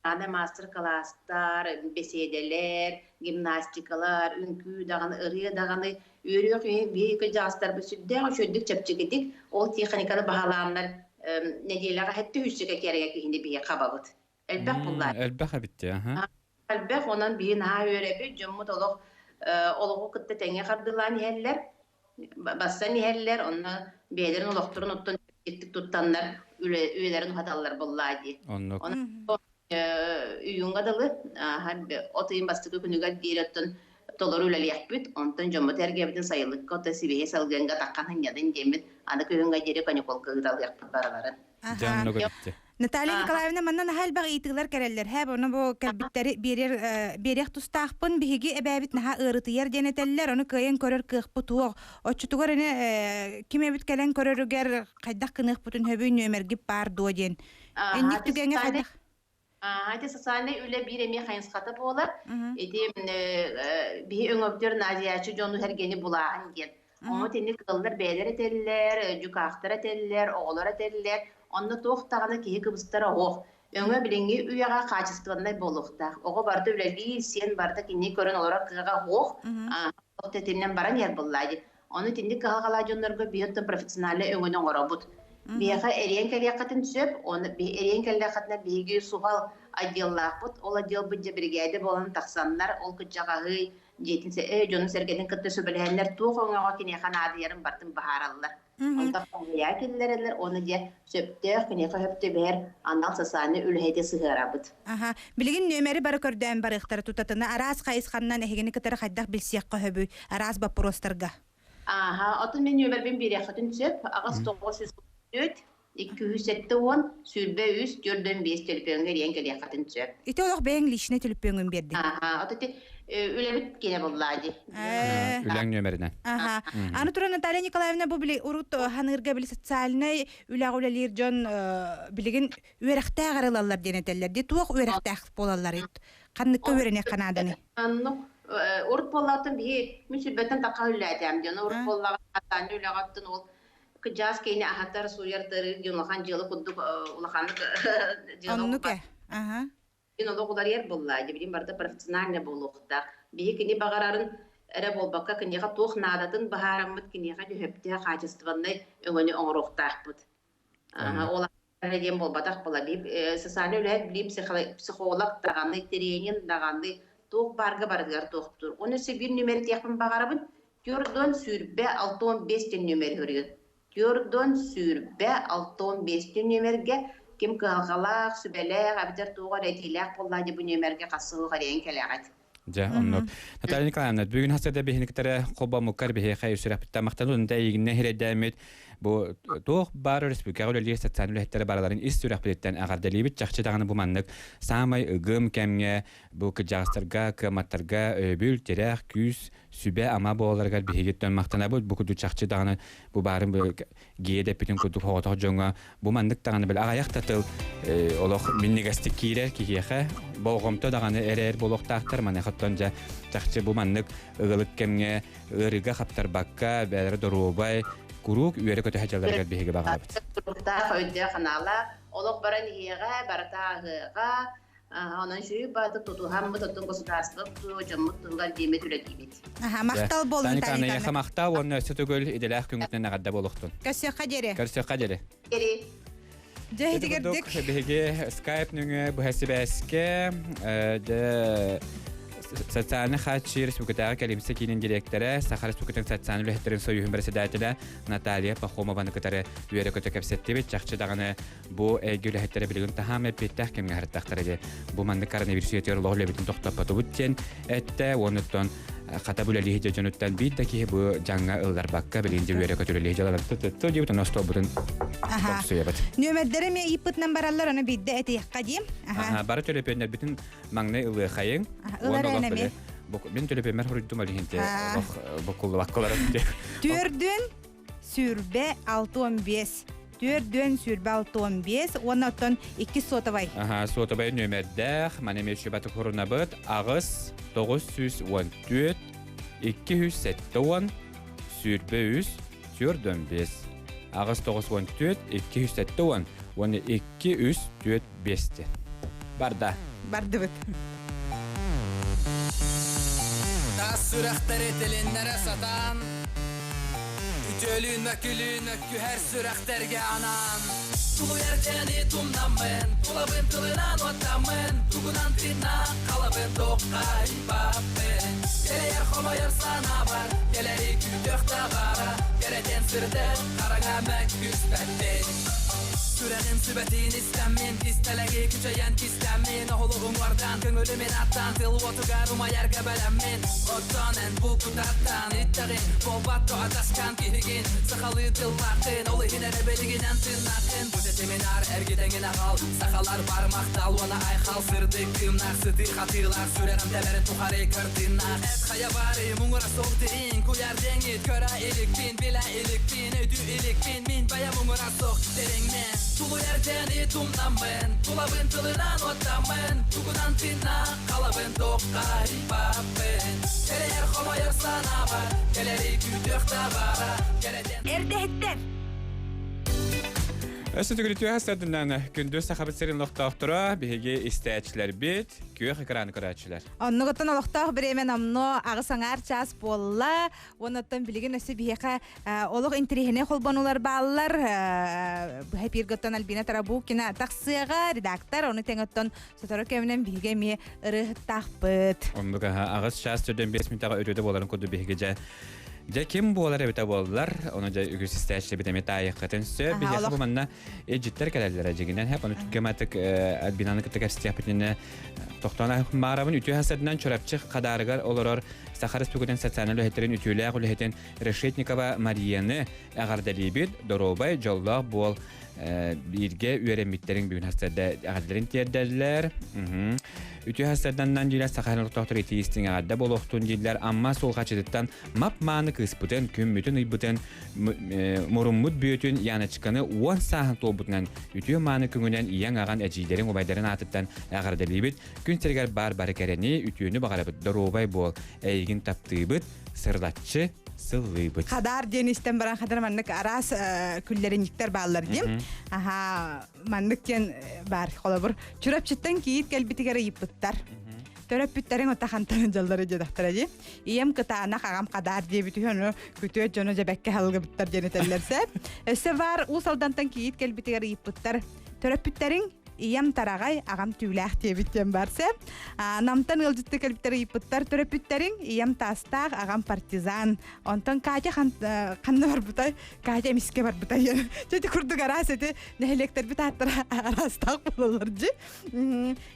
Аны маастар-кылаастар, бэсиэдэлэр, гимнастикалар, үҥкүү даҕаны, ырыа даҕаны үөрүөх иһин биһиги кырдьаҕастарбыт сүрдээх үчүгэйдик чэпчэкитик ол техниканы баһылааннар нэдиэлэҕэ сэттэ үһүсчэкэ кэриҥэ киһини биһиэхэ хабабыт. Элбэх буллаат. Элбэх эбит дии, аха. Элбэх, онон биһи наһаа үөрэбит, дьоммут олох олоҕу кытта тэҥҥэ хардыылаан иһэллэр, бассан иһэллэр, онно бэйэлэрин олохторун оттон туттаннар үлэлэрин уһаталлар буоллаа дии. Оннук. Онон үйүҥҥэ дылы от ыйын бастакы күнүгэр диэри оттон толору үлэлиэхпит, онтон дьоммут эргэбитин сайылыкка оттон сибиэһэй салгыҥҥа таххан сынньанын диэммит, аны күһүҥҥэ диэри каникулга ыыталыахпыт барыларын. Дьэ, оннук эбит. Наталья Николаевна, манна наһаа элбэх ыйытыылар кэлэллэр. Һэ, ону бу кэлбиттэри биэрэр биэриэх тустаахпын. Биһиги эбээбит наһаа ыарытыйар диэн этэллэр. Ону кыайан көрөр кыахпыт суох. Оччотугар ини ким эбит кэлэн көрөрүгэр хайдах гыныахпытын сөбүй, нүөмэргит баар дуо диэн. Инник түгэҥҥэ хайдах? Ити социальнай үлэ биир эмиэ хайысхата буолар. Ити биһи өҥөбүтүгэр наадыйааччы дьону сэргэни булааһын диэн. Ону итинник ыаллар бэйэлэр этэллэр, дьукаахтар этэллэр, оҕолор этэллэр. Онно туох даҕаны киһи кыбыстара суох. Өҥө билиҥҥи үйэҕэ хаачыстыбаннай буолуохтаах. Оҕо барыта үлэлиир, сиэн барыта кинини көрөн олорор кыаҕа суох. Тэтинэн баран иһэр буоллаа дии. Ону итинник кыһалҕалаах дьоннорго биһи оттон профессиональнай өҥөнү оҥоробут. Биһиэхэ эриэн кэлиэххитин сөп, оны эриэн кэллэххитинэ биһиги суһал отделлаахпыт. Ол отделбыт дьэ биригээдэ буолан тахсаннар, ол кырдьаҕаһый, дьиэтин дьонун-сэргэтин кытта сүбэлэһэннэр туох өҥөҕө киниэхэ наадыйарын барытын быһаараллар. Онтон хамыйаа киллэрэллэр уонна дьэ сөптөөх киниэхэ сөп түбэһэр анал социальнай үлэһити сыһыарабыт. Аха. Билигин нүөмэри бары көрдөөн барыахтара тутатына араас хайысханнан эһигини кытары хайдах билсиэххэ сөбүй араас боппуруостарга? Ааха, отун мин нүөмэрбин биэриэххитин сөп. 8 904 270 23 45 төлөпүөҥҥэ эрийэн кэлиэххитин сөп. Ити олох бэйэҥ личный төлөпүөҥҥүн биэрдиҥ. Ааха, от ити үлэбит киэнэ буоллаа дии. Үлэҥ нүөмэринэн. Аха. Аны туран Наталья Николаевна бу били урут ханыырга били социальнай үлэҕэ үлэлиир дьон билигин үөрэхтээх эрэ ылаллар диэн этэллэр. Ди туох үөрэхтээх буолалларый? Ханныкка үөрэниэххэ нааданы? Аннык урут буоллаҕыттан биһи мин сүрбэттэн тахха үллээтэм диэн урут буоллаҕа социальнай үлэҕэттэн ол кыдьаас киһини аһатар, сууйар, тырыыр диэн улахан дьыала курдук улаханнык дьыала Оннук э. Аха. Олох уларыйар буолла. Билим барыта профессиональный буолуохтаах. Биһи кини баҕарарын эрэ буолбакка, киниэхэ туох наадатын быһаараммыт, киниэхэ түһөптөөх хаачыстыбаннай өҥөнү оҥоруохтаахпыт. Ол диэн буолбатах буола. Социальнай үлэһит билим психолог даҕаны, тренинг даҕаны туох баарга барытыгар туохтуур. Оны өссө биир нүмер диэхпин баҕарабын. Төрдөн сүүрбэ 65 тен нүмер көрүөн. Төрдөн сүүрбэ 65 тен нүмерге ким кыһалҕалаах, сүбэлээх, эбэтэр туох эрэ этиилээх буоллаа дии бу нүмерге хас сыл эрийэн кэлэҕит. Дьэ, оннук. Наталья Николаевна, бүгүн хасыда биһиниктэрэ хобомуккар биһиэхэ үсүрэхпиттэн махтанын да эйигиннэ хирэйдээммит бу туох баар өрөспүүбүлүкэҕэ үлэлиир социальнай үлэһиттэрэ барыларын ис сүрэхпититтэн эҕэрдэлиибит. Чахчы даҕаны бу маннык саамай ыгым кэмҥэ бу кырдьаҕастарга, кыамматтарга өйөбүл, тирэх, күүс, сүбэ-ама буоларыгар биһигиттэн махтанабыт. Бу курдук чахчы даҕаны бу баарын гиэ дэппитин курдук соҕотох дьоҥҥо бу маннык даҕаны били аҕыйах да тыл олох минньигэстик киирэр киһиэхэ болҕомто даҕаны эрээр буолуохтаахтар маныхаттан дьэ чахчы бу маннык ыгылык кэмҥэ ыарыыга хаптарбакка бэйэлэрэ доруобай куруук үөрэ-көтө сылдьалларыгар биһиги баҕарабыт. Туруктаах өйдөөх анаалаах олох баран иһиэҕэ барыта ааһыаҕа Онон үчүгэй баатык тутуһаммыт, оттон государство дьоммут туһугар диэммит үлэлиибит. Аха, махтал буолун Таня Николаевна, махтал уонна өссө төгүл идэлээх күҥҥүтүнэн эҕэрдэ буолуохтун. Көрсүөххэ диэри. Көрсүөххэ диэри. Диэри. Дьэ, итигэрдик. Биһиги Skype нөҥүө быһа сибээскэ дьэ социальный хааччыы республикатааҕы кэлимсэ киинин директора, Саха Республикатын социальнай үлэһиттэрин союһун председателэ Наталья Пахомованы кытары үөрэ-көтө кэпсэттибит. Чахчы даҕаны Бу эйгэ үлэһиттэрэ билигин таһаам эппиэттээх кэмҥэ аһарыттахтара дии. Бу маннык коронавирус үйэтигэр олох үлэбитин тохтоппотубут диэн эттэ. Уонуттан хата бу үлэлииһи дьонуттан биир да киһи бу дьаҥҥа ылларбакка билигин дьэ үөрэ көтө үлэлииһи дьалалар диэбит онно остуолбутун тоҥсуйабыт. Нүөмэрдэрэ эмиэ ыйыппытынан бараллар, ону биирдэ этиэххэ диим. Аха, бары төлөпүөннэрбитин маҥнай ылыахайыҥ. Ылар эмиэ. Мин төлөпүөммэр хоруйдум ол иһин олох буккуллубаккалар. Түөрдүн сүүрбэ 65 Түөрдүөн сүүрбэ 65 уонна оттон иккис суотабай. Аха, суотабай нүөмэрдээх, маны эмиэ сүбэ хурунабыт 8 914 270 23 45 8 914 270 уонна 2 3 4 5 Барда. Бардыбыт. Тас сүрэхтэри тилиннэрэ сатаан Үтүөлүүн мөкүлүүн мөккүһэр сүрэхтэргэ анаан Тулуйар дьэни тумнаммын Тулабын тылынан уоттаммын Тугунан тыынна халабын Туоххайбаппын Кэлэйэр хомойор санаабар Кэлэри күүтүөх табара Кэрэтэн сырдык хараҥа мөккүспэппин Сүрэҕим сүбэтин истэммин Кистэлэҥи күчэйэн кистэммин Оһолу уҥуордаан көҥүлү мин аттаан Тыл уотугар умайарга бэлэммин Оттон эн бу кутаттан иттэҕин Буолбат дуо атаскан киһигин Сахалыы тыллааххын Ол иһин эрэ билигинэн тыыннааххын Бу тэтимин аар эргитэҥин аҕал Сахалар бар махтал уонна айхал Сырдык кыымнаах сытыы хатыылаах Сүрэҕим тэбэрин тухары көр тыыннаах Эт хайа бары муҥура суох дириҥ Куйаар диэҥит көрө иликпин Билэ иликпин өйдүү иликпин Мин бэйэм муҥура суох дириҥмин Тулуйар дьэни тумнаммын Тулабын тылынан уоттаммын Тугунан тыынна халабын Туоххайбаппын Кэлэйэр хомойор санаабар Кэлэри күүтүөх да баара Кэрэтэн Эрдэһиттэр! Өссө түгүрүтүө сардынан күндү Сахабыт сирин олохтоохторо биһиги истээччилэрбит, күөх экраны көрөөччүлэр. Оннугуттан олохтоох бириэмэ номнуо аҕыс аҥаар чаас буолла. Уоннаттан билигин өссө биһиэхэ олох интэриэһинэй холбонуулар бааллар. Быһа эпиргыттан Альбина Тарабукина тахсыаҕа, редактор, ону тэҥ оттон сотору кэминэн биһиги эмиэ ырыаһыттаахпыт. Оннук 8 чаас 45 мүнүүтэҕэ өрүөдэ буоларын курдук биһиги дьэ Дьэ ким буолар эбитэ буоллар, ону дьэ үгүс истээччилэрбит эмиэ таайыаххытын сөп. Биһиэхэ бу манна илдьиттэр кэлэллэрэ дьигинэн хэп, ону түгэмэтик Альбинаны кытта кэпсэтиэхпитинэ тохтоон маарабын үтүө хасарынан Чурапчы Хадаарыгар олорор Саха Республикатын социальнай үлэһиттэрин үтүөлээх үлэһитин Решетникова Марияны эҕэрдэлиибит, доруобай, дьоллоох буол бииргэ үөрэммиттэриҥ бүгүн хастарда эҕэрдэлэрин тиэрдэллэр. Үтүө хастарданнан диилэр Саха олохтоохтор итии истиҥ эҕэрдэ буолуохтун дииллэр. Амма суолхачытыттан мап-мааны кыыспытын, күммүтүн ыйбытын, муруммут бүөтүн Яночканы 10 сааһын туолбутунан үтүө мааны күҥүнэн ийэҥ аҕан эдьиийдэриҥ убайдарын аатыттан эҕэрдэлиибит. Күн сиригэр баар бары кэрэни, үтүөнү баҕарабыт, доруобай буол, эйигин таптыыбыт, сырылаччы сыллыыбыт. Хадаар диэн истэн баран хадыр маннык араас күллэринньиктэр бааллар диэн. Аха маннык диэн баар холобур Чурапчыттан кийиит кэлбитигэр ыйыппыттар. Төрөппүттэриҥ ота хантан дьаллары диэтэхтэрэ дии. Ийэм кытаанах аҕам хадаар диэбит үһү ону күтүөт дьоно дьэбэккэ халгыбыттар диэн этэллэрсэ. Өссө баар Уус Алдантан кийиит кэлбитигэр ыйыппыттар. Төрөппүттэриҥ ийэм тараҕай, аҕам түүлээх диэбит диэн бар сэ. Намтан ыалдьытты кэлбиттэр ыйыппыттар төрөппүттэриҥ, ийэм таастаах, аҕам партизан. Онтон Катя ханна барбытай? Катя эмискэ барбыта диэн. Дьэ ити курдук араас ити нэһилиэктэрбит ааттара араастаах буолаллар дьи.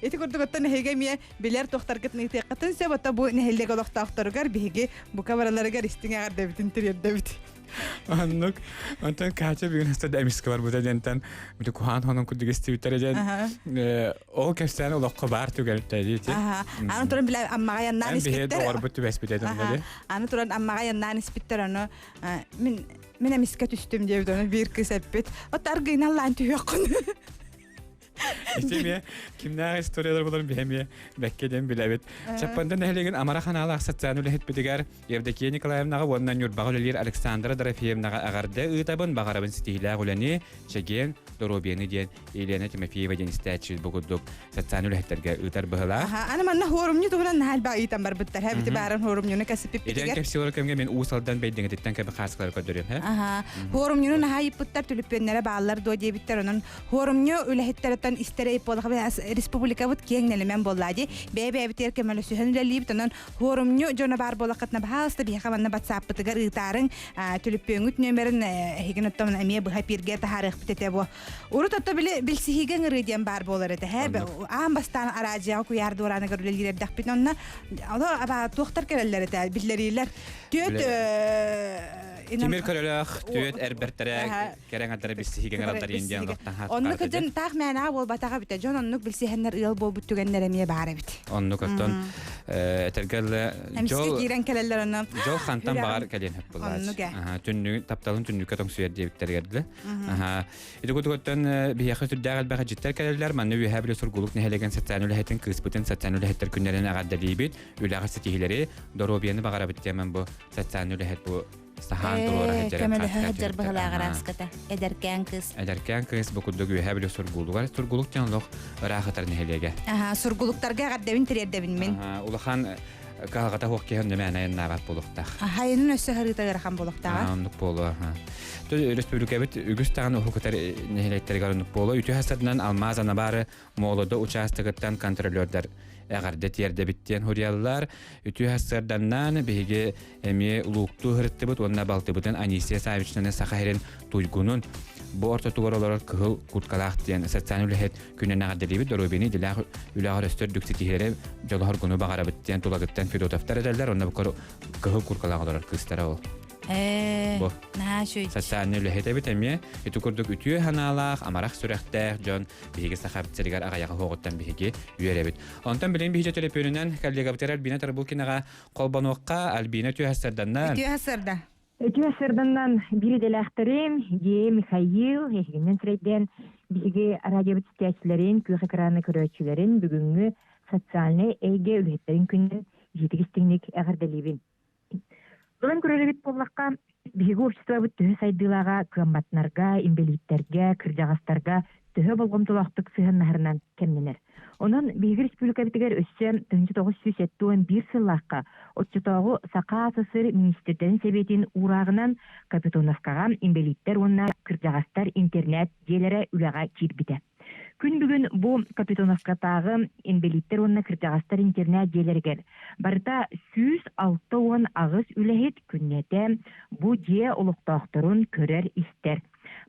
Ити курдук оттон эһиги эмиэ билэр туохтаргытын ыытыаххытын сөп, ото бу нэһилиэк олохтоохторугар биһиги бука бараларыгар истиҥ эҕэрдэбитин тириэрдэбит. Оннук. Онтон Катя бүгүн астада эмискэ барбыта диэнтэн бити куһаан хонон курдук истибиттэрэ диэн ол кэпсээн олоххо баар түгэлтэ диити. Аны туран билэ аммаҕа яннаан испиттэр. Оҕорбут түбэспит этим Аны туран аммаҕа яннаан испиттэр ону мин мин эмискэ түстүм диэбит ону биир кыыс эппит. От аргыйналлаан түһүөххүн. Ити эмиэ кимнээх историялар боларын биһи эмиэ бэккэ диэн билэбит. Чаппанда нэһилиэгин амара ханаалаах социальнай үлэһиппитигэр Евдокия Николаевнаҕа уонна Ньурбаҕа үлэлиир Александра Дорофеевнаҕа эҕэрдэ ыытабын, баҕарабын ситиһиилээх үлэни, чэгиэн доруобуйаны диэн Елена Тимофеева диэн истээччи бу курдук социальнай үлэһиттэргэ ыытар быһылаах. Аны манна хуорумньу туһунан наһаа элбэх ыытан барбыттар. Һэ бити баарын хуорумньуну кэсиппиппитигэр. Итэн кэпсиолар кэмҥэ мин Уус Алдан Бэйдиҥэтиттэн кэби хааскалары көрдөрүөм. Аха. Хуорумньуну наһаа ыйыппыттар, түлүппүөннэрэ бааллар дуо диэбиттэр. Онон Хуорумньу үлэһиттэриттэн истэрэй буоллаха республикабыт киэҥ нэлэмэн буоллаа дии. Бэйэ-бэйэбитигэр көмөлөсүһэн үлэлиибит. Онон хуорумньу дьоно баар буоллаххытына, баһаалыста биһиэхэ манна батсааппытыгар ыытаарыҥ. Түлүппүөҥҥүт нүөмэрин эһигин оттон эмиэ быһа эпииргэ таһаарыахпыт этэ буо. Урут отто били билсиһиигэ ыҥырыы диэн баар буолар этэ. Һэ, аан бастаан араадьыйаҕа куйаар дуорааныгар үлэлиир эрдэхпит. Онно ало туохтар кэлэллэр этэ биллэриилэр. Түөт Тимир көлөлөөх түөт эрбэртэрэ кэрэ аҥардара билсиһиигэ ыҥыраллар диэн олохтон Оннук дьон таах мээнэҕэ буолбатаҕа эбитэ. Дьон оннук билсиһэннэр ыал буолбут түгэннэр эмиэ баар эбит. Оннук оттон этэргэ дьол киирэн кэлэллэр онно. Дьол хантан баҕар кэлиэн сөп буолааччы. Түннүк тапталын түннүккэ тоҥсуйар диэбиттэригэр дылы. Ити курдук оттон биһиэхэ сүрдээх элбэх дьиттэр кэлэллэр. Манна Үөһээ Бүлүү Сургуулук нэһилиэгин социальнай үлэһитин кыыспытын социальнай үлэһиттэр күннэрин эҕэрдэлиибит. Үлэҕэ ситиһиилэри, доруобуйаны баҕарабыт диэмэн бу социальнай үлэһит бу саһаан туруора сылдьар көмөлөһө сылдьар быһылаах араската эдэркээн кыыс эдэркээн кыыс бу курдук үөһээ бүлүү сургуулугар сургуулук диэн олох ыраах ытар нэһилиэгэ аха сургуулуктарга эҕэрдэбин тириэрдэбин мин улахан кыһалҕата суох киһи онно мээнэ айаннаабат буолуохтаах хайынын өссө харыыта ыарахан буолуохтааҕа оннук буолуо өрөспүүбүлүкэбит үгүс даҕаны уһук ытар нэһилиэктэригэр оннук буолуо үтүө хасарынан алмаас анабаары Молодо учаастагыттан контролердар эҕэрдэ тиэрдэбит диэн суруйаллар. Үтүө сарсыарданнаан биһиги эмиэ лууктуу сырыттыбыт уонна балтыбытын Анисия Савичнаны Саха сирин туйгунун бу ортотугар олорор кыһыл курткалаах диэн социальнай үлэһит күнүн эҕэрдэлиибит доруобуйаны идэлээх үлэҕэр өстөр үрдүк ситиһиилэри дьолоһоргуну баҕарабыт диэн тулагыттан Федотовтар этэллэр онно кыһыл курткалаах олорор кыыстара ол. Ээ, наһаа үчүгэй. Социальнай үлэһит эбит эмиэ. Ити курдук үтүө санаалаах, амарах сүрэхтээх дьон биһиги Сахабыт сиригэр аҕыйаҕы уһуоҕуттан биһиги үөрэбит. Онтон билигин биһиги төлөпүөнүнэн коллегабытыгар Альбина Тарабукинаҕа холбонуохха Альбина үтүө сарданнан. Үтүө сарда. Үтүө сарданнан биир идэлээхтэрим Гея Михаил эһигиннэн сирэйдээн биһиги радиобыт истээччилэрин, күөх экраны көрөөччүлэрин бүгүҥҥү социальнай эйгэ үлэһиттэрин күнүн итиитик истиҥник эҕэрдэлиибин. Ылан көрөр эбит буоллахха, Биһиги обществобыт төһө сайдыылааҕа кыамматынарга, инбэлииттэргэ, кырдьаҕастарга төһө болҕомтолоохтук сыһыаннаһарынан кэмнэнэр. Онон биһиги республикабытыгар өссө 1971 сыллаахха оччотооҕу Саха СССР министрдэрин сэбиэтин уурааҕынан Капитоновкаҕа инбэлииттэр уонна кырдьаҕастар интернет дьиэлэрэ үлэҕэ киирбитэ. Күн бүгүн бу Капитоновкатааҕы инбэлииттэр уонна кырдьаҕастар интернет дьиэлэригэр барыта 168 үлэһит күннэтэ бу дьиэ олохтоохторун көрөр-истэр.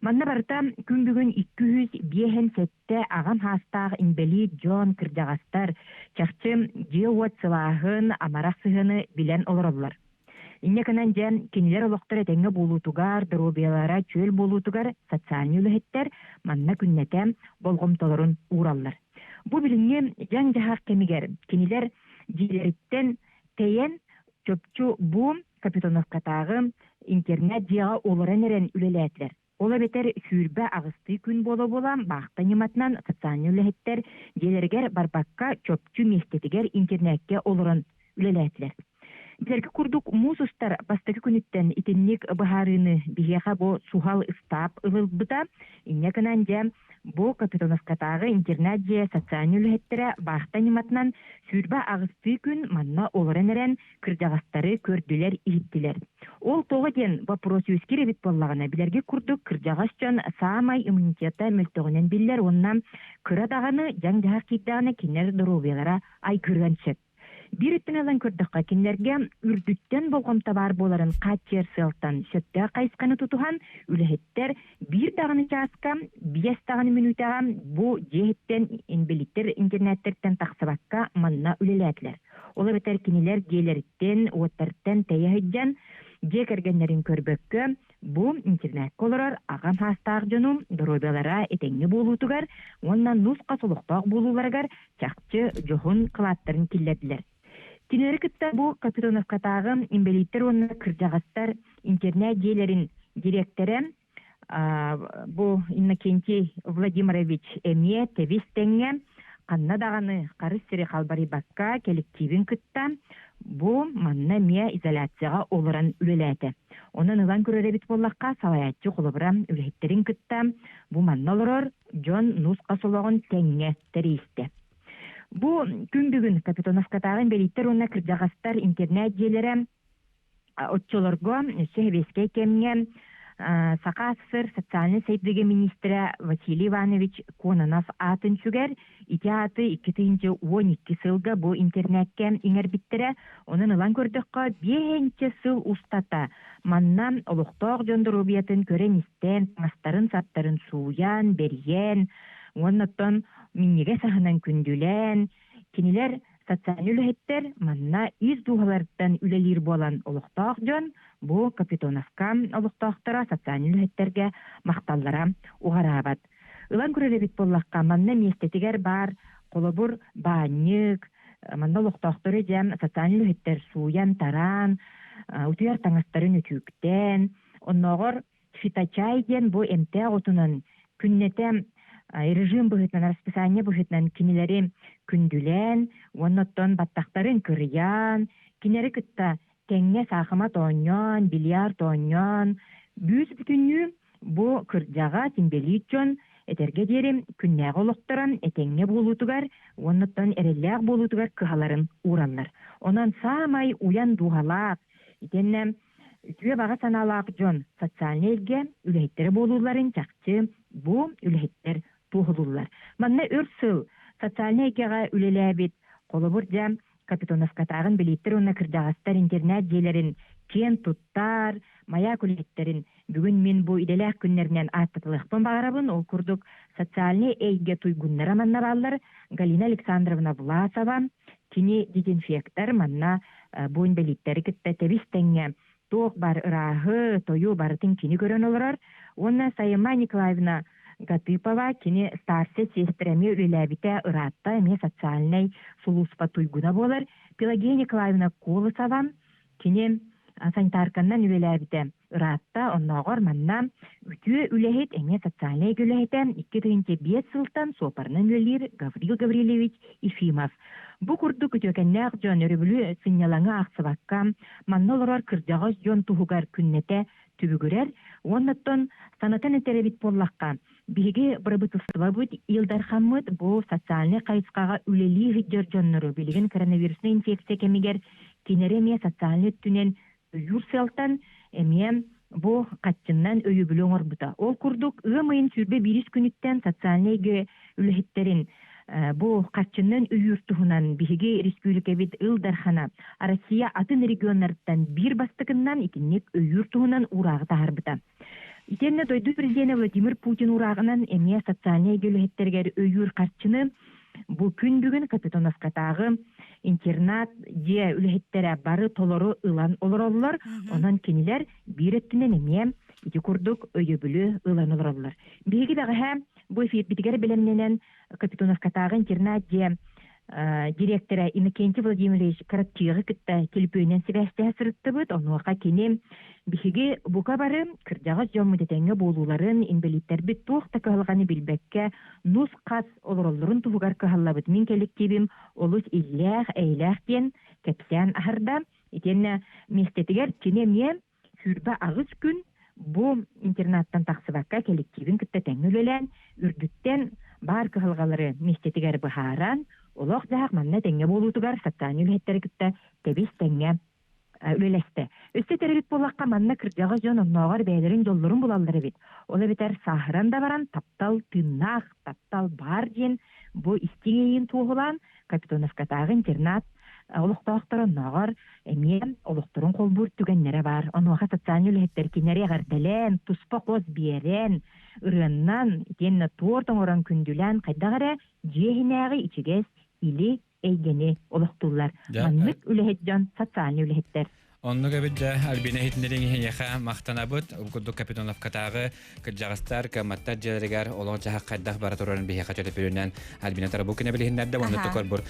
Манна барыта күн бүгүн 257 аҕам саастаах инбэлиит дьон, кырдьаҕастар чахчы дьиэ-уот сылааһын, амарах сыһыаны билэн олороллор. Инньэ гынан дьэ, кинилэр олохторо этэҥҥэ буолуутугар, доруобуйалара чөл буолуутугар социальнай үлэһиттэр манна күннэтэ болҕомтолорун уураллар. Бу билиҥҥи дьаҥ-дьаһах кэмигэр кинилэр дьиэлэриттэн тэйэн чопчу бу Капитоновкатааҕы интернет-дьиэҕэ олорон эрэн үлэлээтилэр. Ол эбэтэр 28-ыы күн буола-буола баахта ньыматынан социальнай үлэһиттэр дьиэлэригэр барбакка чопчу миэстэтигэр интернеккэ олорон үлэлээтилэр. Билэргэ курдук муус устар бастакы күнүттэн итинник быһаарыыны биһиэхэ бу суһал ыстаап ылылбыта. Инньэ гынан дьэ Бу Капитоновкатааҕы интернат-дьиэ социальнай үлэһиттэрэ баахта ньыматынан 28-ыы күн манна олорон эрэн кырдьаҕастары көрдүлэр-иһиттилэр. Ол тоҕо диэн боппуруос үөскүүр эбит буоллаҕына, билэргэ курдук кырдьаҕас дьон саамай иммунитета мөлтөҕүнэн биллэр уонна кыра даҕаны дьаҥ-дьаһах киирдэҕинэ кинилэр доруобуйалара айгырыан сөп. Биир өттүн ылан көрдөххө, кинилэргэ үрдүттэн болҕомто баар буоларын хааччыйар сыалтан сөптөөх хайысханы тутуһан, үлэһиттэр биир даҕаны чааска, биэс даҕаны мүнүүтэҕэ бу дьиэ иһиттэн инбэлииттэр интернеттэртэн тахсыбакка манна үлэлээтилэр. Ол эбэтэр кинилэр дьиэлэриттэн, уоттарыттан тэйэ сылдьан, дьиэ кэргэннэрин көрбөккө, Бу интернакка олорор аҕам саастаах дьонум доруобуйалара этэҥҥэ буолуутугар уонна нус-хас олохтоох буолууларыгар чахчы дьоһун кылааттарын киллэрдилэр. Кинилэри кытта бу Капитоновкатааҕы инбэлииттэр уонна кырдьаҕастар интернат-дьиэлэрин дириэктэрэ бу Иннокентий Владимирович эмиэ тэбис-тэҥҥэ ханна даҕаны харыс сири халбарыйбакка кэлэктиибин кытта бу манна эмиэ изоляцияҕа олорон үлэлээтэ. Онон ылан көрөр эбит буоллахха, салайааччы холобура үлэһиттэрин кытта бу манна олорор дьон нус-хас олоҕун тэҥҥэ тэрийистэ. Бу күн бүгүн Капитоновкатааҕы инбэлииттэр уонна кырдьаҕастар интернет-дьиэлэрэ оччолорго өссө сэбиэскэй кэмҥэ Саха СССР социальнай сайдыыга министрэ Василий Иванович Кононов аатын сүгэр. Ити ааты 2012 сылга бу интернеккэ иҥэрбиттэрэ. Онон ылан көрдөххө, биэһинчэ сыл устата манна олохтоох дьон доруобуйатын көрөн-истэн, таҥастарын-саптарын сууйан, бэрийэн, уонна оттон минньигэс аһынан күндүлээн, кинилэр социальнай үлэһиттэр манна ис дууһаларыттан үлэлиир буолан олохтоох дьон бу Капитоновка олохтоохторо социальнай үлэһиттэргэ махталлара уҕараабат. Ылан көрөр эбит буоллахха, манна миэстэтигэр баар холобур баанньык, манна олохтоохтору дьэ социальнай үлэһиттэр сууйан-тараан, утуйар таҥастарын үтүктэн, оннооҕор фиточай диэн бу эмтээх отунан күннэтэ режим быһыытынан, расписание быһыытынан кинилэри күндүлээн уонна оттон баттахтарын кырыйан, кинилэри кытта тэҥҥэ саахымат оонньоон, бильярд оонньоон, бүүс-бүтүннүү бу кырдьаҕас, инбэлиит дьон этэргэ диэри күннээҕи олохторо этэҥҥэ буолуутугар уонна оттон эрэллээх буолуутугар кыһаларын уураллар. Онон саамай уйан дууһалаах, итиэннэ үтүө баҕа санаалаах дьон социальнай эйгэ үлэһиттэрэ буолууларын чахчы бу үлэһиттэр туоһулууллар. Манна өр сыл социальнай эйгэҕэ үлэлээбит, холобур дьэ, Капитоновкатааҕын билииттэр уонна кырдьаҕастар интернат-дьиэлэрин киэн туттар маяк үлэһиттэрин бүгүн мин бу идэлээх күннэринэн ааттатылыахпын баҕарабын. Ол курдук социальнай эйгэ туйгуннара манна бааллар. Галина Александровна Власова, кини дезинфектор, манна бу инбэлииттэри кытта тэбис-тэҥҥэ туох бар ырааһы, тойу барытын кини көрөн олорор. Уонна Сайыма Николаевна Гатыпова кини старшай сиэстэрэ эмиэ үлэлээбитэ ыраатта, эмиэ социальнай сулууспа туйгуна буолар. Пелагея Николаевна Колосова кини санитарканнан үлэлээбитэ. ыраатта. Оннооҕор манна үтүө үлэһит эмиэ социальнай үлэһитэ 2005 сылтан суоппарынан үлэлиир Гаврил Гаврильевич Ефимов. Бу курдук үтүөкэннээх дьон өрөбүлү сынньалаҥы аахсыбакка, манна олорор кырдьаҕас дьон туһугар күннэтэ түбүгүрэр. Уоннаттан санатан этэр эбит буоллахха, биһиги бырабыыталыстыбабыт Ил Дархаммыт бу социальнай хайысхаҕа үлэлии сылдьар дьоннору билигин коронавируснай инфекция кэмигэр кинилэри эмиэ социальнай өттүнэн өйүүр сыалтан эмиэ бу хаччыннан өйөбүлү оҥорбута. Ол курдук ыам ыйын 21 күнүттэн социальнай эйгэ үлэһиттэрин бу хаччыннан өйүүр туһунан биһиги республикабыт Ил Дархана Россия атын регионнарыттан биир бастакыннан итинник өйүүр туһунан уурааҕы таһаарбыта. Итиэннэ дойду президенэ Владимир Путин уурааҕынан эмиэ социальнай эйгэ үлэһиттэригэр өйүүр харчыны бу күн бүгүн Капитоновкатааҕы интернат дьиэ үлэһиттэрэ бары толору ылан олороллор. Онон кинилэр биир өттүнэн эмиэ ити курдук өйөбүлү ылан олороллор. Биһиги бэҕэһээ бу эфирбитигэр бэлэмнэнэн Капитоновкатааҕы интернат дьиэ директора Иннокентий Владимирович Карапчиҕы кытта телепүөнэн сибээстэһэ сырыттыбыт. Онуоха кини биһиги бука бары кырдьаҕас дьоммут этэҥҥэ буолууларын, инбэлииттэрбит туох да кыһалҕаны билбэккэ нус-хас олороллорун туһугар кыһаллабыт. Мин кэлликтиибим олус иллээх, эйэлээх диэн кэпсээн аһарда. Итиэннэ миэстэтигэр кини эмиэ 28 күн бу интернаттан тахсыбакка кэлликтиибин кытта тэҥҥэ үлэлээн, үрдүттэн баар кыһалҕалары миэстэтигэр быһааран, олох-дьаһах манна тэҥҥэ буолуутугар социальнай үлэһиттэри кытта тэбис-тэҥҥэ үлэлэстэ. Өссө этэрбит буоллахха, манна кырдьаҕас дьон оннооҕор бэйэлэрин дьоллорун булаллар эбит. Ол эбэтэр сааһыран да баран таптал тыыннаах, таптал баар диэн бу истиҥ иэйиин туоһулаан Капитоновкатааҕы интернат олохтоохторо оннооҕор эмиэ олохторун холбуур түгэннэрэ баар. Онуоха социальнай үлэһиттэр кинилэри эҕэрдэлээн, туспа хос биэрэн, ырыаннан, итиэннэ туорт оҥорон күндүлээн хайдах эрэ дьиэ иһинээҕи ичигэс или эйгэни олохтууллар. Маннык үлэһит дьон социальнай үлэһиттэр. Оннук эбит дьэ, Альбина иһитиннэриҥ иһиэхэ махтанабыт. Ол курдук Капитоновкатааҕы кырдьаҕастар, кыамматтар дьиэлэригэр олох-дьаһах хайдах бара турарын биһиэхэ төлөпүөнүнэн Альбина Тарабукина билиһиннэрдэ. Уонна токор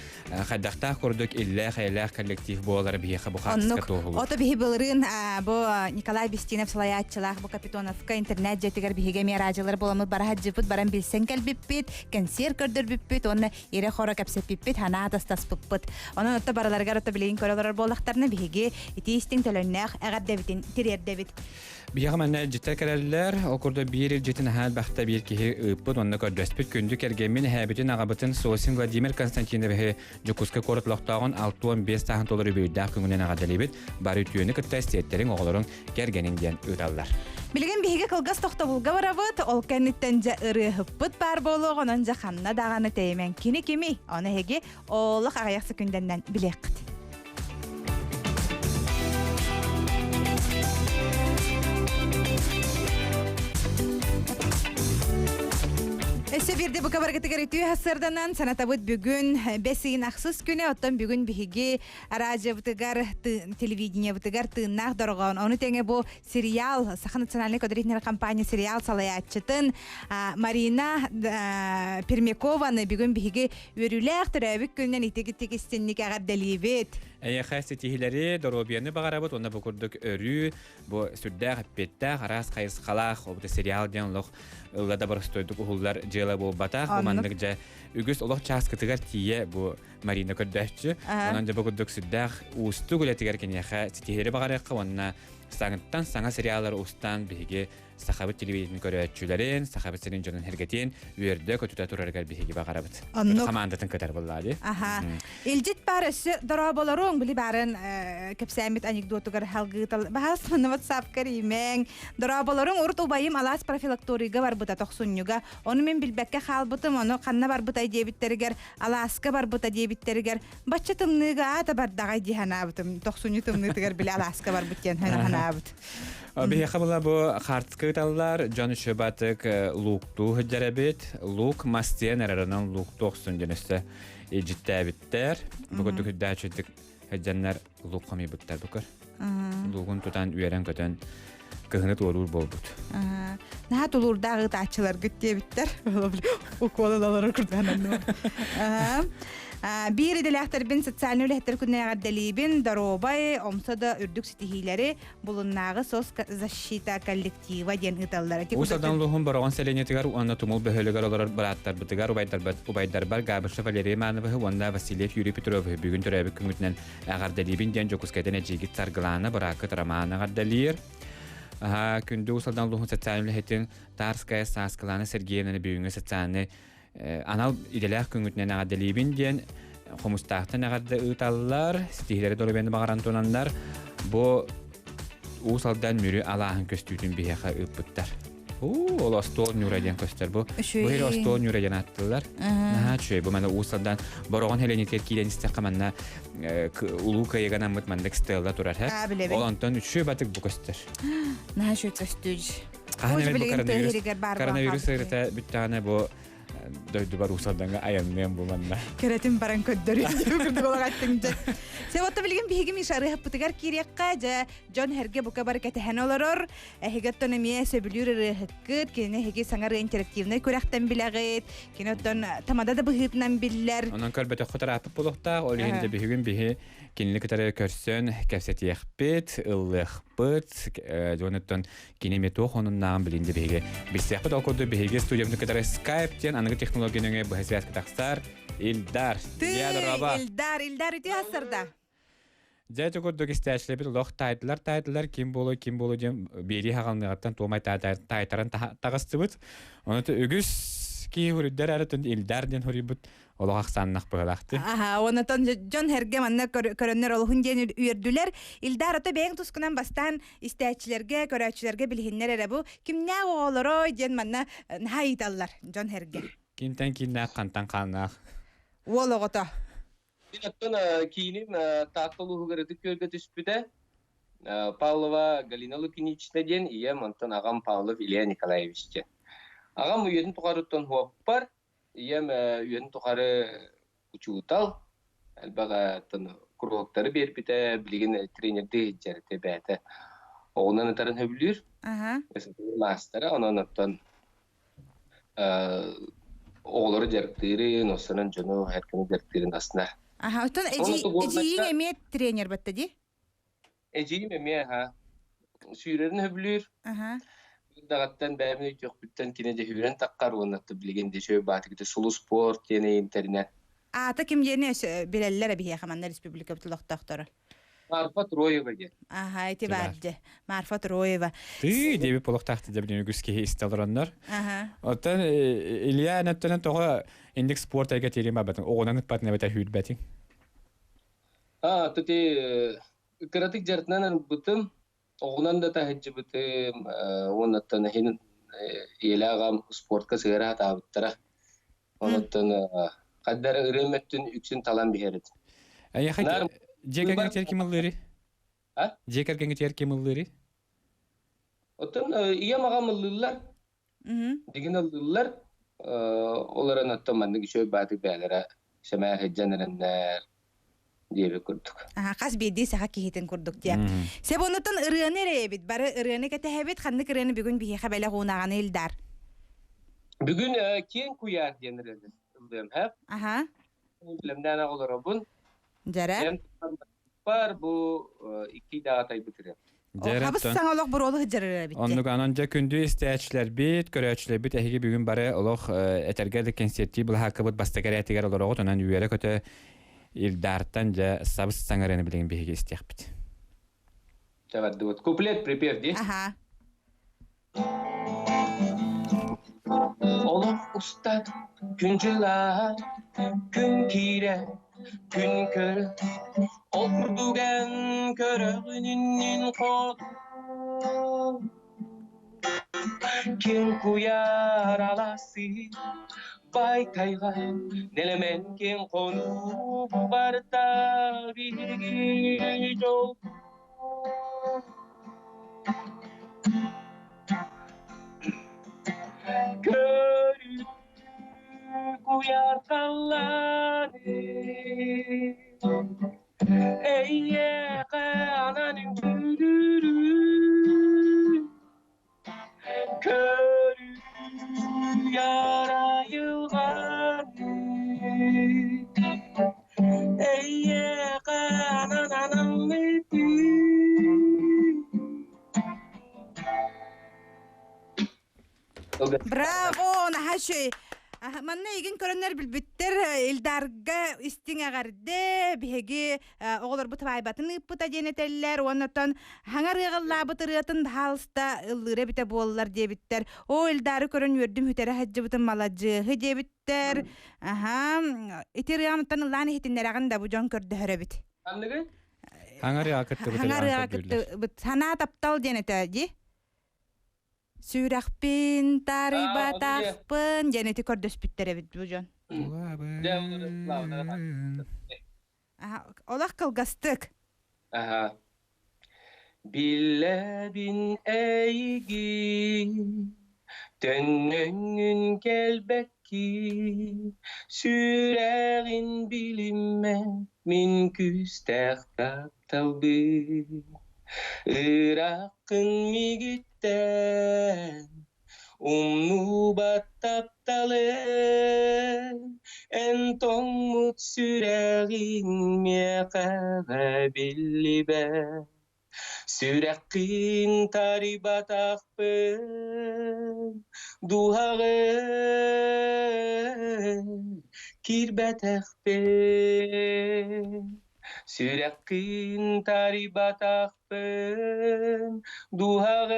хайдахтаах курдук иллээх-эйэлээх коллектив буолара биһиэхэ бу хаартыска туоһулуур. Ото биһи былырыын бу Николай Бестинов салайааччылаах бу Капитоновка интернет дьиэтигэр биһиги эмиэ араадьылар буоламмыт бара сылдьыбыт, баран билсэн кэлбиппит, кэнсиэр көрдөрбүппүт уонна ирэ-хоро кэпсэппиппит, санаа атастаспыппыт. Онон отто барыларыгар отто билигин көрө олорор буоллахтарына биһиги итии истиҥ төлөннөөх эҕэрдэбитин тириэрдэбит. Биһиэхэ манна илдьиттэр кэлэллэр. Ол курдук биир илдьитин аһаан элбэхтэ биир киһи ыыппыт уонна көрдөспүт күндү кэргэммин эһээбитин аҕабытын Сосин Владимир Константиновиһы Дьокуускай куорат олохтооҕун 65 сааһын толору үбүлүйдээх күҥүнэн эҕэрдэлиибит. Бары үтүөнү кытта сиэттэриҥ, оҕолоруҥ кэргэниҥ диэн ыыталлар. Билигин биһиги кылгас тохтобулга барабыт, ол кэнниттэн дьэ ырыаһыппыт баар буолуох, онон дьэ ханна даҕаны тэйимэн кини кими, ону эһиги олох аҕыйах секүндэннэн билиэххит. Өссө биирдэ бука баргытыгар үтүө сырданан санатабыт бүгүн бэс ыйын ахсыс күнэ, оттон бүгүн биһиги радиобытыгар, телевидениебытыгар тыыннаах дорҕоон. Ону тэҥэ бу сериал, Саха национальнай көдөрүтүнэр компания сериал салайааччытын Марина Пермякованы бүгүн биһиги үөрүүлээх төрөөбүт күнүнэн итик-итик истинник эҕэрдэлиибит. Эйиэхэ ситиһиилэри, доруобуйаны баҕарабыт уонна бу курдук өрүү бу сүрдээх эппиэттээх, араас хайысхалаах, ол сериал диэн олох ылла да боростуойдук уһуллар дьыала буолбатах. Бу маннык дьэ үгүс олох чааскытыгар тиийэ бу Марина көрдөөччү. Онон дьэ бу курдук сүрдээх уустук үлэтигэр киниэхэ ситиһиилэри баҕарыахха уонна саҥаттан саҥа сериаллары устан биһиги сахабыт телевидениетин көрөөччүлэрин, сахабыт сирин дьонун сэргэтин үөрдэ-көтүтэ турарыгар биһиги баҕарабыт. Оннук. Хамаандатын кытар буоллаа дии. Аха. Илдьит баар өссө дорооболоруҥ били баарын кэпсээммит анекдотугар халгыытал баһаас WhatsApp-кар имэҥ. Дорооболоруҥ урут убайым алаас профилакторийга барбыта тохсунньуга. Ону мин билбэккэ хаалбытым, ону ханна барбытай диэбиттэригэр алааска барбыта диэбиттэригэр бачча тымныыга аата бардаҕай дии санаабытым. Тохсунньу тымныытыгар били алааска барбыт диэн санаабыт. Биһиэхэ була бу хаартыска ыыталлар, дьон үчүбатык лууктуу сылдьар эбит. Луук мас диэн эрэринэн лууктуу охсун диэн өссө илдьиттээбиттэр. Бу курдук үрдээччитик сылдьаннар луук хомуйбуттар бу көр. Луугун тутан үөрэн-көтөн кыһыны туоруур буолбут. Наһаа тулуурдаах ыытааччыларгыт диэбиттэр. Укуолун олорор курдук. Биир идэлээхтэрбин социальнай үлэһиттэр күнүнэн эҕэрдэлиибин, доруобай, омсо да үрдүк ситиһиилэри булуннааҕы соцзащита коллектива диэн ыыталлар. Уус Алдан улууһун Бороҕон сэлиэнньэтигэр уонна Тумул бөһүөлэгэр олорор бырааттарбытыгар убайдарбар Габышев Валерий Ивановиһы уонна Васильев Юрий Петровиһы бүгүн төрөөбүт күҥҥүтүнэн эҕэрдэлиибин диэн Дьокуускайтан эдьиийгит Саргылаана бырааккыт Роман эҕэрдэлиир. Күндү Уус Алдан улууһун социальнай үлэһитин Тарская Сааскылаана Сергеевнаны бүгүҥҥү социальнай анал идэлээх күҥҥүтүнэн эҕэрдэлиибин диэн хомустаахтан эҕэрдэ ыыталлар, ситиһиилэри доруобуйаны баҕаран тунаннар бу Уус Алдан Мүрү алааһын көстүүтүн биһиэхэ ыыппыттар. Уу, ол остуол ньуура диэн көстөр бу. Бу иһэр остуол ньуура диэн ааттыыллар. Наһаа үчүгэй. Бу манна Уус Алдан Бороҕон Һэлэнитигэр киирэн истэххэ манна улуу кыайыганаммыт маннык стелла турар. Ол онтон үчүгэй батык бу көстөр. Наһаа үчүгэй көстүү. Хаһан эмит бу коронавирус ыарыыта бүттэҕинэ бу дойдубар Уус-Алдаҥҥа айанныам бу манна. Кэрэтин баран көрдөрүө курдук олоҕаттыҥ дьэ. Сэ билигин биһиги Миша ырыаһыппытыгар киириэххэ дьэ дьон эргэ бука бары кэтэһэн олорор. Эһиги оттон эмиэ сөбүлүүр ырыаһыккыт, кинини эһиги саҥа ырыа интерактивнай күрэхтэн билэҕит. Кини оттон тамада да быһыытынан биллэр. Онон көрбөтөххө тарааппыт буолуохтаах. Ол иһин да биһигин биһи кинини кытары көрсөн кэпсэтиэхпит, ыллыахпыт. Дьонуттан Кини эмиэ туох онуннааҕын билин де биһиги билсиэхпит. Ол курдук биһиги студиябытын кытары Skype диэн аныгы технология нөҥүө быһа связка тахсар. Илдар. Ты, Илдар, Илдар үтүө хассарда. Дьэ ити курдук истээччилэрбит олох таайдылар таайдылар ким буолуо ким буолуо диэн биэрии хаҕалныаҕыттан туомай таайтаран таҕыстыбыт. Ону үгүс киһи хуруйдар эрэ Илдар диэн хуруйбут олох ахсааннах быһылаахты. Аха, онотон дьон herге манна көрөннөр олуһун диэн үөрдүлэр. Илдар ото бэйэҥ тускунан бастаан истээччилэргэ, көрөөччүлэргэ билиһиннэр эрэ бу кимнээх оҕолорой диэн манна наһаа ыйыталлар дьон herге. Кимтэн кииннээх, хантан хааннаах. Уол оҕото. Мин оттон кииним Таатта улууһугар Ытык Күөлгэ түспүтэ. Павлова Галина Лукинична диэн ийэм, онтон аҕам Павлов Илья Николаевич диэн. Аҕам үйэтин тухарыттан хуоппар, Ийэм үйэтин тухары учуутал, элбэх куруһуоктары биэрбитэ, билигин тренердии сылдьар этэ бэйэтэ. Оҕунан ытарын сөбүлүүр, маастара, онон оттон оҕолору дьарыктыырын, оссонон дьону эркини дьарыктыырын астынар. Аха, оттон эдьиийиҥ эмиэ тренер батта дии? Эдьиийим эмиэ аһа сүүрэрин сөбүлүүр. Аха. Даҕаттан бэйэбин өйдүөхпүттэн кини дьэ сүүрэн таххар уонна билигин дьэ үчүгэй баатыгыта Сулус спорт диэн интернет. Аата ким диэни билэллэр биһиэхэ манна республикабыт олохтоохторо. Марфа Троева диэн. Аха, ити баар дьэ. Марфа Троева. Тыы диэбит олохтоохто дьэ билигин үгүс киһи истэ олороннор. Аха. Оттон Илья Анатольевна тоҕо инник спорт эйгэ тиэрин барбатын, оҕунан ыппатын эбэтэр сүүрбэтиҥ? Аа, ити кыратык дьарытынан ылбытым, оҕунан да таһыдьыбытым, уоннаттан иһин ийэлээх аҕам спортка сыһыара сатаабыттара. Онуттан хайда эрэ ырыам өттүн үксүн талан биһэр этим. Эйиэхэ Наар дьиэ быыбар кэргэҥҥитигэр ким ыллыырый? А? Дьиэ кэргэҥҥитигэр ким ыллыырый? Оттон ийэм аҕам ыллыыллар, Дигин ыллыыллар, ол эрэн оттон маннык үчүгэй баатык бэйэлэрэ сэмээр сылдьан эрэннэр диэбит курдук. Аха, хас биирдии саха киһитин курдук диэ. Сөп оннуттан ырыаны эрэйэбит, бары ырыаны кэтэһэбит, ханнык ырыаны бүгүн биһиэхэ бэлэх уунаҕаны Илдар? Бүгүн Киэҥ куйаар диэн ырыаны ыллыам, һэ? Аха. Билэмнээн оҕолоробун. Дьэрэ. Бар бу икки даҕа тайбыт ырыа. Хабыс саҥа олох буруолу сылдьар эбит. Оннук анан дьэ күндү истээччилэрбит, көрөөччүлэрбит эһиги бүгүн бары олох этэргэ да кэнсиэртии былаһааккабыт бастакы эрээтигэр олороҕут, онон үөрэ-көтө Илдаартан дьэ сабыс саҥарыаны билигин биһиги истиэхпит. Чабардыбыт. Куплет припев дии. Аха. Олох устар күн дьылаа, күн киирэ, күн көрө, Ол курдук эн көрөҕүн иннин хоту Киэҥ куйаар алаасы, бай тайҕа, нэлэмэн киэҥ хонуу бу барыта биһиги дьол Көрүү куйаар халлааны Эйиэхэ анан үҥкүүлүүрүн Көрүү айылҕаны. Браво, наһаа үчүгэй. Манна игин көрөннөр билбиттэр Илдарга истиҥ эҕэрдэ, биһиги оҕолорбут баайбатын ыыппыта диэн этэллэр уонна оттон хаҥар ыаҕыллаабыт ырыатын баһаалыста ыллыыра эбитэ буоллар диэбиттэр. Оо, Илдары көрөн үөрдүм сүтэрэ сылдьыбытым маладьыаһы диэбиттэр. Аха, ити ырыаҕыттан ыллаан иһитиннэрэҕин да бу дьон көрдөһөр эбит. Ханныгы? Хаҥар ыаҕа кыттыбыт Хаҥар ыаҕа кыттыбыт. Санаа таптал диэн этэ дии. Сүрэхпин таарыйбатахпын диэн ити көрдөспүттэр эбит бу дьон. Олох кылгастык. Аха. Билэбин эйигин, төннөҥҥүн кэлбэккин, сүрэҕин билиммэт мин күүстээх тапталбын. Ырааххын мигиттэн Умнубат тапталы эн тоҥмут сүрэҕиҥ миэхэҕэ биллибэт. Сүрэххин тарыйбатахпын, дууһаҕын киирбэтэхпин. Сүрэххин тарыйбатахпын, дууһаҕын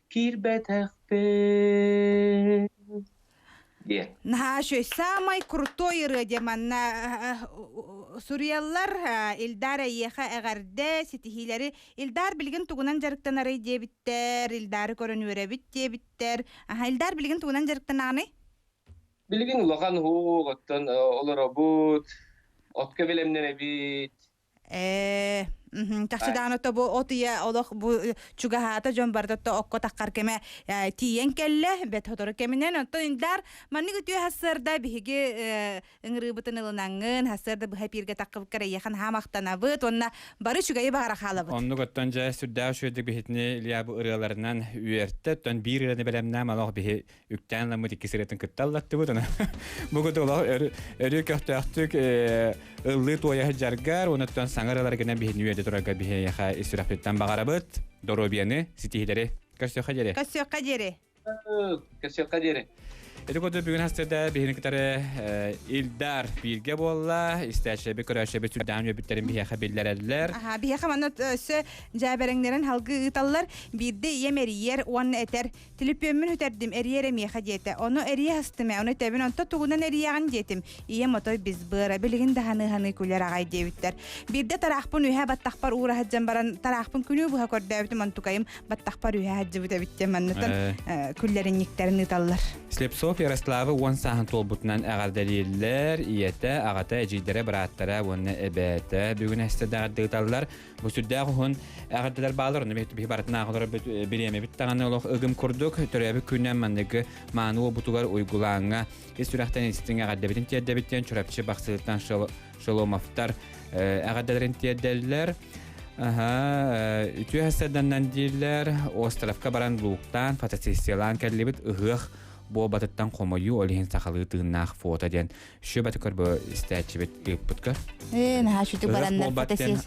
киирбэтэхпин диэн. Наһаа үчүгэй. Самай крутой ырыа диэн манна суруйаллар. Илдар эйиэхэ эҕэрдэ, ситиһиилэри. Илдар билигин тугунан дьарыктанарый диэбиттэр, Илдары көрөн үөрэбит диэбиттэр. Аха, Илдар билигин тугунан дьарыктанаҕыный? Билигин улахан уһук, оттон олоробут, отко бэлэмнэнэбит. Ээ, чахчы даҕаны то бу от ыйа олох бу чугаһаата дьон барыта то окко таххар кэмэ тиийэн кэллэ, бэт сотору кэминэн. Оттон Индар маннык үтүө хассыарда биһиги ыҥырыыбытын ылынаҥҥын, хассыарда быһа эпииргэ таххыбыккар эйиэхэ наһаа махтанабыт уонна бары үчүгэйи баҕара хаалабыт. Оннук оттон дьэ сүрдээх үчүгэйдик биһитини Илья бу ырыаларынан үөртэ, оттон биир ырыаны бэлэмнээн олох биһи үктээн ламмыт икки сырыатын кытта аллаттыбыт. Онон бу курдук олох өрүү көхтөөхтүк ыллыы туойа сылдьаргар, онуттан саҥа ырыаларгынан биһини үөрдэ турарга биһиэхэ ис сүрэхпиттэн баҕарабыт. Доруобуйаны, ситиһиилэри. Көрсүөххэ диэри. Көрсүөххэ диэри. Көрсүөххэ диэри. Ити курдук бүгүн хастыда биһини кытары Илдар бииргэ буолла. Истээччилэрбит, көрөөччүлэрбит сүрдээн үөрбүттэрин биһиэхэ биллэрэллэр. Аха, биһиэхэ манна өссө дьээбэрэҥнэрин халгыы ыыталлар. Биирдэ ийэм эрийэр уонна этэр Түлүпүөммүн сүтэрдим, эрийэр эмиэхэ диэтэ. Ону эрийэ астым ээ, ону этэбин, онто тугунан эрийэҕин диэтим. Ийэм отой бизбыара, билигин да ханыы-ханыы күлэр аҕай диэбиттэр. Биирдэ тараахпын үөһэ баттахпар уура сылдьан баран, тараахпын күнүү быһа көрдөөбүтүм, онтукайым баттахпар үөһэ сылдьыбыт эбит диэн маннытан күллэринньиктэрин ыыталлар. Слепцов Ярославы уон сааһын туолбутунан эҕэрдэлииллэр. Ийэтэ, аҕата, эдьиийдэрэ, бырааттара уонна эбээтэ бүгүн эстэ ыыталлар. Бу сүрдээх уһун эҕэрдэлэр баалар, ону биһи барытын ааҕалар бириэмэбит даҕаны олох ыгым курдук төрөөбүт күнүнэн манныгы мааны уобутугар уйгулааҥҥа ис сүрэхтэн истиҥ эҕэрдэбитин тиэрдэбит диэн Чурапчы Бахсытыттан Шеломовтар эҕэрдэлэрин тиэрдэллэр. Аха, үтүө сарданнан дииллэр, островка баран лууктаан, фотосессиялаан кэллибит ыһыах буолбатыттан хомойуу, ол иһин сахалыы тыыннаах фото диэн Шөбөтө көрбө истээччибит ыыппыт көр. Ээ, наһаа сүтүк бараннар фотосессия.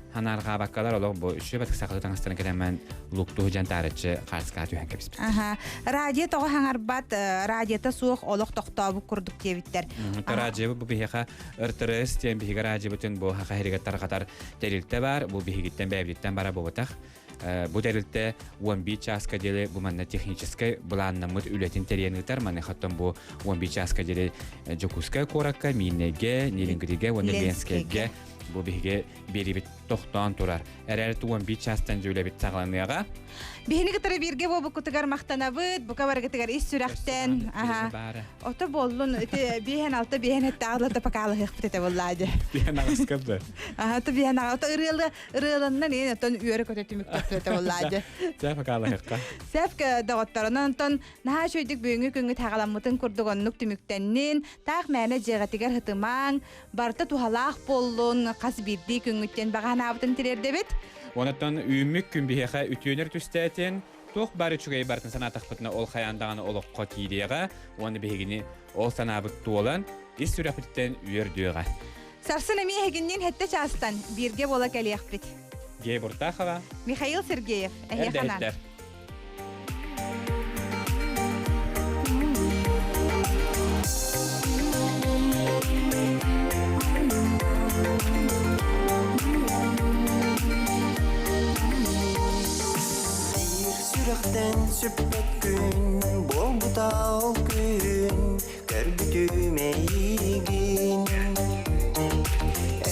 Ханаарҕаабаккалар олох бу шөбөтө сахалыы таҥастарын кэтэммэн луктуу дьан таарыччы хаарыскаҕа түһэн кэбиспит. Аха. Радио тоҕо хаҥарбат, радиота суох олох тохтообут курдук диэбиттэр. Радио бу биһиэхэ РТРС диэн биһиги радиобытын бу хаха иһигэр тарҕатар тэрилтэ бар, бу биһигиттэн бэйэбититтэн бара буолбатах. Бу тэрилтэ 11 чааска диэри бу манна техническэй былааннаммыт үлэтин тэрийэн ыытар. Маныхаттан бу 11 чааска диэри Дьокуускай куоракка, Мииннэйгэ, Нерюнгригэ уонна Ленскэйгэ бу биһиги биэрибит тохтоон турар. Эрээри 11 чаастан дьэ үлэбит саҕаланыаҕа. Биһини кытары бииргэ буолбуккутугар махтанабыт, бука барыгытыгар ис сүрэхтэн. Аха. Ото буоллун, ити биэһэн алта биэһэн этте аҕалата покалаһыахпыт этэ буоллаа дьэ. Биэһэн аҕыска да. Аха, то биэһэн аҕа, ото ырыалы ырыаланнан иэн оттон үөрэ көтө түмүктөхтүөтэ буоллаадьы. Сәп акаалаһыахха. Сәп доҕоттор, онон онтон наһаа үчүгэйдик бүгүҥҥү күҥҥүт хаҕаламмытын курдук оннук түмүктэннин, таах мээнэ дьиэҕитигэр һытымаҥ, барыта туһалаах буоллун, хас биирдии күҥҥүттэн баҕа санаабытын тириэрдэбит. Онтон үүммүт күн биһиэхэ үтүөнэр түстээтин, туох баар үчүгэй барытын санаатахпытына ол хайаан даҕаны олоххо киириэҕэ уонна биһигини ол санаабыт туолан ис сүрэхпититтэн үөрдүөҕэ. Сарсын эмиэ эһигинниин сэттэ чаастан бииргэ буола кэлиэхпит. Гея Буртахова, Михаил Сергеев, эһиэхэ Эрдэһиттэр. Сүрэхтэн сүппэт күн буолбута ол күн көрбүтүм эйигин.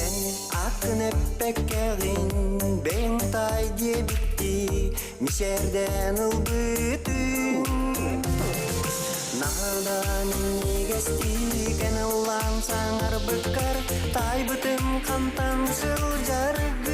Эн аккын эппэккэҕин бэйэҥ таай диэбиттии мичээрдээн ылбытыҥ. Наһаа минньигэстик эн ыллаан саҥарбыккар таайбытым хантан сылдьаргын.